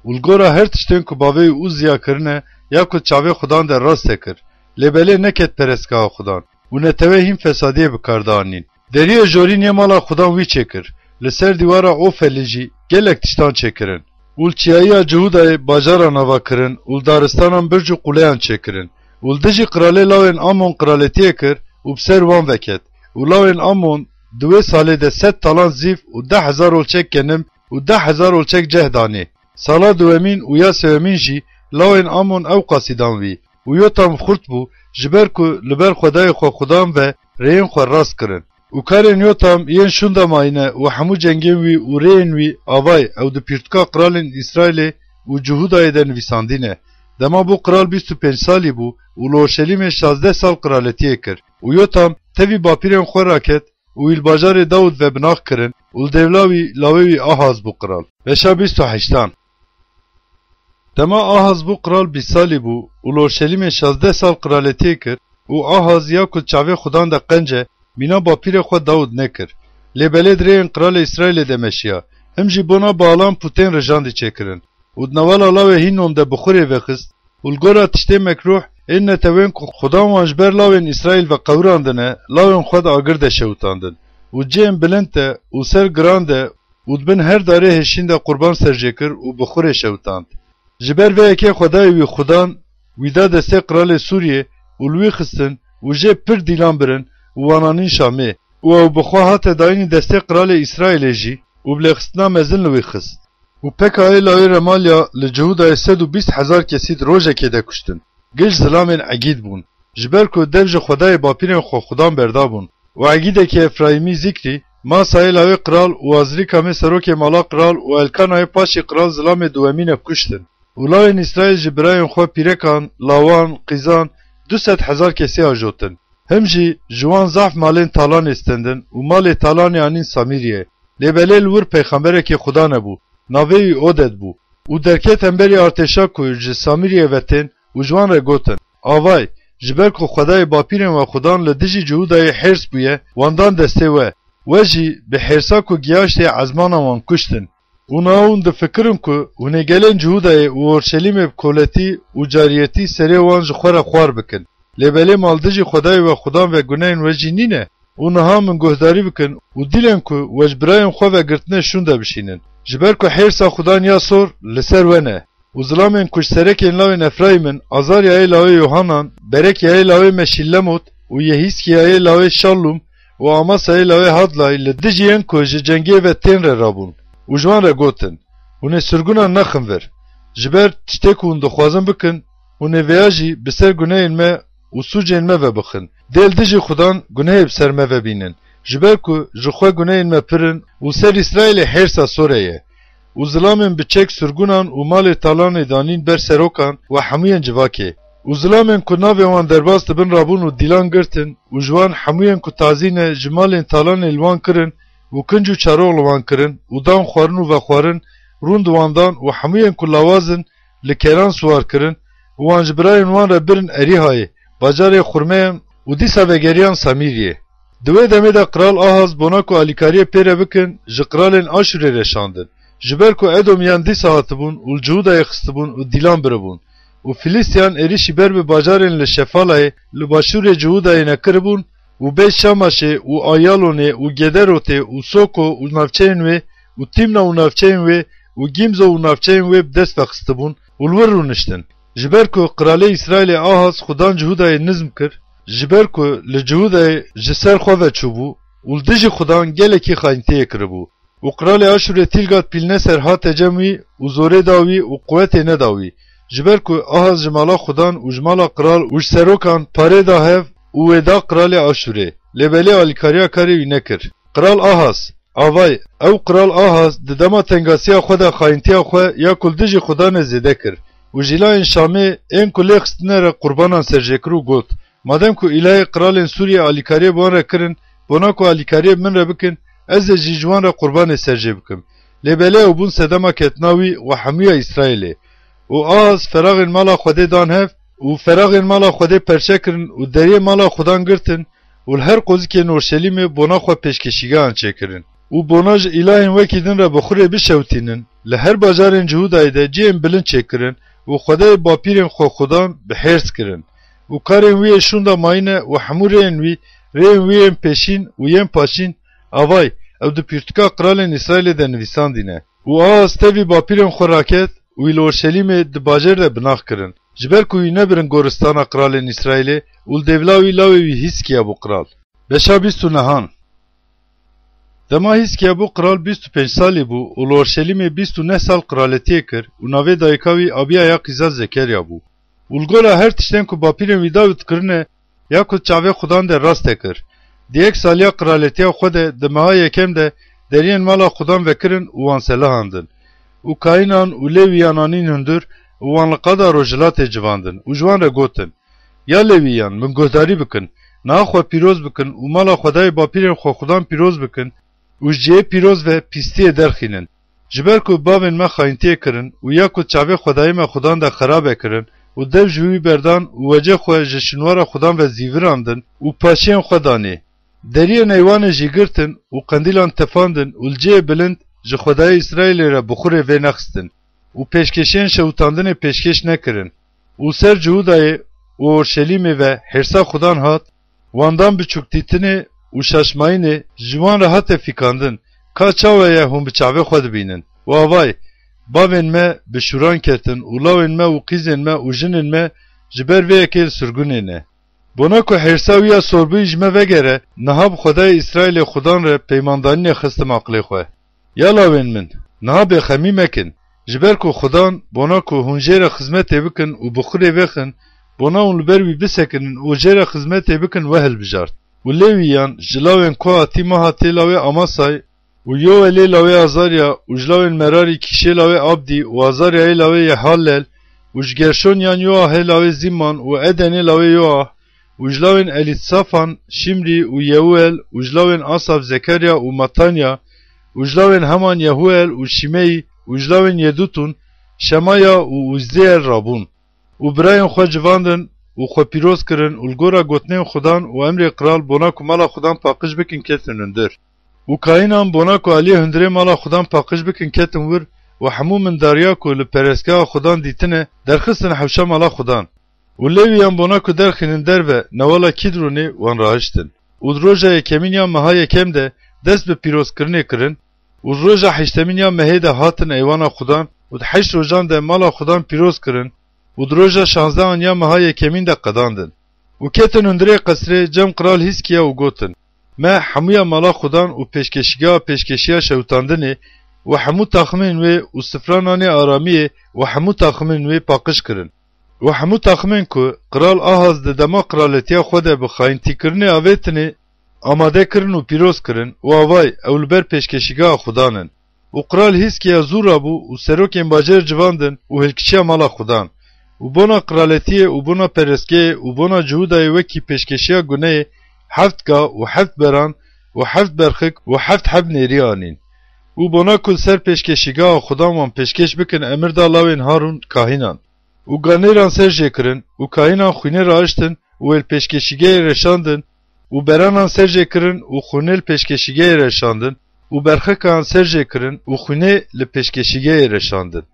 û li gora her tiştên ku bavê wî Uziya kirine ya ku çavê Xudan de rast e kir, lê belê neket perestgeha Xudan û netewê hîn fesadiyê bi kar de anîn. Deriyê jorîn yê mala Xudan wî çêkir, li ser dîwara Ofelê jî gelek tiştan çêkirin. Û li çiyayiya Cihûdayê bajara nava kirin û li daristanan birc û qûleyan çêkirin. Û li dijî qiralê lawên Amon qiraletiyê kir û bi ser wan veket. Û lawên Amon di wê salê de sed talan zîv û deh hezar olçek genim û deh hezar olçek ceh danê. Sala duwemîn û ya sêwemîn jî lawên Amon ew qasî dan wî. Û Yotam xurt bû, ji ber ku li ber Xwedayê xwe Xudan ve rêyên xwe rast kirin. Û karên Yotam yên şûnda mayîne û hemû cengên wî û rêyên wî avay ew di pîrtûka qiralên Îsraîlê û Cihûdayê de nivîsandîne. Dema bû qral bîst û pênc salî bû û li Orşelîmê şazdeh sal qiraletiyê kir. Û Yotam tevî bapîrên xwe raket û wî li bajarê Dawid ve binax kirin û li dêvla wî lawê wî Ahaz bû qral. Beşa bîst û heştan. Dema Ahaz bû qral bîst salî bû û li Orşelîmê şazdeh sal qiraletiyê kir û Ahaz ya ku çavê Xudan de qenc e, mîna bapîrê xwe Dawid nekir. Lê belê di rêyên qiralê Îsraîlê de meşiya. Him jî bona baalan pûtên rijandî çêkirin. Û di newala lawê Hînom de bixurê vexist û li gora tiştê mekrûh ên netewên ku Xudan wan ji ber lawên Îsraîl ve qewirandine, lawên xwe di agir de şewitandin. Û cihên bilind de û ser giran de û di bin her darê hêşîn de qurban serjê kir û bixurê şewitand. Ji ber vê yekê Xwedayê wî Xudan wî da destê qiralê Sûriyê û li wî xistin û jê pir dîlan birin û wan anîn Şamê û ew bi xwe hate dayînî destê qiralê Îsraîlê jî û bi lêxistina mezin li wî xist. Û Pekayê lawê Remalya li Cihûdayê sed û bîst hezar kesî di rojekê de kuştin. Giş zilamên Egîd bûn. Ji ber ku dev ji Xwedayê bapîrên xwe Xudan berdabûn. Û Egîdekî Efrayîmî Zîkrî, Masayê lawê qral û Azrîkamê serokê mala qral û Elkanayê paşî qral zilamê duwemîne kuştin. Û lawên Îsraîl ji birayên xwe pîrekan, lawan, qîzan, du sed hezar kesî ajotin. Him jî ji wan zaf malên talanê stendin û malê talanê anîn Samîriyê. Lê belê li wir peyxemberekî Xuda nebû. Navê wî Oded bû. Û derket hemberî artêşa ku ji Samîriyê ve tên û ji wan re gotin, Avay, ji ber ku Xwedayê bapîrên we Xudan li dijî Cihûdayê hêrs bûye, wan dan destê we. We jî bi hêrsa ku giyaştê ezmana wan kuştin. Û niha hûn difikirin ku hûn ê gelên Cihûdayê û Orşelîmê bi koletî û cariyetî serê wan ji xwe re xwar bikin. Lê belê ma li dijî Xwedayê we Xudan ve gunehên we jî nîne? Û niha min guhdarî bikin û dîlên ku we ji birayên xwe ve girtine şûnde bişînin. Ji ber ku hêrsa Xudan ya sor li ser we ne. Û zilamên ku ji serekên lawên Efraîm in, Azaryayê lawê Yohanan, Berekyayê lawê Meşîllemot û Yehîskiyayê lawê Şallûm û Amasayê lawê Hadlay li dijî yên ku ji cengê ve tên re rabûn û ji wan re gotin, Hûn ê sirgûna nexin vir. Ji ber tiştê ku hûn dixwazin bikin, hûn ê vêya jî bi ser gunehên me û sûcên me ve bixin. Dê li dijî Xudan gunehê bi ser me ve bînin. Ji ber ku ji xwe gunehên me pir in û ser Îsraîlê hêrsa sore ye. û zilamên bi çek surgunan û malê talanê danîn ber serokan we hemûyên civakê. Û zilamên ku navê wan derbas dibin rabûn û dîlan girtin, û ji wan hemûyên ku tazî ne ji malên talanê li wan kirin û kinc û çarox li wan kirin û dan xwarin û vexwarin rûn di wan dan, û hemûyên ku lawaz in li keran siwar kirin û wan ji birayên wan re birin Erîhayê, bajarê xurmeyan, û dîsa vegeriyan Samîriyê. Di wê demê de Qral Ahaz bona ku alîkariyê pê re bikin, ji qralên Aşûrê re şandin. Ji ber ku Edomiyan dîsa hatibûn û li Cihûdayê xistibûn û dîlan biribûn. Û Filîstiyan êrişî ber bi bajarên li Şefalayê, li başûrê Cihûdayê nekiribûn û Beyt Şamaşê û Ayalonê û Gederotê û Soko û navçeyên wê û Tîmna û navçeyên wê û Gîmzo û navçeyên wê bi dest ve xistibûn û li wir rûniştin. Ji ber ku qralê Îsraîlê Ahaz xudan Cihûdayê nizm kir, ji ber ku li Cihûdayê ji ser xwe ve çûbû û li dijî xudan gelekî xayintiyê kiribû. Û qralê Aşûrê Tîlgat Pîlneser hate cem wî û zorê da wî û quwetê neda wî. Ji ber ku Ahaz ji mala xudan û ji mala qral û ji serokan parê da hev û wê da qralê Aşûrê. Lê belê alîkariya karê wî nekir. Qral Ahaz, avay, ew qral Ahaz di dema tengasiya xwe de xayintiya xwe ya ku li dijî xudanê zêde kir. Û jîlayên Şamê ên ku lê xistine re qurbanan serjê kir û got, Madem ku îlahê qralên Sûriyê alîkariyê bi wan re kirin, bona ku alîkariyê bi min re bikin, ez ê jî ji wan re qurbanê serjê bikim. Lê belê ew bûn sedema ketina wî û hemûya Îsraîlê. Û Ahaz feraxên mala Xwedê dan hev û feraxên mala Xwedê perçe kirin û deriyê mala xudan girtin û li her qozikên Orşelîmê bona xwe pêşkêşîgehan çêkirin. Û bona ji îlahên wekî din re bixurê bişewitînin, li her bajarên Cihûdayê de cihên bilind çêkirin û Xwedayê bapîrên xwe xudan bi hêrs kirin. Û karên wî yê şûnda mayîne û hemû rêyên wî, rêyên wî yên pêşîn û yên paşîn, avay, ew di pirtûka qralên Îsraîlê de nivîsandîne. Û Ahaz tevî bapîrên xwe raket û wî li Orşelîmê di bajêr de binax kirin. Ji ber ku wî nebirin goristana qralên Îsraîlê û li dêvla wî lawê wî Hîskiya bû qral. Beşa bîst û nehan. Dema Hîskiya bû qral bîst û pênc salî bû û li Orşelîmê bîst û neh sal qraletiyê kir û navê dayika wî Abiya ya qîza Zekerya bû. Û li gora her tiştên ku bapîrên wî Dawid kirine, ya ku çavê xudan de raste kir. Di yek saliya qraletiya xwe de, di meha yekem de deriyên mala xudan vekirin û wan selihandin. Û Kayînan û Lêwîyan anîn hundir û wan li qada rojhilatê civandin û ji wan re gotin, Ya Lêwîyan, min guhdarî bikin, niha xwe pîroz bikin û mala Xwedayê bapîrên xwe xudan pîroz bikin û ji cihê pîroz ve pîstiyê derxînin. Ji ber ku bavên me xayintiyê kirin û ya ku çavê Xwedayê me xudan de xerabe kirin û dev ji wî berdan û wecê xwe ji şinwara xudan ve zîvirandin û paşiyên xwe danê. Deriyên eywanê jî girtin û qendîlan tefandin û li cihê bilind ji Xwedayê Îsraîlê re bixurê vê nexistin û pêşkêşiyên şewitandinê pêşkêş nekirin. Û ser Cihûdayê û Orşelîmê ve hêrsa xudan hat, wan dan biçûkdîtinê û şaşmayînê ji wan re hate fîkandin, ka çawa ye hûn bi çavê xwe dibînin. Û avay, bavên me bi şûran ketin û lawên me û qîzên me û jinên me ji ber vê yekê li sirgunê ne. Bona ku hêrsa wî ya sorbûyî ji me vegere, niha bi Xwedayê Îsraîlê xudan re peymandanînê xistim aqilê xwe. Ya lawên min, niha bêxemî mekin, ji ber ku xudan bona ku hûn jê re xizmetê bikin û bixurê vêxin, bona hûn li ber wî bisekinin û jê re xizmetê bikin we hilbijart. Û Lêwîyan ji lawên Kohatî Mahatê lawê Amasay û Yoelê lawê Azarya û ji lawên Merarî Kîşê lawê Abdî û Azaryayê lawê Yehallel û ji Gerşonyan Yoahê lawê Zîman û Edenê lawê Yoah û ji lawên Elîtsafan Şimrî û Yeuel û ji lawên Asaf Zekerya û Matanya û ji lawên Heman Yehuel û Şimeyî û ji lawên Yedutun Şemaya û Uzziyel rabûn. Û birayên xwe civandin û xwe pîroz kirin û li gora gotinên xudan û emrê qral bona ku mala xudan paqij bikin ketin hundir. Û kayînan bona ku aliyê hundirê mala xudan paqij bikin ketin wir û hemû mindariya ku li perestgeha xudan dîtine derxistin hewşa mala xudan. Û Lêwîyan bona ku derxînin derve newala Kîdronê wan rahiştin. Û di roja yekemîn ya meha yekem de dest bi pîrozkirinê kirin, û di roja heştemîn ya mehê de hatin eywana xudan, û di heşt rojan de mala xudan pîroz kirin, û di roja şanzdehan ya meha yekemîn de qedandin. Û ketin hundirê qesrê cem qral Hîskiya û gotin, Me hemûya mala xudan û pêşkeşîgeha pêşkeşiya şewitandinê û hemû taximên wê û sifra nanê aramiyê û hemû taximên wê paqij kirin. Û hemû taximên ku qral Ahaz di dema qraletiya xwe de bi xayintîkirinê avêtinê amade kirin û pîroz kirin û avay ew li ber pêşkeşîgeha xudan in. Û Û qral Hîzkiya zû rabû û serokên bajêr civandin û hilkiçiya mala Xudan. Û bona qraletiyê û bona perestgehê û bona Cihûdayê wekî pêşkeşiya guneyê heft ga û heft beran û heft berxik û heft heb nêrî anîn. Û bona ku li ser pêşkeşîgeha Xudan wan pêşkêş bikin, emir da lawên Harûn kahînan. Û ganêran ser jê kirin û kahînan xwînê rahiştin û wê li pêşkeşîgehê reşandin û beranan ser jê kirin û xwînê li pêşkeşîgehê reşandin û berxikan ser jê kirin û xwînê li pêşkeşîgehê reşandin.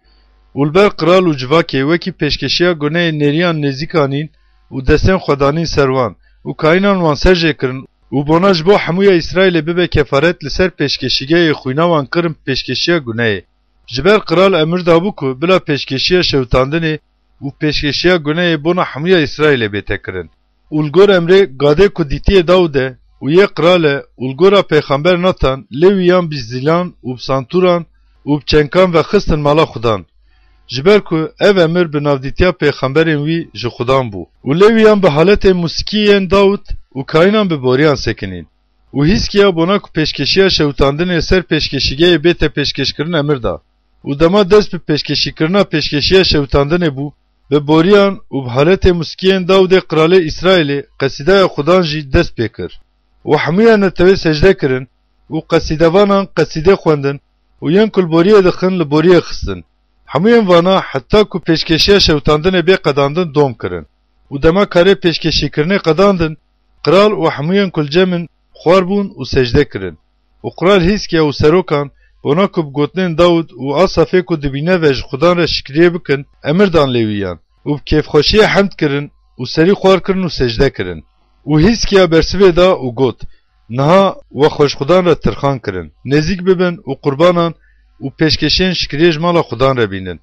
Û li ber qral û civakê wekî pêşkeşiya guneyê nêriyan nêzîk anîn û destên xwe danîn ser wan û kahînan wan ser jê kirin û bona ji bo hemûya Îsraîlê bibe kefaret li ser pêşkeşîgehê xwîna wan kirin pêşkeşiya guneyê. Ji ber qral emir dabû ku bila pêşkeşiya şewitandinê û pêşkeşiya guneyê bona hemûya Îsraîlê bête kirin. Û li gor emrê gadê ku dîtiye Dawûd e û yê qral e û li gora pêxember Natan, Lewîyan bi zîlan û bi santûran û bi çenkan vexistin mala Xudan. Ji ber ku ev emir bi navdîtiya pêxemberên wî ji Xudan bû. Û Lewîyan bi haletê mûsikî yên Dawûd û kahînan bi boriyan sekinîn. Û Hîzkiya bona ku pêşkeşiya şewitandinê ser pêşkeşîgehê bête pêşkêşkirin emir da. Û dema dest bi pêşkêşîkirina pêşkeşiya şewitandinê bû, bi boriyan û bi haletê mûsikiyên Dawudê qralê Îsraîlê qesîdaya Xudan jî dest pê kir. Û hemûya netewê secde kirin û qesîdevanan qesîdê xwendin û yên ku li boriyê dixin li boriyê xistin. Hemûyên vana heta ku pêşkêşiya şewitandinê bê qedandin dom kirin. Û dema karê pêşkêşîkirinê qedandin, qral û hemûyên ku li cem in xwar bûn û secde kirin. Û qral Hîzkiya û serokan bona ku bi gotinên Dawûd û Asafê ku dibîne ve ji Xudan re şikriyê bikin, emir dan Lewîyan û bi kêfxweşiyê hemd kirin û serî xwar kirin û secde kirin. Û Hîzkiya bersivê da û got, Niha we xwe ji Xudan re tirxan kirin, nêzîk bibin û qurbanan û pêşkêşiyên şikriyê ji mala Xudan re bînin.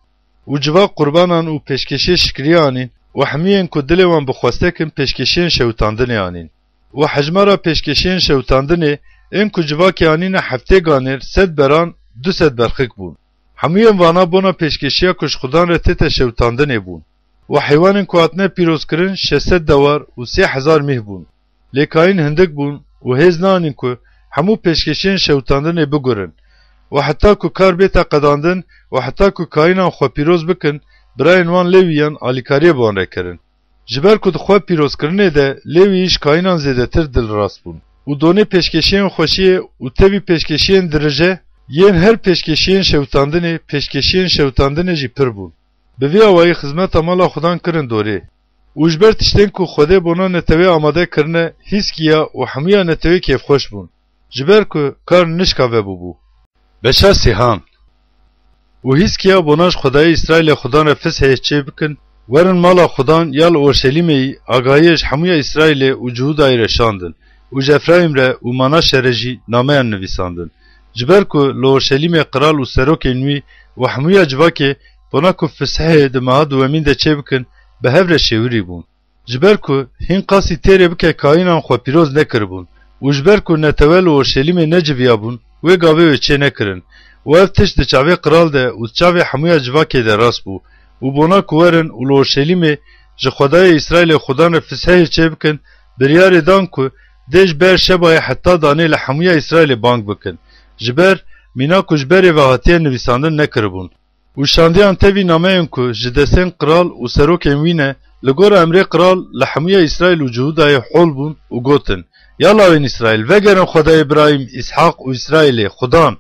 Û civak qurbanan û pêşkêşiyê şikriyê anîn û hemiyên ku dilê wan bi xwestek in pêşkêşiyên şewitandinê anîn. Û hejmara pêşkêşiyên şewitandinê ên ku civakê anîne heftê ganêr, sed beran, du sed berxik bûn. Hemûyên vana bona pêşkêşiya ku ji Xudan re tête şewitandinê bûn. Û heywanên ku hatine pîrozkirin şeş sed dewar û sê hezar mîh bûn. Lê kayîn hindik bûn û hêz nanîn ku hemû pêşkêşiyên şewitandinê bigurin. Û heta ku kar bête qedandin û heta ku kayînan xwe pîroz bikin, birayên wan Lewîyan alîkariyê bi wan re kirin. Ji ber ku di xwe pîrozkirinê de Lewî ji kayînan zêdetir dilrast bûn. Û donê pêşkêşiyên xweşiyê û tevî pêşkêşiyên dirije yên her pêşkêşiyên şewitandinê, pêşkêşiyên şewitandinê jî pir bûn. Bi vî awayî xizmeta mala Xudan kirin dorê. Û ji ber tiştên ku Xwedê bona netewê amade kirine, Hîzkiya û hemûya netewê kêfxweş bûn. Ji ber ku kar nişka vebûbû. Beşa sêhan. Û Hîzkiya bona ji Xwedayê Îsraîlê Xudan re fizhê çê bikin, werin mala Xudan ya li Orşelîmê yî agahiyê ji hemûya Îsraîlê û Cihûdayê re şandin û ji Efraîm re û Manaşe re jî nameyan nivîsandin. Ji ber ku li Orşelîmê qral û serokên wî û hemûya civakê bona ku fizhê di meha duwemîn de çê bikin, bi hev re şêwirî bûn. Ji ber ku hîn qasî têrê bike kayînan xwe pîroz nekiribûn û ji ber ku netewe li Orşelîmê neciviyabûn, wê gavê wê çê nekirin û ev tişt di çavê qral de û di çavê hemûya civakê de rast bû û bona ku werin û li Orşelîmê ji Xwedayê Îsraîlê Xudan re fizheyê çê bikin, biryarê dan ku dê ji Beerşebayê heta Danê li hemûya Îsraîlê bang bikin. Ji ber mîna ku ji berê ve hatiye nivîsandin nekiribûn. Û şandiyan tevî nameyên ku ji destên qral û serokên wî ne, li gora emrê qral li hemûya Îsraîl û Cihûdayê hol bûn û gotin, Ya lawên Îsraîl, vegerin Xwedayê Îbrahîm, Îshaq û Îsraîlê, Xudan!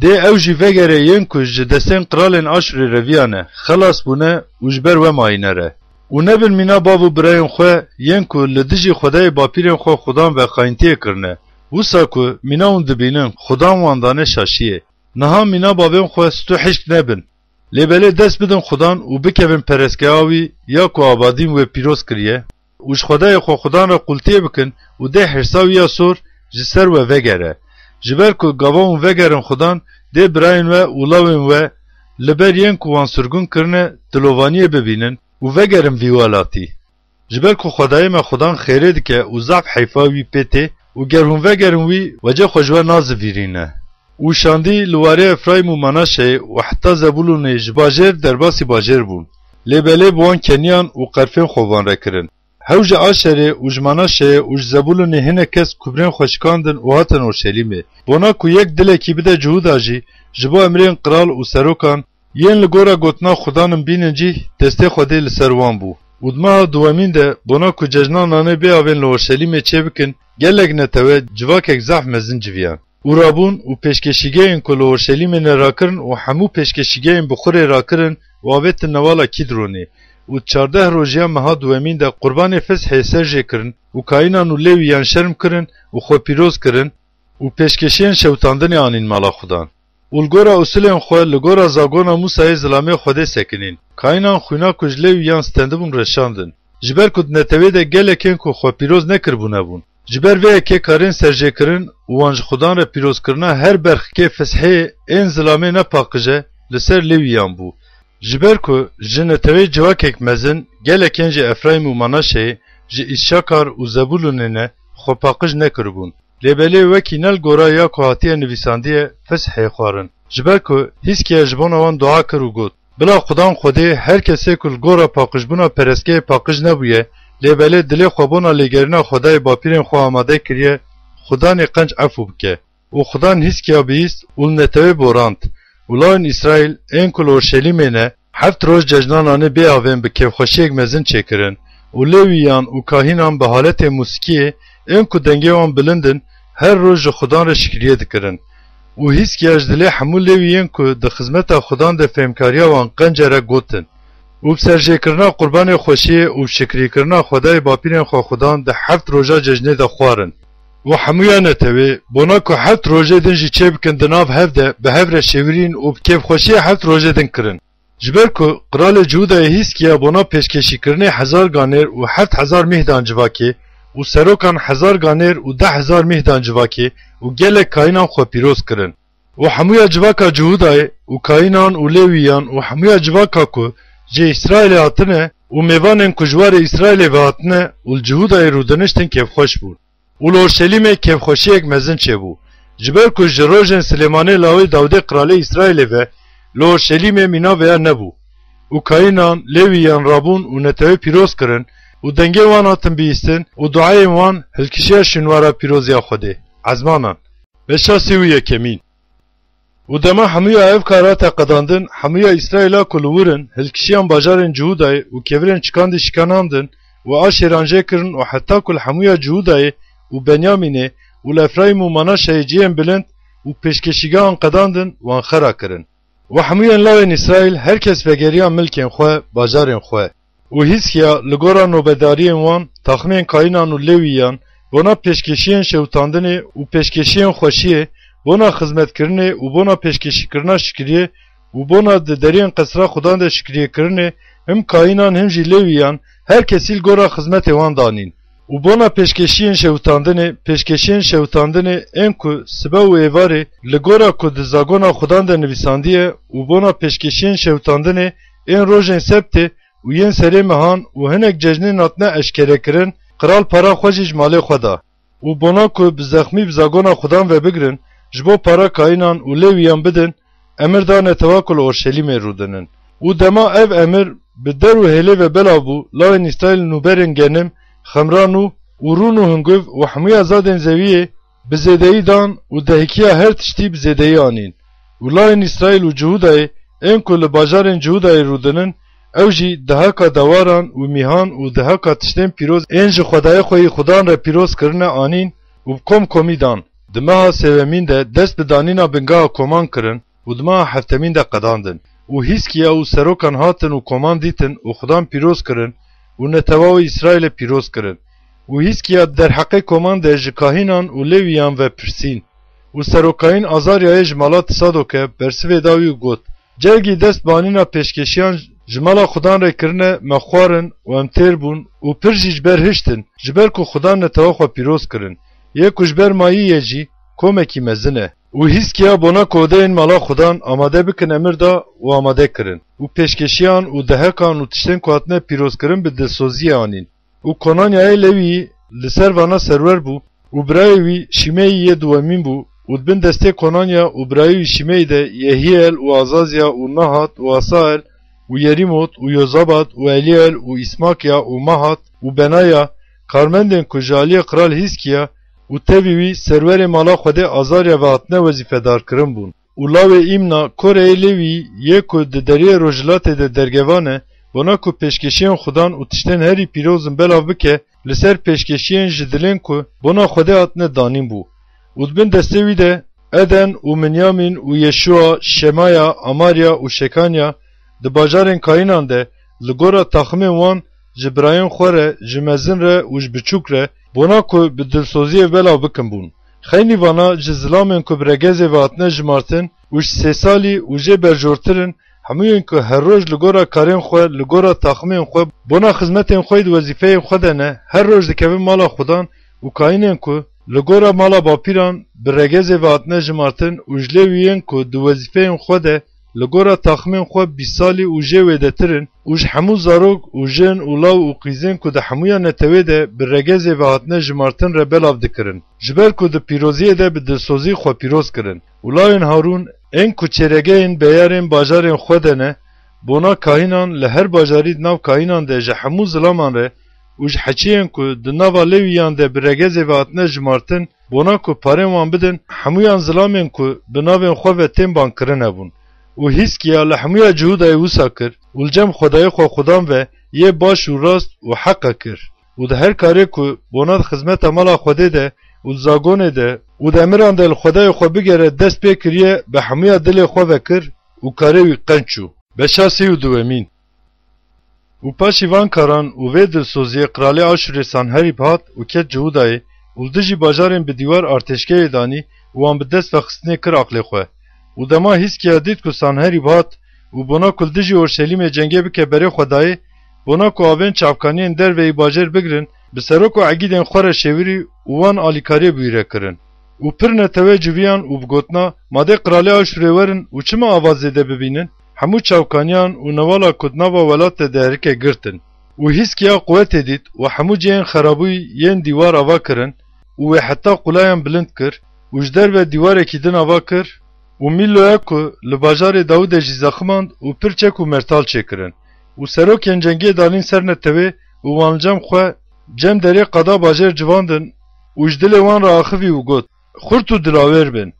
Dê ew jî vegere yên ku ji destên qralên Aşûrê reviyane, xelas bûne û ji ber we mayîne re. Û nebin mîna bav û birayên xwe, yên ku li dijî Xwedayê bapîrên xwe Xudan ve xayîntiyê kirine. Wisa ku mîna hûn dibînin, Xudan wan dane şaşiyê. Niha mîna bavên xwe stû hişk nebin. Lê belê dest bidin Xudan û bikevin perestgeha wî ya ku abadîn wê pîroz kiriye û ji Xwedayê xwe Xudan re qultiyê bikin û dê hêrsa wî ya sor ji ser we vegere. Ji ber ku gava hûn vegerin Xudan, dê birayên we û lawên we li ber yên ku wan sirgûn kirine dilovaniyê bibînin û vegerin vî welatî. Ji ber ku Xwedayê me Xudan xêrê dike û zaf heyfa wî pê tê û ger hûn vegerin wî, wecê xwe ji we nazivîrîne. Û şandî li warê Efraîm û Manaşeyê û heta Zebûlûnê ji bajêr derbasî bajêr bûn. Lê belê bi wan keniyan û qerfên xwe van re kirin. Hew ji Aşerê û ji Manaşeyê û ji Zebûlûnê hinek kes kubrên xwe şikandin û hatin Orşelîmê. Bona ku yek dilekî bide Cihûda jî, ji bo emrên qral û serokan yên li gora gotina Xudan in bînin cîh, destê Xwedê li ser wan bû. Û di meha duwemîn de, bona ku cejna nanê bê avên li Orşelîmê çêbikin, gelek netewe civakek zehf mezin civiyan. Û rabûn û pêşkeşîgehên ku li Orşelîmê ne rakirin û hemû pêşkeşîgehên bi xurê rakirin û avêtin newala Kîdronê. Û çardeh rojiya meha duwemîn de qurbanê Fisihê ser jê kirin û kayînan û Lewîyan şerm kirin û xwe pîroz kirin û pêşkeşiyên şewitandinê anîn mala Xudan. Û li gora usulên xwe, li gora zagona Mûsayê zilamê Xwedê sekinîn. Kayînan xwîna ku ji Lewîyan stendibûn reşandin. Ji ber ku di netewê de gelekên ku xwe pîroz nekiribûne bûn. Ji ber vê yekê karên serjêkirin û wan ji Xudan re pîrozkirina her berxikê Fisihê ên zilamê nepaqij e li ser Lewîyan bû. Ji ber ku ji netewê civakek mezin, gelekên ji Efraîm û Manaşeyê, ji Îsakar û Zebûlûnê ne, xwe paqij nekiribûn. Lê belê wekî ne li gora ya ku hatiye nivîsandiye, Fisihê xwarin. Ji ber ku Hîzkiya ji bona wan dua kir û got, Bila Xudan Xwedê her kesê ku li gora paqijbûna perestgehê paqij nebûye, lê belê dilê xwe bona lêgerîna Xwedayê bapîrên xwe amade kiriye, Xudanê qenc efû bike. Û Xudan Hîzkiya bihîst û li netewê borand. Û lawên Îsraîl ên ku li Orşelîmê ne, heft roj cejna nanê bê avên bi kêfxweşiyek mezin çêkirin. Û Lewîyan û kahînan bi haletê mûsikiyê ên ku dengê wan bilind in, her roj ji Xudan re şikriyê dikirin. Û Hîzkiya ji dilê hemû Lewî yên ku di xizmeta Xudan de fêmkariya wan qence re gotin. Û bi serjêkirina qurbanê xweşiyê û şikrîkirina Xwedayê bapîrên xwe Xudan di heft roja cejnê de xwarin. Û hemûya netewê, bona ku heft rojê din jî çêbikin di nav hev de, bi hev re şêwirîn û bi kêfxweşiyê heft rojê din kirin. Ji ber ku qiralê Cihûdayê Hîzkiya bona pêşkêşîkirinê hezar ganêr û heft hezar mîh dan civakê û serokan hezar ganêr û deh hezar mîh dan civakê û gelek kayînan xwe pîroz kirin. Û hemûya civaka Cihûdayê û kayînan û Lewîyan û hemûya civaka ku ji Îsraîlê hatine û mêvanên ku ji warê Îsraîlê ve hatine û li Cihûdayê rûdiniştin kêfxweş bûn. Û li Orşelîmê kêfxweşiyek mezin çêbû. Ji ber ku ji rojên Silêmanê lawê Dawidê qiralê Îsraîlê ve li Orşelîmê mîna vêya nebû. Û kayînan, Lewîyan rabûn û netewê pîroz kirin û dengê wan hatin bihîstin û duayên wan hilkişiya şûnwara pîroziya Xwedê. Ezmanan. Beşa sê û yekemîn. Û dema hemûya ev kar hate qedandin, hemûya Îsraîla ku li wir in, hilkişiyan bajarên Cihûdayê û kevirên çikandî şikanandin û Aşêran jê kirin û heta ku li hemûya Cihûdayê û Benyamînê û li Efraîm û Manaşeyê cihên bilind û pêşkêşîgehan qedandin, wan xera kirin. Û hemûyên lawên Îsraîl, her kes vegeriya milkên xwe, bajarên xwe. Û Hîzkiya li gora nobedariyên wan, taxmên kayînan û Lewîyan, bona pêşkêşiyên şewitandinê û pêşkêşiyên xweşiyê, bona xizmetkirinê û bona pêşkêşîkirina şikriyê û bona di deriyên qesra Xudan de şikriyêkirinê, him kayînan him jî Lewîyan, her kesî li gora xizmetê wan danîn. Û bona pêşkêşiyên şewitandinê, pêşkêşiyên şewitandinê ên ku sibe û êvarê li gora ku di zagona Xudan de nivîsandiye û bona pêşkêşiyên şewitandinê ên rojên sebtê û yên serê mehan û hinek cejnên hatine eşkerekirin, qral para xwe jî ji malê xwe da. Û bona ku bi zexmî bi zagona Xudan ve bigirin, ji bo para kayînan û Lewîyan bidin, emir da netewa ku li Orşelîmê rûdinin. Û dema ev emir bi der û hêlê ve belav bû, lawên Îsraîl nûberên genim, xemra nû û rûn û hunguv û hemûya zadên zewiyê bi zêdeyî dan û dehikiya her tiştî bi zêdeyî anîn. Û lawên Îsraîl û Cihûdayê ên ku li bajarên Cihûdayê rûdinin, ew jî deheka dewaran û mîhan û deheka tiştên pîroz ên ji Xwedayê xwe yî Xudan re pîroz kirine anîn û bi kom komî dan. Di meha sêwemîn de dest bi danîna bingeha koman kirin û di meha heftemîn de qedandin. Û Hîzkiya û serokan hatin û koman dîtin û Xudan pîroz kirin û netewa wê Îsraîlê pîroz kirin. Û Hîzkiya di derheqê koman de ji kahînan û Lewîyan ve pirsîn. Û serokayîn Azaryayê ji mala Tisadoke bersivê da wî û got, Celgî dest bi anîna pêşkêşiyan ji mala Xudan re kirine, me xwarin û em têr bûn û pir jî ji ber hiştin, ji ber ku Xudan netewa xwe pîroz kirin. Yê ku ji ber mayî ye jî komekî mezin e. Û Hîzkiya bona ku odeyên mala Xudan amade bikin emir da û amade kirin. Û pêşkêşiyan û dehekan û tiştên ku hatine pîrozkirin bi dilsoziyê anîn. Û Konanyayê Lewî li ser vana serwer bû, û birayê wî Şîmeyî yê duwemîn bû, û di bin destê Konanya û birayê wî Şîmeyî de Yehiyel û Azazya û Nahat û Asael û Yerîmot û Yozabad û Elîel û Îsmakya û Mahat û Benaya, karmendên ku ji aliyê qral Hîzkiya û tevî wî serwerê mala Xwedê Azarya ve hatine wezîfedarkirin bûn. Û lawê Îmna, koreyê Lewî, yê ku di deriyê rojhilatê de dergevan e, bona ku pêşkêşiyên xudan û tiştên herî pîroz in belav bike, li ser pêşkêşiyên ji dilên ku bona Xwedê hatine danîn bû. Û di bin destê wî de Eden û Minyamîn û Yeşua, Şemaya, Amarya û Şekanya di bajarên kayînan de li gora taximên wan ji birayên xwe re, ji mezin re û ji biçûk re, bona ku bi dilsoziyê belav bikin bûn. Xeynî vana ji zilamên ku bi regezê ve hatine jimartin û ji sê salî û jê berjortir in, hemûyên ku her roj li gora karên xwe, li gora taximên xwe, bona xizmetên xwe yê di wezîfeyên xwe de ne, her roj dikevin mala xudan û kayînên ku li gora mala bapîran bi regezê ve hatine jimartin û ji lê wî yên ku di wezîfeyên xwe de li gora taximên xwe bîst salî û jê wêdetir in û ji hemû zarok û jin û law û qîzên ku di hemûya netewê de bi regezê ve hatine jimartin re belav dikirin. Ji ber ku di pîroziyê de bi dilsozî xwe pîroz kirin. Û lawên Harûn, ên ku çêregeyên beyarên bajarên xwe de ne, bona kahînan li her bajarî di nav kahînan de ji hemû zilaman re û ji heçiyên ku di nava Lewîyan de bi regezê ve hatine jimartin, bona ku parên wan bidin, hemûyan zilamên ku bi navên xwe ve tên bankirin hebûn. Û Hîzkiya li hemûya Cihûdayê wisa kir û li cem Xwedayê xwe xudan ve yê baş û rast û heqe kir. Û di her karê ku bona di xizmeta mala Xwedê de û di zagonê de û di emiran de li Xwedayê xwe bigere dest pê kiriye, bi hemûya dilê xwe ve kir û karê wî qenc çû. Beşa sê û duwemîn. Û paşî van karan û vê dilsoziyê qralê Aşûrê Sanherîb hat û ket Cihûdayê û li dijî bajarên bi dîwar artêşgehê danî û wan bi dest ve xistinê kir aqlê xwe. Û dema Hîzkiya dît ku Sanherîb hat û bona ku li dijî Orşelîmê cengê bike berê xwe dayê, bona ku avên çavkaniyên derveyî bajêr bigirin, bi serok û egîdên xwe re şêwirî û wan alîkariyê bi wî re kirin. Û pir netewe civiyan û bi gotina, "Ma dê qralê Aşûrê werin û çima ava zêde bibînin?" Hemû çavkaniyan û newala ku di nava welat de diherike girtin. Û Hîzkiya quwetê dît û hemû cihên xerabûyî yên dîwar ava kirin û wê heta qulayan bilind kir û ji derve dîwarekî din ava kir û Mîlloya ku li bajarê Dawidê jî zeximand û pir çek û mertal çêkirin. Û serokên cengê danîn ser netewê û wan li cem xwe cem derê qada bajêr civandin û ji dilê wan re axivî û got, "Xurt û dilawêr bin.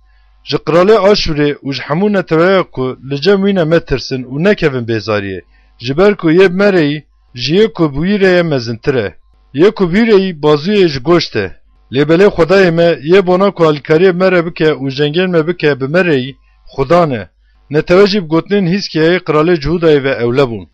Ji qralê Aşûrê û ji hemû neteweya ku li cem wî ne metirsin û nekevin bêzariyê. Ji ber ku yê bi me re yî, ji yê ku bi wî re ye mezintir e. Yê ku bi wî re yî bazûyê ji goşt e. Lê belê Xwedayê me, yê bona ku alîkariyê bi me re bike û cengên me bike bi me re yî, Xudan e." Netewe jî bi gotinên Hîzkiyayê qralê Cihûdayê ve ewle bûn.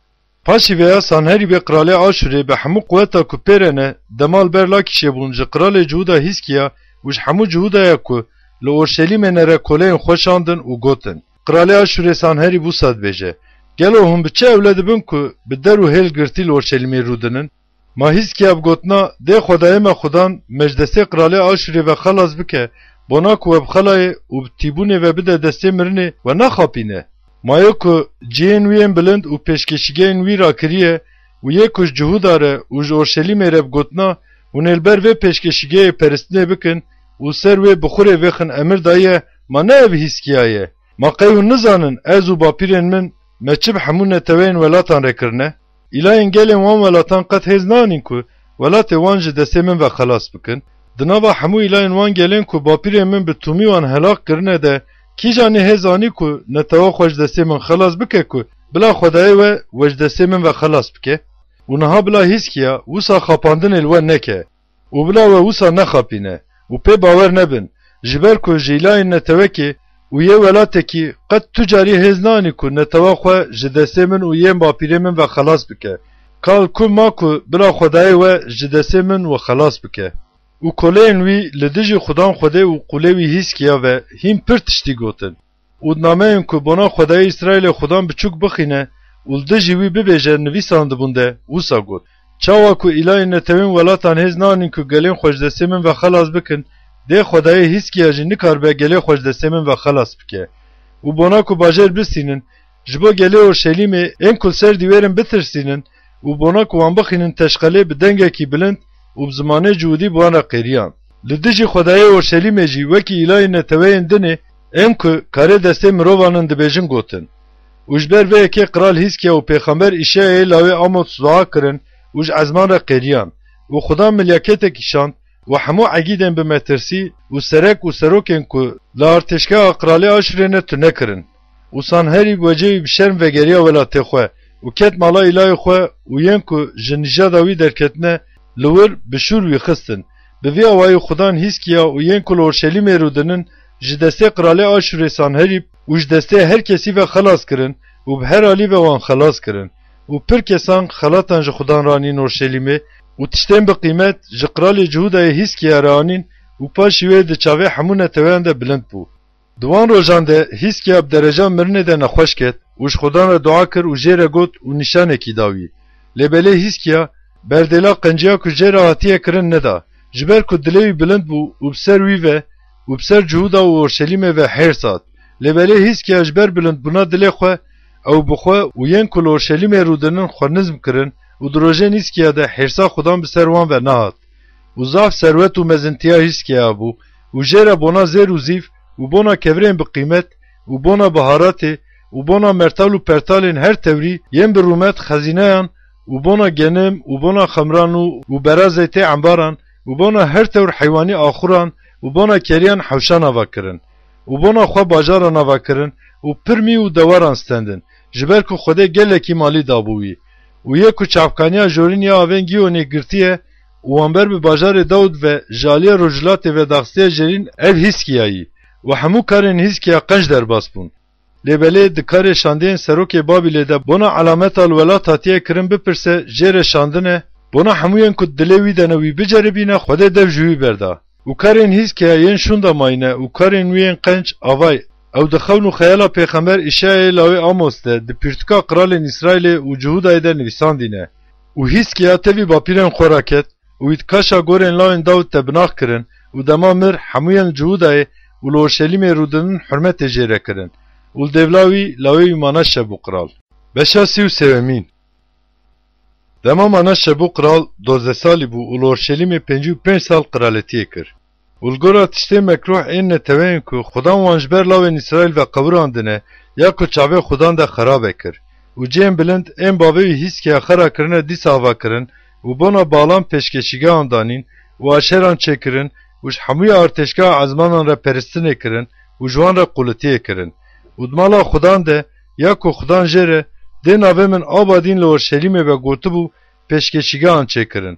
Paşî vêya Sanherîbê qralê Aşûrê bi hemû quweta ku pê re ne, dema li ber Lakîşê bûn, ji qralê Cihûda Hîzkiya û ji hemû Cihûdaya ku li Orşelîmê ne re koleyên xwe şandin û gotin, "Qralê Aşûrê Sanherîb wisa dibêje, Gelo hûn bi çi ewle dibin ku bi der û hêl girtî li Orşelîmê rûdinin?" Ma Hîzkiya bi gotina, "Dê Xwedayê me Xudan me ji destê qralê Aşûrê ve xelas bike, bona ku we bi xelayê û bi tîbûnê ve bide destê mirinê, we naxapîne." Ma yê ku cihên wî yên bilind û pêşkêşîgehên wî rakiriye û yê ku ji Cihûda re û ji Orşelîmê re bi gotina, "Hûn ê li ber vê pêşkêşîgehê peristinê bikin û ser wê bixurê vêxin emir dayiye, ma ne ev Hîzkiya ye? Ma qey hûn nizanin ez û bapîrên min me çi bi hemû neteweyên welatan re kirine? Îlayên gelên wan welatan qet hêz nanîn ku welatê wan ji destê min ve xelas bikin. Di nava hemû îlayên wan gelên ku bapîrên min bi tûmî wan helaq kirine de, kîjanî hêz anî ku netewa xwe ji destê min xelas bike ku bila Xwedayê we, we ji destê min ve xelas bike? Û niha bila Hîzkiya wisa xapandinê li we neke û bila we wisa nexapîne û pê bawer nebin, ji ber ku ji îlayên netewekê û yê welatekî qet tu carî hêz nanî ku netewa xwe ji destê min û yên bapîrê min ve xelas bike. Kal ku ma ku bila Xwedayê we ji destê min we xelas bike." Û koleyên wî li dijî Xudan Xwedê û qûlê wî Hîzkiya ve hîn pir tiştî gotin. Û di nameyên ku bona Xwedayê Îsraîlê Xudan biçûk bixîne û li dijî wî bibêje nivîsandibûn de, wisa got, "Çawa ku îlayên netewên welatan hêz nanîn ku gelên xwe ji destê min ve xelas bikin, dê Xwedayê Hîzkiya jî nikaribe gelê xwe ji destê min ve xelas bike. Û bona ku bajêr bistînin, ji bo gelê Orşelîmê ên ku li ser dîwêr in bitirsînin û bona ku wan bixînin teşqelê bi dengekî bilind û bi zimanê Cihûdî bi wan re qêriyan." Li dijî Xwedayê Orşelîmê jî wekî îlayên neteweyên dinê ên ku karê destê mirovan in dibêjin gotin. Û ji ber vê yekê qral Hîskiya û pêxember Îşayayê lawê Amoz dua kirin û ji ezman re qêriyan. Û Xudan milyaketek kişand û hemû egîdên bi metirsî û serek û serokên ku li artêşgeha qralê Aşûrê ne tune kirin. Û Sanherîb wecê wî bi şerm vegeriya welatê xwe û ket mala îlayê xwe û yên ku ji nîjada wî derketine li wir bi şûr wî xistin. Bi vî awayî Xudan Hîskiya û yên ku li Orşelîmê rûdinin ji destê qralê Aşûrê Sanherîb û ji destê her kesî ve xelas kirin û bi her alî ve wan xelas kirin. Û pir kesan xelatan ji Xudan ranîn Orşelîmê û tiştên bi qîmet ji qralê Cihûdayê Hîskiya re anîn û paşî wê di çavê hemû neteweyan de bilind bû. Di wan rojan de Hîskiya bi dereca mirinê de nexweş ket û ji Xudan re dua kir û jê re got û nîşanekî da wî. Lê belê Hîskiya berdêla qenciya ku jê re hatiye kirin neda, ji ber ku dilê wî bilind bû û bi ser wî ve û bi ser Cihûda û Orşelîmê ve hêrs hat. Lê belê Hîskiya ji ber bilindbûna dilê xwe, ew bi xwe û yên ku li Orşelîmê rûdinin xwe nizm kirin û di rojên Hîskiya de hêrsa Xudan bi ser wan ve nehat. Û zaf serwet û mezintiya Hîskiya bû û jê re bona zêr û zîv û bona kevirên bi qîmet û bona biharatê û bona mertal û pertalên her tewrî yên bi rûmet xezîneyan û bona genim û bona xemran û, û bera zeytê embaran û bona her tewr heywanî axuran û bona keriyan hewşan ava kirin û bona xwe bajaran ava kirin û pir mî û dewaran stendin, ji ber ku Xwedê gelekî malî dabû wî. Û yê ku çavkaniya jorîn ya avên Gîyonê girtiye û wan ber bi bajarê Dawid ve ji aliyê rojhilatê ve daxistiye jêrîn, ev Hîskiya yî. Û hemû karên Hîskiya qenc derbas bûn. Lê belê di karê şandiyên serokê Babîlê de bona elameta li welat hatiye kirin bipirse, jê re şandine, bona hemûyên ku dilê wî de ne wî biceribîne, Xwedê dev ji wî berda. Û karên Hîskiya yên şûnda mayîne û karên wî yên qenc avay, ew di xewn û xeyala pêxember Îşayayê lawê Amos de di pîrtûka qralên Îsraîlê û Cihûdayê de nivîsandîne. Û Hîskiya tevî bapîrên xwe raket û wî di kaşa gorên lawên Dawid de binax kirin û dema mir hemûyên li Cihûdayê û li Orşelîmê rûdinin hurmetê jê re kirin û li dêvla wî lawê wî Manaşe bû qral. Beşa sî û sêwemîn. Dema Manaşe bû qral, dozdeh salî bû û li Orşelîmê pêncî û pênc sal qiraletiyê kir. Û li gora tiştê mekrûh ên neteweyên ku Xudan wan ji ber lawên Îsraîl ve qewirandine ya ku çavê Xudan de xerabe kir. Û cihên bilind ên bavê wî Hîskiya xera kirine dîsa ava kirin û bona balan pêşkeşîgehan danîn û aşeran çêkirin û ji hemûya artêşgeha ezmanan re peristinê kirin û ji wan re qulitiyê kirin. Û di mala Xudan de ya ku Xudan jê re dê navê min aba dîn li Orşelîmê ve gotibû, pêşkeşîgehan çêkirin.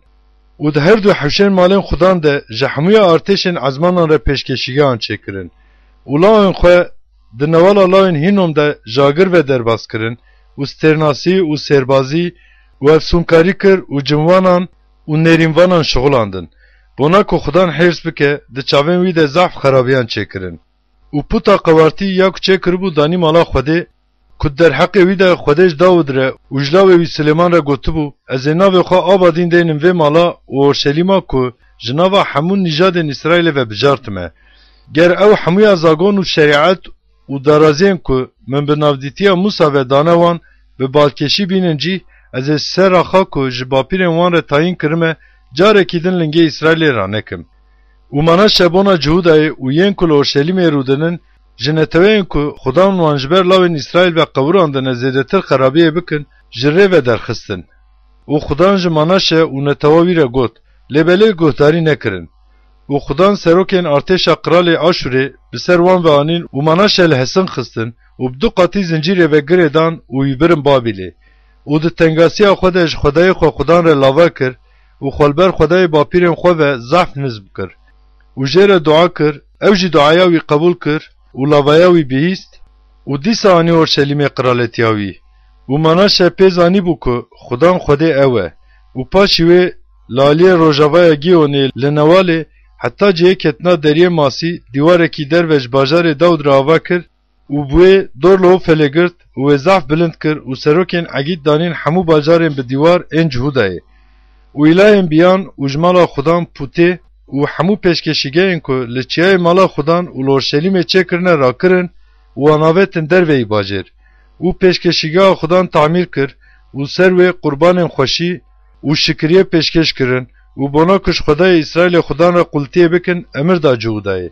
Û di her du hewşên malên Xudan de ji hemûya artêşên ezmanan re pêşkeşîgehan çêkirin. Û lawên xwe di newala lawên Hînom de ji agir ve derbas kirin û stêrnasî û sêrbazî û efsûnkarî kir û cinwanan û nêrînvanan şixulandin. Bona ku Xudan hêrs bike, di çavên wî de zehf xerabiyan çêkirin. Û puta qewartî ya ku çêkiribû danî mala Xwedê, ku di derheqê wî de Xwedê ji Dawid re û ji lawê wî Silêman re gotibû, Ez ê navê xwe aba dîn deynim vê mala û Orşelîma ku ji nava hemû nîjadên Îsraîlê ve bijartime. Ger ew hemûya zagon û şerîet û daraziyên ku min bi navdîtiya Mûsa ve dane wan, bi balkêşî bînin cîh, ez ê ji ser axa ku ji bapîrên wan re tayîn kirime, carekî din lingê Îsraîlê ranekim. Û Manaşe bona Cihûdayê û yên ku li Orşelîmê rûdinin, ji neteweyên ku Xudan wan ji ber lawên Îsraîl ve qewirandine zêdetir xerabiyê bikin, ji rê ve derxistin. Û Xudan ji Manaşe û netewa wî re got, lê belê guhdarî nekirin. Û Xudan serokên artêşa qralê Aşûrê bi ser wan ve anîn û Manaşe li hesin xistin û bi du qatî zincîrê ve girê dan û wî birin Babîlê. Û di tengasiya xwe de ji Xwedayê xwe Xudan re lava kir û xwe li ber Xwedayê bapîrên xwe ve zehf nizm kir. Û jê re dua kir, ew jî duaya wî qebûl kir û lavaya wî bihîst û dîsa anî Orşelîmê qiraletiya wî. Û Manaşe pê zanîbû ku Xudan Xwedê ew e. Û paşî wê li aliyê rojavaya Gîyonê li newalê heta cihê ketina deriyê Masî dîwarekî derve ji bajarê Dawid re ava kir û bi wê dor li Ofelê girt û wê zehf bilind kir û serokên egîd danîn hemû bajarên bi dîwar ên Cihûdayê. Û îlayên biyan û ji mala Xudan pûtê û hemû pêşkeşîgehên ku li çiyayê mala Xudan û li Orşelîmê çêkirine rakirin û wan avêtin derveyî bajêr. Û pêşkeşîgeha Xudan tamîr kir û ser wê qurbanên xweşî û şikiriyê pêşkêş kirin û bona ku ji Xwedayê Îsraîlê Xudan re qultiyê bikin, emir da Cihûdayê.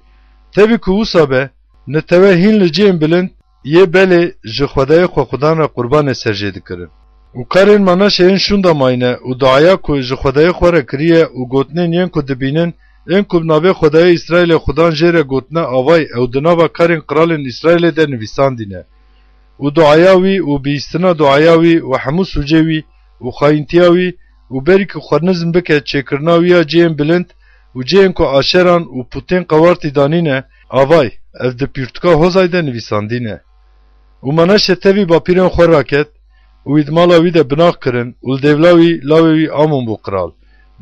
Tevî ku wisa be, netewe hîn li cihên bilind yê belê ji Xwedayê xwe Xudan re qurbanê ser jê dikirin. Û karên Manaşe yên şûnda mayîne û duaya ku ji Xwedayê xwe re kiriye û gotinên yên ku dibînin, ên ku bi navê Xwedayê Îsraîlê Xudan jê re gotine avay ew di nava karên qiralên Îsraîlê de nivîsandîne. Û duaya wî û bihîstina duaya wî û hemû sûcê wî û xayîntiya wî û berî ku xwe nizm bike çêkirina wî ya cihên bilind û cihên ku aşeran û pûtên qewartî danîne, avay, ev di pirtûka Hozay de nivîsandîne. Û Manaşe tevî bapîrên xwe raket û wî di mala wî de binax kirin û li dêvla wî lawê wî Amon bû qral.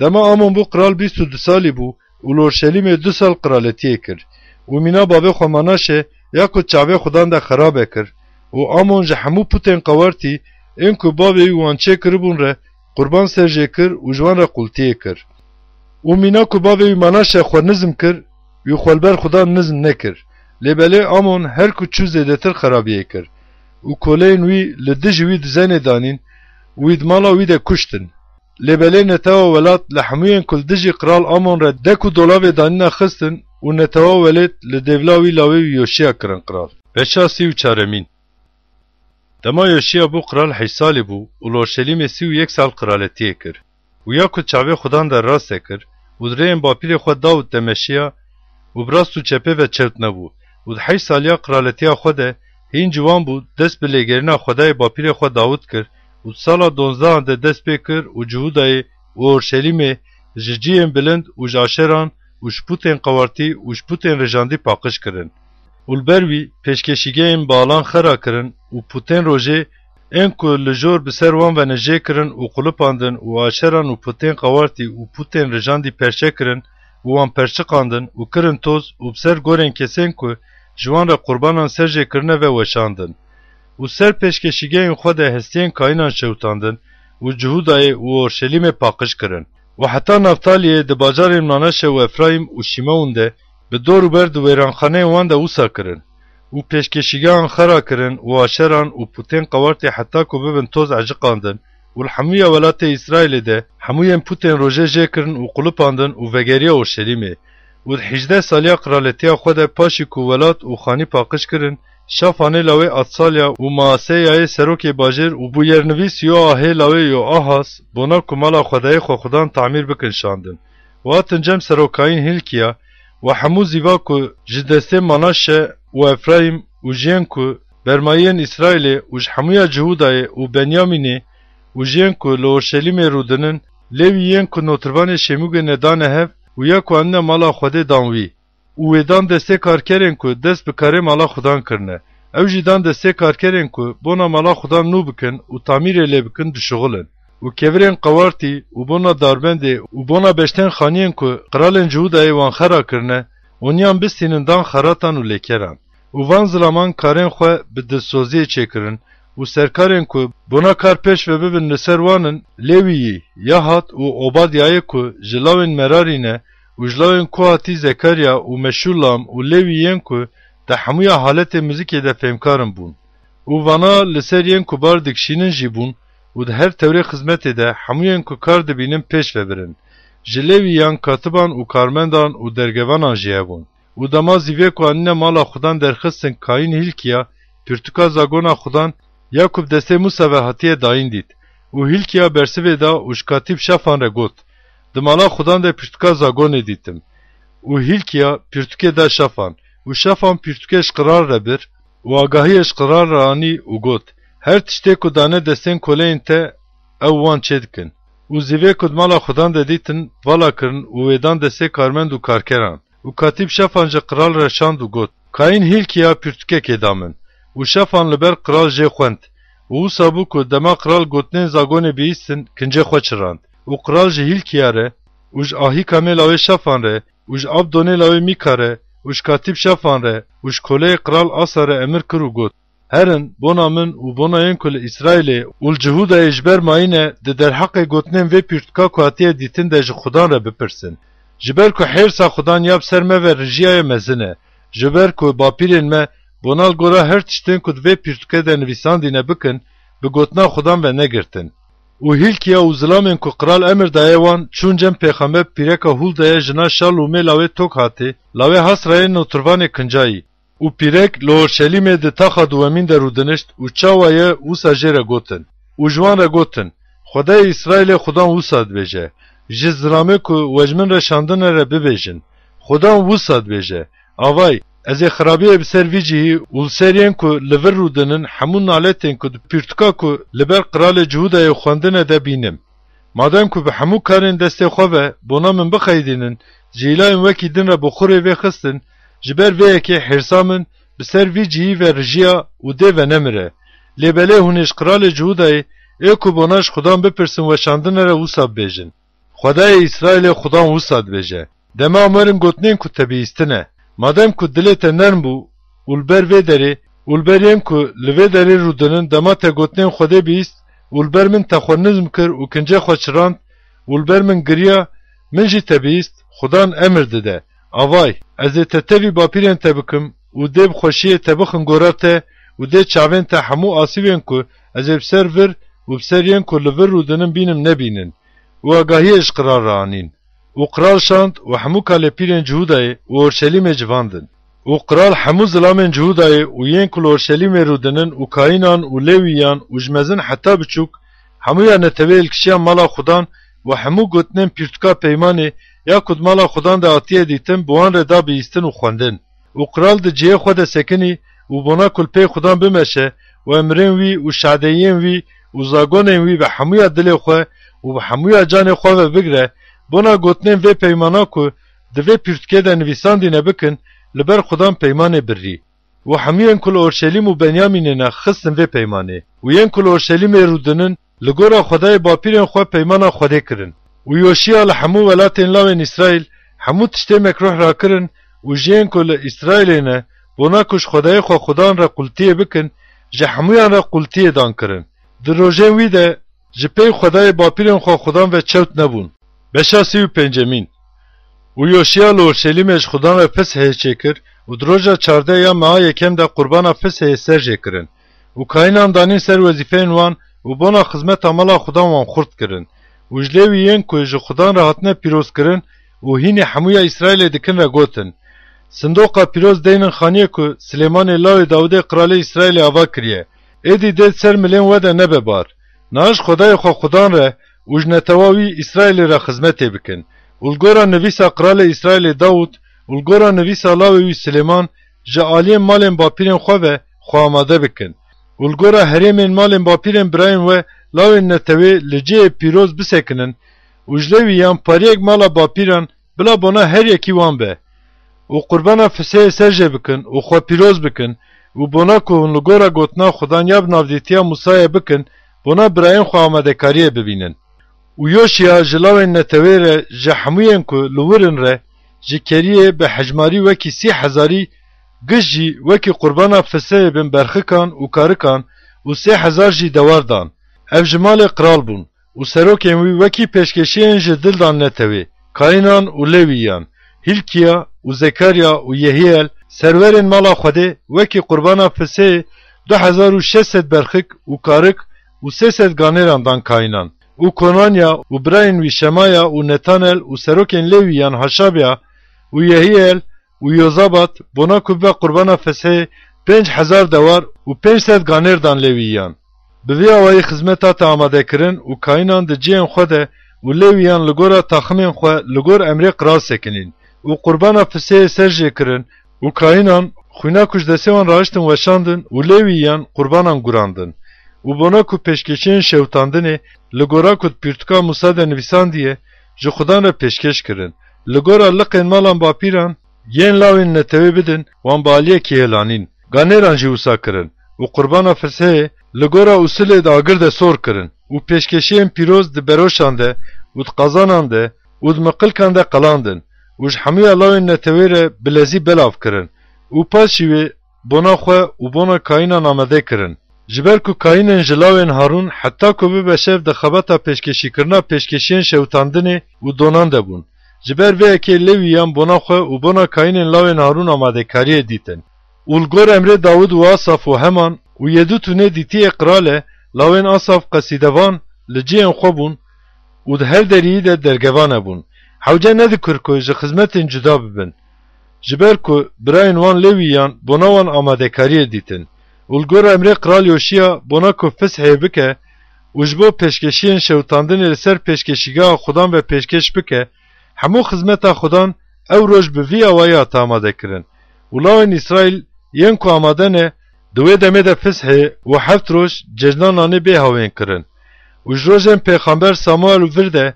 Dema Amon bû qral bîst û du salî bû û li Orşelîmê du sal qiraletiyê kir. Û mîna bavê xwe Manaşe ya ku çavê Xudan de xerabe kir. Û Amon ji hemû pûtên qewartî ên ku bavê wî wan çêkiribûn re qurban ser jê kir û ji wan re qultiyê kir. Û mîna ku bavê wî Manaşe xwe nizm kir, wî xwe li ber Xudan nizm nekir. Lê belê Amon her ku çû zêdetir xerabiyê kir. Û koleyên wî li dijî wî dizenê danîn û wî di mala wî de kuştin. Lê belê netewa welat li hemûyên ku li dijî qral Amon re dek û dolavê danîna xistin û netewa welêt li dêvla wî lawê wî Yoşiya kirin qral. Beşa sî û çaremîn. Dema Yoşiya bû qral heşt salî bû û li Orşelîmê sî û yek sal qiraletiyê kir. Û ya ku çavê Xudan de raste kir û di rêyên bapîrê xwe Dawid de meşiya û bi rast û çepê ve çewt nebû û di heşt saliya qiraletiya xwe de hîn ciwan bû, dest bi lêgerîna Xwedayê bapîrê xwe Dawid kir û di sala donzdehan de dest pê kir û Cihûdayê û Orşelîmê ji cihên bilind û ji aşeran û ji pûtên qewartî û ji pûtên rêjandî paqij kirin. Û li ber wî pêşkêşîgehên Baalan xera kirin û pûtên rojê ên ku li jor bi ser wan ve ne jê kirin û qulipandin û aşeran û pûtên qewartî û pûtên rêjandî perçe kirin û wan perçiqandin û kirin toz û bi ser gorên kesên ku ji wan re qurbanan ser jê kirine ve weşandin. Û ser pêşkêşîgehên xwe de hestiyên kayînan şewitandin û Cihûdayê û Orşelîmê paqij kirin. Û heta Naftaliyê di bajarên Manaşe û Efrayîm û Şîmeûn de bi dor û ber di wêranxaneyên wan de wisa kirin. Û pêşkêşîgehan xera kirin û aşeran û pûtên qewartî heta ku bibin toz eciqandin û li hemûya welatê Îsraîlê de hemûyên pûtên rojê jê kirin û qulipandin û vegeriya Orşelîmê. Û di hîjdeh saliya qiraletiya xwe de paşî ku welat û xanî paqij kirin, Şafanê lawê Atsalya û Maaseyayê serokê bajêr û bûyernivîs Yoahê lawê Yoahas bona ku mala Xwedayê xwe Xudan tamîr bikin şandin. Û hatin cem serokayîn Hîlkiya û hemû zîva ku ji destê Manaşe û Efrayîm û ji yên ku bermayiyên Îsraîlê û ji hemûya Cihûdayê û Benyamînê û ji yên ku li Orşelîmê rûdinin, lê wî yên ku notirvanê Şêmûgê nedane hev û ya ku anîne mala Xwedê dan wî. Û wê dan destê karkerên ku dest bi karê mala Xudan kirine. Ew jî dan destê karkerên ku bona mala Xudan nû bikin û tamîrê lê bikin dişuxulin. Û kevirên qewartî û bona darbendê û bona beştên xaniyên ku qiralên Cihûdayê wan xera kirine, oniyan bistînin dan xeratan û lêkeran. Û van zilaman karên xwe bi dilsoziyê çêkirin û serkarên ku bona kar pêş ve bibin li ser wan in, Lêwiyî, Yahat û Obadyayê ku ji lawên Merarî ne û ji lawên Kohatî Zekarya û Meşûlam û Lêwî yên ku di hemûya haletê muzîkê de fêmkar in bûn. Û vana li ser yên ku bar dikişînin jî bûn û di her tewrê xizmetê de hemûyên ku kar dibînin pêş ve birin. Ji Lêwiyan katiban û karmendan û dergevanan jî hebûn. Û dema zîvê ku anîne mala Xudan derxistin kayîn Hîlkiya, pirtûka zagona Xudan, ya ku bi destê Mûsa ve hatiye dayîn dît. Û Hîlkiya bersivê da û ji katîb Şafan re got, Di mala Xudan de pirtûka zagonê dîtim. Û Hîlkiya pirtûkê da Şafan. Û Şafan pirtûkê ji qiral re bir û agahiyê ji qiral re anî û got, Her tiştê ku dane destên koleyên te, ew wan çêdikin. Û zîvê ku di mala Xudan de dîtin, vala kirin û wê dan destê karmend û karkeran. Û katîb Şafan ji qral re şand û got, Kayîn Hîlkiya pirtûkekê da min. Û Şafan li ber qral jê xwend. Û wisa bû ku dema qral gotinên zagonê bihîstin, kincê xwe çirand. Û qral ji Hîlkiya re û ji Ahîkamê lawê Şafan re û ji Abdonê lawê Mîka re û ji katîb Şafan re û ji koleyê qral Asa re emir kir û got, Herin, bona min û bona yên ku li Îsraîlê û li Cihûdayê ji ber mayîne di derheqê gotinên vê pirtûka ku hatiye dîtin de ji Xudan re bipirsin. Ji ber ku hêrsa Xudan ya bi ser me ve rijiyaye mezin e. Ji ber ku bapîrên me bona li gora her tiştên ku di vê pirtûkê de nivîsandîne bikin, bi gotina Xudan ve negirtin. Û Hîlkiya û zilamên ku qral emir daye wan çûn cem pêxember pîreka Hûldaya jina Şalûmê lawê Tokhatê, lawê Hasrayê notirvanê Kincayî. Û pîrek li Orşelîmê di taxa duwemîn de rûdinişt û çawa ye wisa jê re gotin. Û ji wan re gotin, Xwedayê Îsraîlê Xudan wisa dibêje, Ji zilamê ku we ji min re şandine re bibêjin, Xudan wisa dibêje, Avay, ez ê xirabiyê bi ser vî cihî û li ser yên ku li vir rûdinin hemû naletên ku di pîrtuka ku li ber qiralê Cihûdayê xwendine de bînim. Madem ku bi hemû karên destê xwe ve bona min bixeydînin, ji îlayên wekî din re bi xurê vê xistin, ji ber vê yekê hêrsa min bi ser vî cihî ve rijiya û dê venemire. Lê belê hûn ê ji qiralê Cihûdayê ê ku bona ji Xudan bipirsin weşandine re wisa bibêjin, Xwedayê Îsraîlê Xudan wisa dibêje, Dema werin gotinên ku te bihîstine. Madem ku dilê te nerm bû û li ber vê derê û li ber yên ku li vê derê rûdinin, dema te gotinên Xwedê bihîst û li ber min te xwe nizm kir û kincê xwe çirand û li ber min giriya, min jî te bihîst, Xudan emir dide, Avay, ez ê te tevî bapîrên te bikim û dê bi xweşiyê te bixin gora te û dê çavên te hemû asîvên ku ez ê bi ser vir û bi ser yên ku li vir rûdinin bînim nebînin. Û agahiyê ji qral re anîn. Û qral şand û hemû kalêpîrên Cihûdayê û Orşelîmê civandin. Û qral hemû zilamên Cihûdayê û yên ku li Orşelîmê rûdinin û kayînan û lêwîyan û ji mezin heta biçûk, hemûya neteweyê li kişiya mala Xudan û hemû gotinên pîrtuka peymanê ya ku di mala Xudan de hatiye dîtin, bi wan re da bihîstin û xwendin. Û qral di cihê xwe de sekinî û bona ku li pey Xudan bimeşe û emrên wî û şadeyiyên wî û zagonên wî bi hemûya dilê xwe û bi hemûya canê xwe ve bigre, bona gotinên vê peymana ku di vê pîrtukê de nivîsandîne bikin, li ber Xudan peymanê birî. Û hemûyên ku li Orşelîm û Benyamînê ne xistin vê peymanê. Û yên ku li Orşelîmê rûdinin, li gora Xwedayê bapîrên xwe peymana Xwedê kirin. Û Yoşiya li hemû welatên lawên Îsraîl hemû tiştê mekruh rakirin û ji yên ku li Îsraîlê ne, bona ku ji Xwedayê xwe Xudan re qultiyê bikin, ji hemûyan re qultiyê dan kirin. Di rojên wî de ji pey Xwedayê bapîrên xwe Xudan ve çewt nebûn. Beşa sî û pêncemîn. Û Yoşiya li Orşelîmê ji Xudan re Fisihê çêkir û di roja çardeh ya meha yekem de qurbana Fisihê ser jê kirin. Û kayînan danîn ser wezîfeyên wan û bona xizmeta mala Xudan wan xurt kirin. Û ji Lêwî yên ku ji Xudan re hatine pîrozkirin û hînê hemûya Îsraîlê dikin re gotin, Sindoqa pîroz deynin xaniyê ku Silêmanê lawê Dawidê qiralê Îsraîlê ava kiriye. Êdî dê di ser milên we de nebe bar. Niha ji Xwedayê xwe Xudan re û ji netewa wî Îsraîlê re xizmetê bikin. Û li gora nivîsa qiralê Îsraîlê Dawûd û li gora nivîsa lawê wî Silêman ji aliyên malên bapîrên xwe ve xwe amade bikin. Û li gora herêmên malên bapîrên birayên we lawên netewê li cihê pîroz bisekinin û ji Lêwîyan pariyek mala bapîran bila bona her yekî wan be. Û qurbana Fiseyê ser jê bikin û xwe pîroz bikin û bona ku hûn li gora gotina Xudan ya bi navdîtiya Musayê bikin, bona birayên xwe amadekariyê bibînin. Û Yoşiya ji lawên netewê re ji hemûyên ku li wir in re ji keriyê bi hejmarî wekî sî hezarî giş jî wekî qurbana Fiseyê bin berxikan û karikan û sê hezar jî dewar dan. Ev ji malê qral bûn. Û serokên wî wekî pêşkêşiyên ji dil dan netewê, Kayînan û Lêwîyan, Hîlkiya û Zekarya û Yehiyel, serwerên mala Xwedê, wekî qurbana Fiseyê du hezar û şeş sed berxik û karik û sê sed ganêran dan Kayînan. Û Konanya û birayên wî Şemaya û Netanel û serokên Lêwîyan Haşabya û Yehiyel û Yozabat bona ku bibe qurbana Fiseyê pênc hezar dewar û pênc sed ganêr dan Lêwîyan. Bi vî awayî xizmet hate amadekirin û kayînan di cihên xwe de û Lêwîyan li gora taximên xwe li gor emrê qral sekinîn û qurbana Fiseyê ser jê kirin û kayînan xwîna ku ji destê wan rahiştin weşandin û Lêwîyan qurbanan gurandin û bona ku pêşkêşiyên şewitandinê li gora ku di pîrtuka Musa de nivîsandiye ji Xudan re pêşkêş kirin. Li gora liqên malan bapîran yên lawên netewê bidin, wan bi aliyekî hêlanîn. Ganêran jî wisa kirin û qurbana Fiseyê li gora usilê di agir de sor kirin û pêşkêşiyên pîroz di beroşan de û di qazanan de û di miqilkan de qelandin û ji hemûya lawên netewê re bi lezî belav kirin û paş jî wê bona xwe û bona kayînan amade kirin. Ji ber ku kayînên ji lawên Harûn heta ku bibe şev di xebata pêşkêşîkirina pêşkêşiyên şewitandinê û donan de bûn. Ji ber vê yekê Lêwîyan bona xwe û bona kayînên lawên Harûn amadekariyê dîtin. Û li gor emrê Dawid û Asaf û Heman û Yedutûnê dîtiyê qral e, lawên Asaf qesîdevan li cihên xwe bûn û di her deriyî de dergevane bûn. Hewce nedikir ku ji xizmetên cuda bibin. ji ber ku birayên wan Lewîyan bona wan amadekariyê dîtin. Û li gora emrê Qral Yoşiya bona ku Fisihê bike û ji bo pêşkêşiyên şewitandinê li ser pêşkêşîgeha Xudan ve pêşkêş bike, hemû xizmeta Xudan ew roj bi vî awayî hate amadekirin. Û lawên Îsraîl yên ku amade ne, di wê demê de Fisihê û heft roj cejna nanê bê hawên kirin. Û ji rojên pêxember Samuel û vir de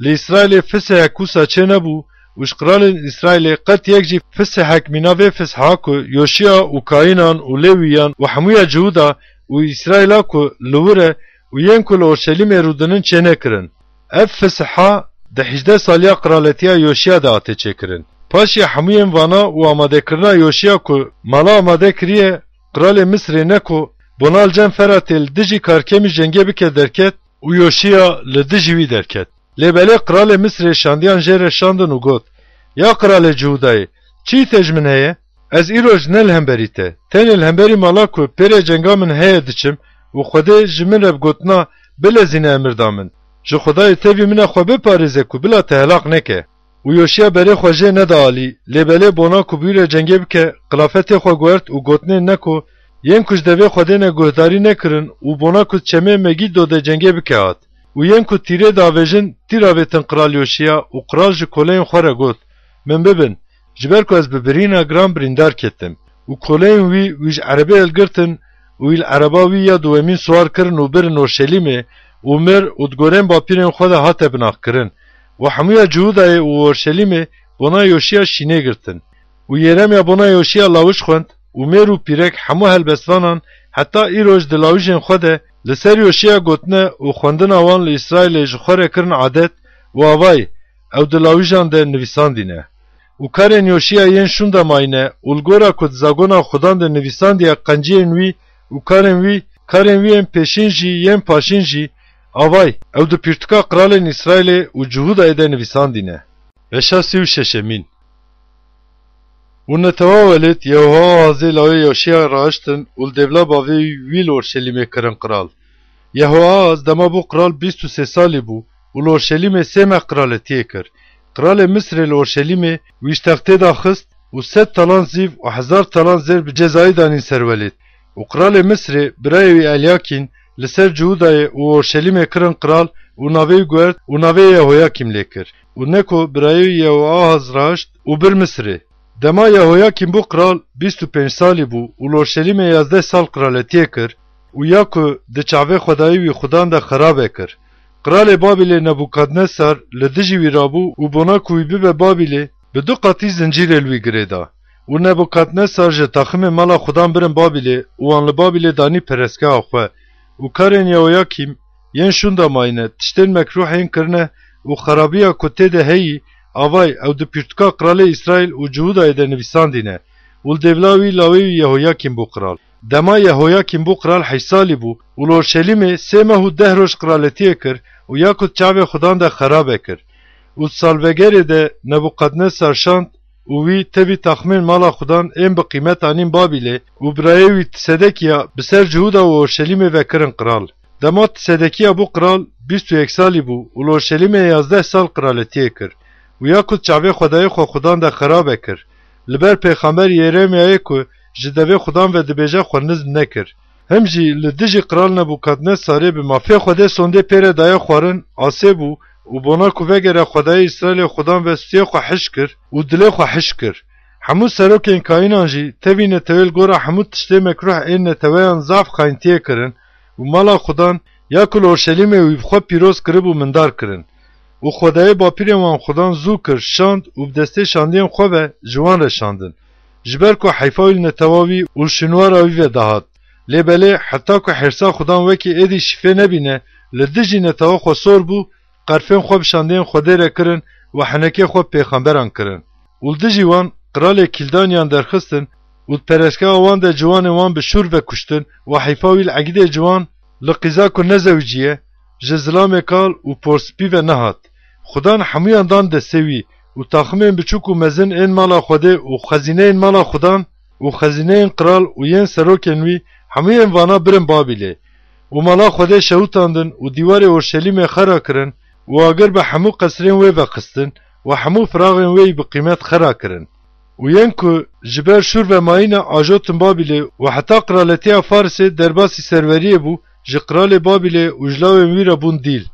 li Îsraîlê Fisihek wisa çênebû û ji qralên Îsraîlê qet yek jî Fisihek mîna vê Fisiha ku Yoşiya û kayînan û Lewîyan û hemûya Cihûda û Îsraîla ku li wir e û yên ku li Orşelîmê rûdinin çênekirin. Ev Fisiha di hejdeh saliya qraletiya Yoşiya de hate çêkirin. Paşiya hemûyên vana û amadekirina Yoşiya ku mala amade kiriye, qralê Misirê Neko bona li cem Feratê li dijî Karkemî cengê bike derket û Yoşiya li dijî wî derket. Lê belê qralê Misirê şandiyan jê re şandin û got, Ya qralê Cihûdayê, çi îtê ji min heye? Ez îroj ne li hemberî te, tenê li hemberî mala ku pêrê cenga min heye diçim û Xwedê ji min re bi gotina bilezîne emir da min. Ji Xwedayê tevî min e xwe biparêze ku bila te helaq neke. Û Yoşiya berê xwe jê neda alî, lê belê bona ku bi wî re cengê bike, qilafetê xwe guert û gotinên Neko, yên ku ji devê Xwedê ne guhdarî nekirin û bona ku di çemê Megîdo de cengê bike hat. Û yên ku tîrê davêjin, tîr avêtin qral Yoşiya û qral ji koleyên xwe re got, Min bibin, ji ber ku ez bi birîna giran birîndar ketim. Û koleyên wî, wî ji erebê hilgirtin û wî li ereba wî ya duwemîn siwar kirin û birin Orşelîmê û mir û di gorên bapîrên xwe de hate binaxkirin. Û hemûya Cihûdayê û Orşelîmê bona Yoşiya şînê girtin. Û Yeremya bona Yoşiya lawij xwend û mêr û pîrek hemû helbestvanan heta îroj di lawijên xwe de li ser Yoşiya gotine û xwendina wan li Îsraîlê ji xwe re kirin adet û avayî ew di lawijan de nivîsandîne. Û karên Yoşiya yên şûnda mayîne û li gora ku di zagona Xudan de nivîsandiye qenciyên wî û karên wî, karên wî yên pêşîn jî yên paşîn jî, avay, ew di pîrtika qralên Îsraîlê û Cihûdayê de nivîsandîne. Beşa sî û şeşemîn. Û netewa welêt Yehoahazê lawê Yoşiya rahiştin û li dêvla bavê wî li Orşelîmê kirin qral. Yehoahaz dema bû qral bîst û sê salî bû û li Orşelîmê sê meh qraletiyê kir. Qralê Misirê li Orşelîmê wî ji textê daxist û sed talan zîv û hezar talan zêr bi cezayî danîn ser welêt. Û qralê Misirê, birayê wî Elyakîn, li ser Cihûdayê û Orşelîmê kirin qral û navê wî guert û navê Yehoyakîm lê kir. Û Neko, birayê wî Yehoahaz rahişt û bir Misirê. Dema Yehoyakîm bû qral, bîst û pênc salî bû û li Orşelîmê yazdeh sal qraletiyê kir û ya ku di çavê Xwedayê wî Xudan de xerabe kir. Qralê Babîlê Nebûkadnesar li dijî wî rabû û bona ku wî bibe Babîlê, bi du qatî zincîrê li wî girê da. Û Nebûkadnesar ji taximê mala Xudan birin Babîlê û wan li Babîlê danî perestgeha xwe. Û karên Yehoyakîm yên şûnda mayîne, tiştên mekrûh ên kirine û xerabiya ku tê de heyî, avay, ew di pîrtika qralê Îsraîl û Cihûdayê de nivîsandîne û li dêvla wî lawê wî Yehoyakîm bû qral. Dema Yehoyakîm bû qral heşt salî bû û li Orşelîmê sê meh û deh roj qraletiyê kir û ya ku di çavê Xudan de xerabe kir. Û di salvegerê de Nebûkadnesar şand û wî tevî taxmên mala Xudan ên bi qîmet anîn Babîlê û birayê wî Tisedekiya bi ser Cihûda û Orşelîmê ve kirin qral. Dema Tisedekiya bû qral, bîst û yek salî bû û li Orşelîmê yazdeh sal qraletiyê kir û ya ku di çavê Xwedayê xwe Xudan de xerabe kir, li ber pêxember Yeremyayê ku ji devê Xudan ve dibêje xwe nizm nekir. Him jî li dijî qral Nebûkadnesarê bi mafê Xwedê sondê pê re daye xwarin, asê bû û bona ku vegere Xwedayê Îsraîlê Xudan ve stûyê xwe hiş kir û dilê xwe hiş kir. Hemû serokên kayînan jî tevî netewê li gora hemû tiştê mekrûh ên neteweyan zaf xayintiyê kirin û mala Xudan ya ku li Orşelîmê wî bi xwe pîroz kiribû mindar kirin. Û Xwedayê bapîrên wan Xudan zû kir, şand û bi destê şandiyên xwe ve ji wan re şandin. Ji ber ku heyfa wî li netewa wî û li şûnwara wî ve dihat. Lê belê heta ku hêrsa Xudan wekî êdî şîfê nebîne, li dijî netewa xwe sor bû, qerfên xwe bi şandiyên Xwedê re kirin û henekê xwe bi pêxemberan kirin. Û li dijî wan qralê Kîldaniyan derxistin û di perestgeha wan de ciwanên wan bi şûr ve kuştin û heyfa wî li egîdê ciwan, li qîza ku nezewicî ye, ji zilamê kal û porspî ve nehat. Xudan hemûyan dan destê wî û taximên biçûk û mezin ên mala Xwedê û xezîneyên mala Xudan û xezîneyên qral û yên serokên wî, hemûyên vana birin Babîlê. Û mala Xwedê şewitandin û dîwarê Orşelîmê xera kirin û agir bi hemû qesrên wê ve xistin û hemû firaxên wê yî bi qîmet xera kirin. û yên ku ji ber şûr ve mayîne ajotin Babîlê û heta qiraletiya Farisê derbasî serweriyê bû, ji qiralê Babîlê û ji lawên wî re bûn dîl.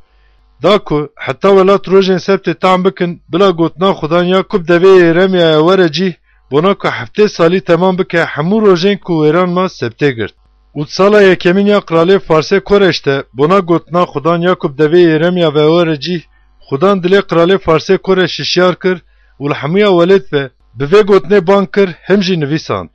Da ku heta welat rojên sebtê tam bikin, bila gotina Xudan ya ku bi devê Yeremyaya were cîh, bona ku heftê salî temam bike, hemû rojên ku wêran ma sebtê girt. Û di sala yekemîn ya qiralê Farsê Koreş de, bona gotina Xudan ya ku bi devê Yeremya ve were cîh, Xudan dilê qiralê Farsê Koreş hişyar kir û li hemûya welêt ve bi vê gotinê bang kir, him jî nivîsand.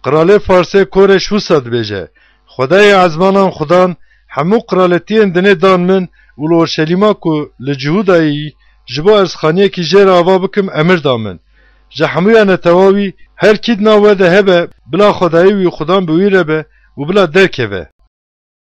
Qiralê Farsê Koreş wisa dibêje: Xwedayê ezmanan Xudan hemû qiraletiyên dinê dan min û li Orşelîma ku li Cihûdayê yî ji bo erzxaniyekî jê re ava bikim emir da min. Ji hemûya netewa wî her kî di nav we de hebe, bila xwedayê wî Xudan bi wî re be û bila derkeve.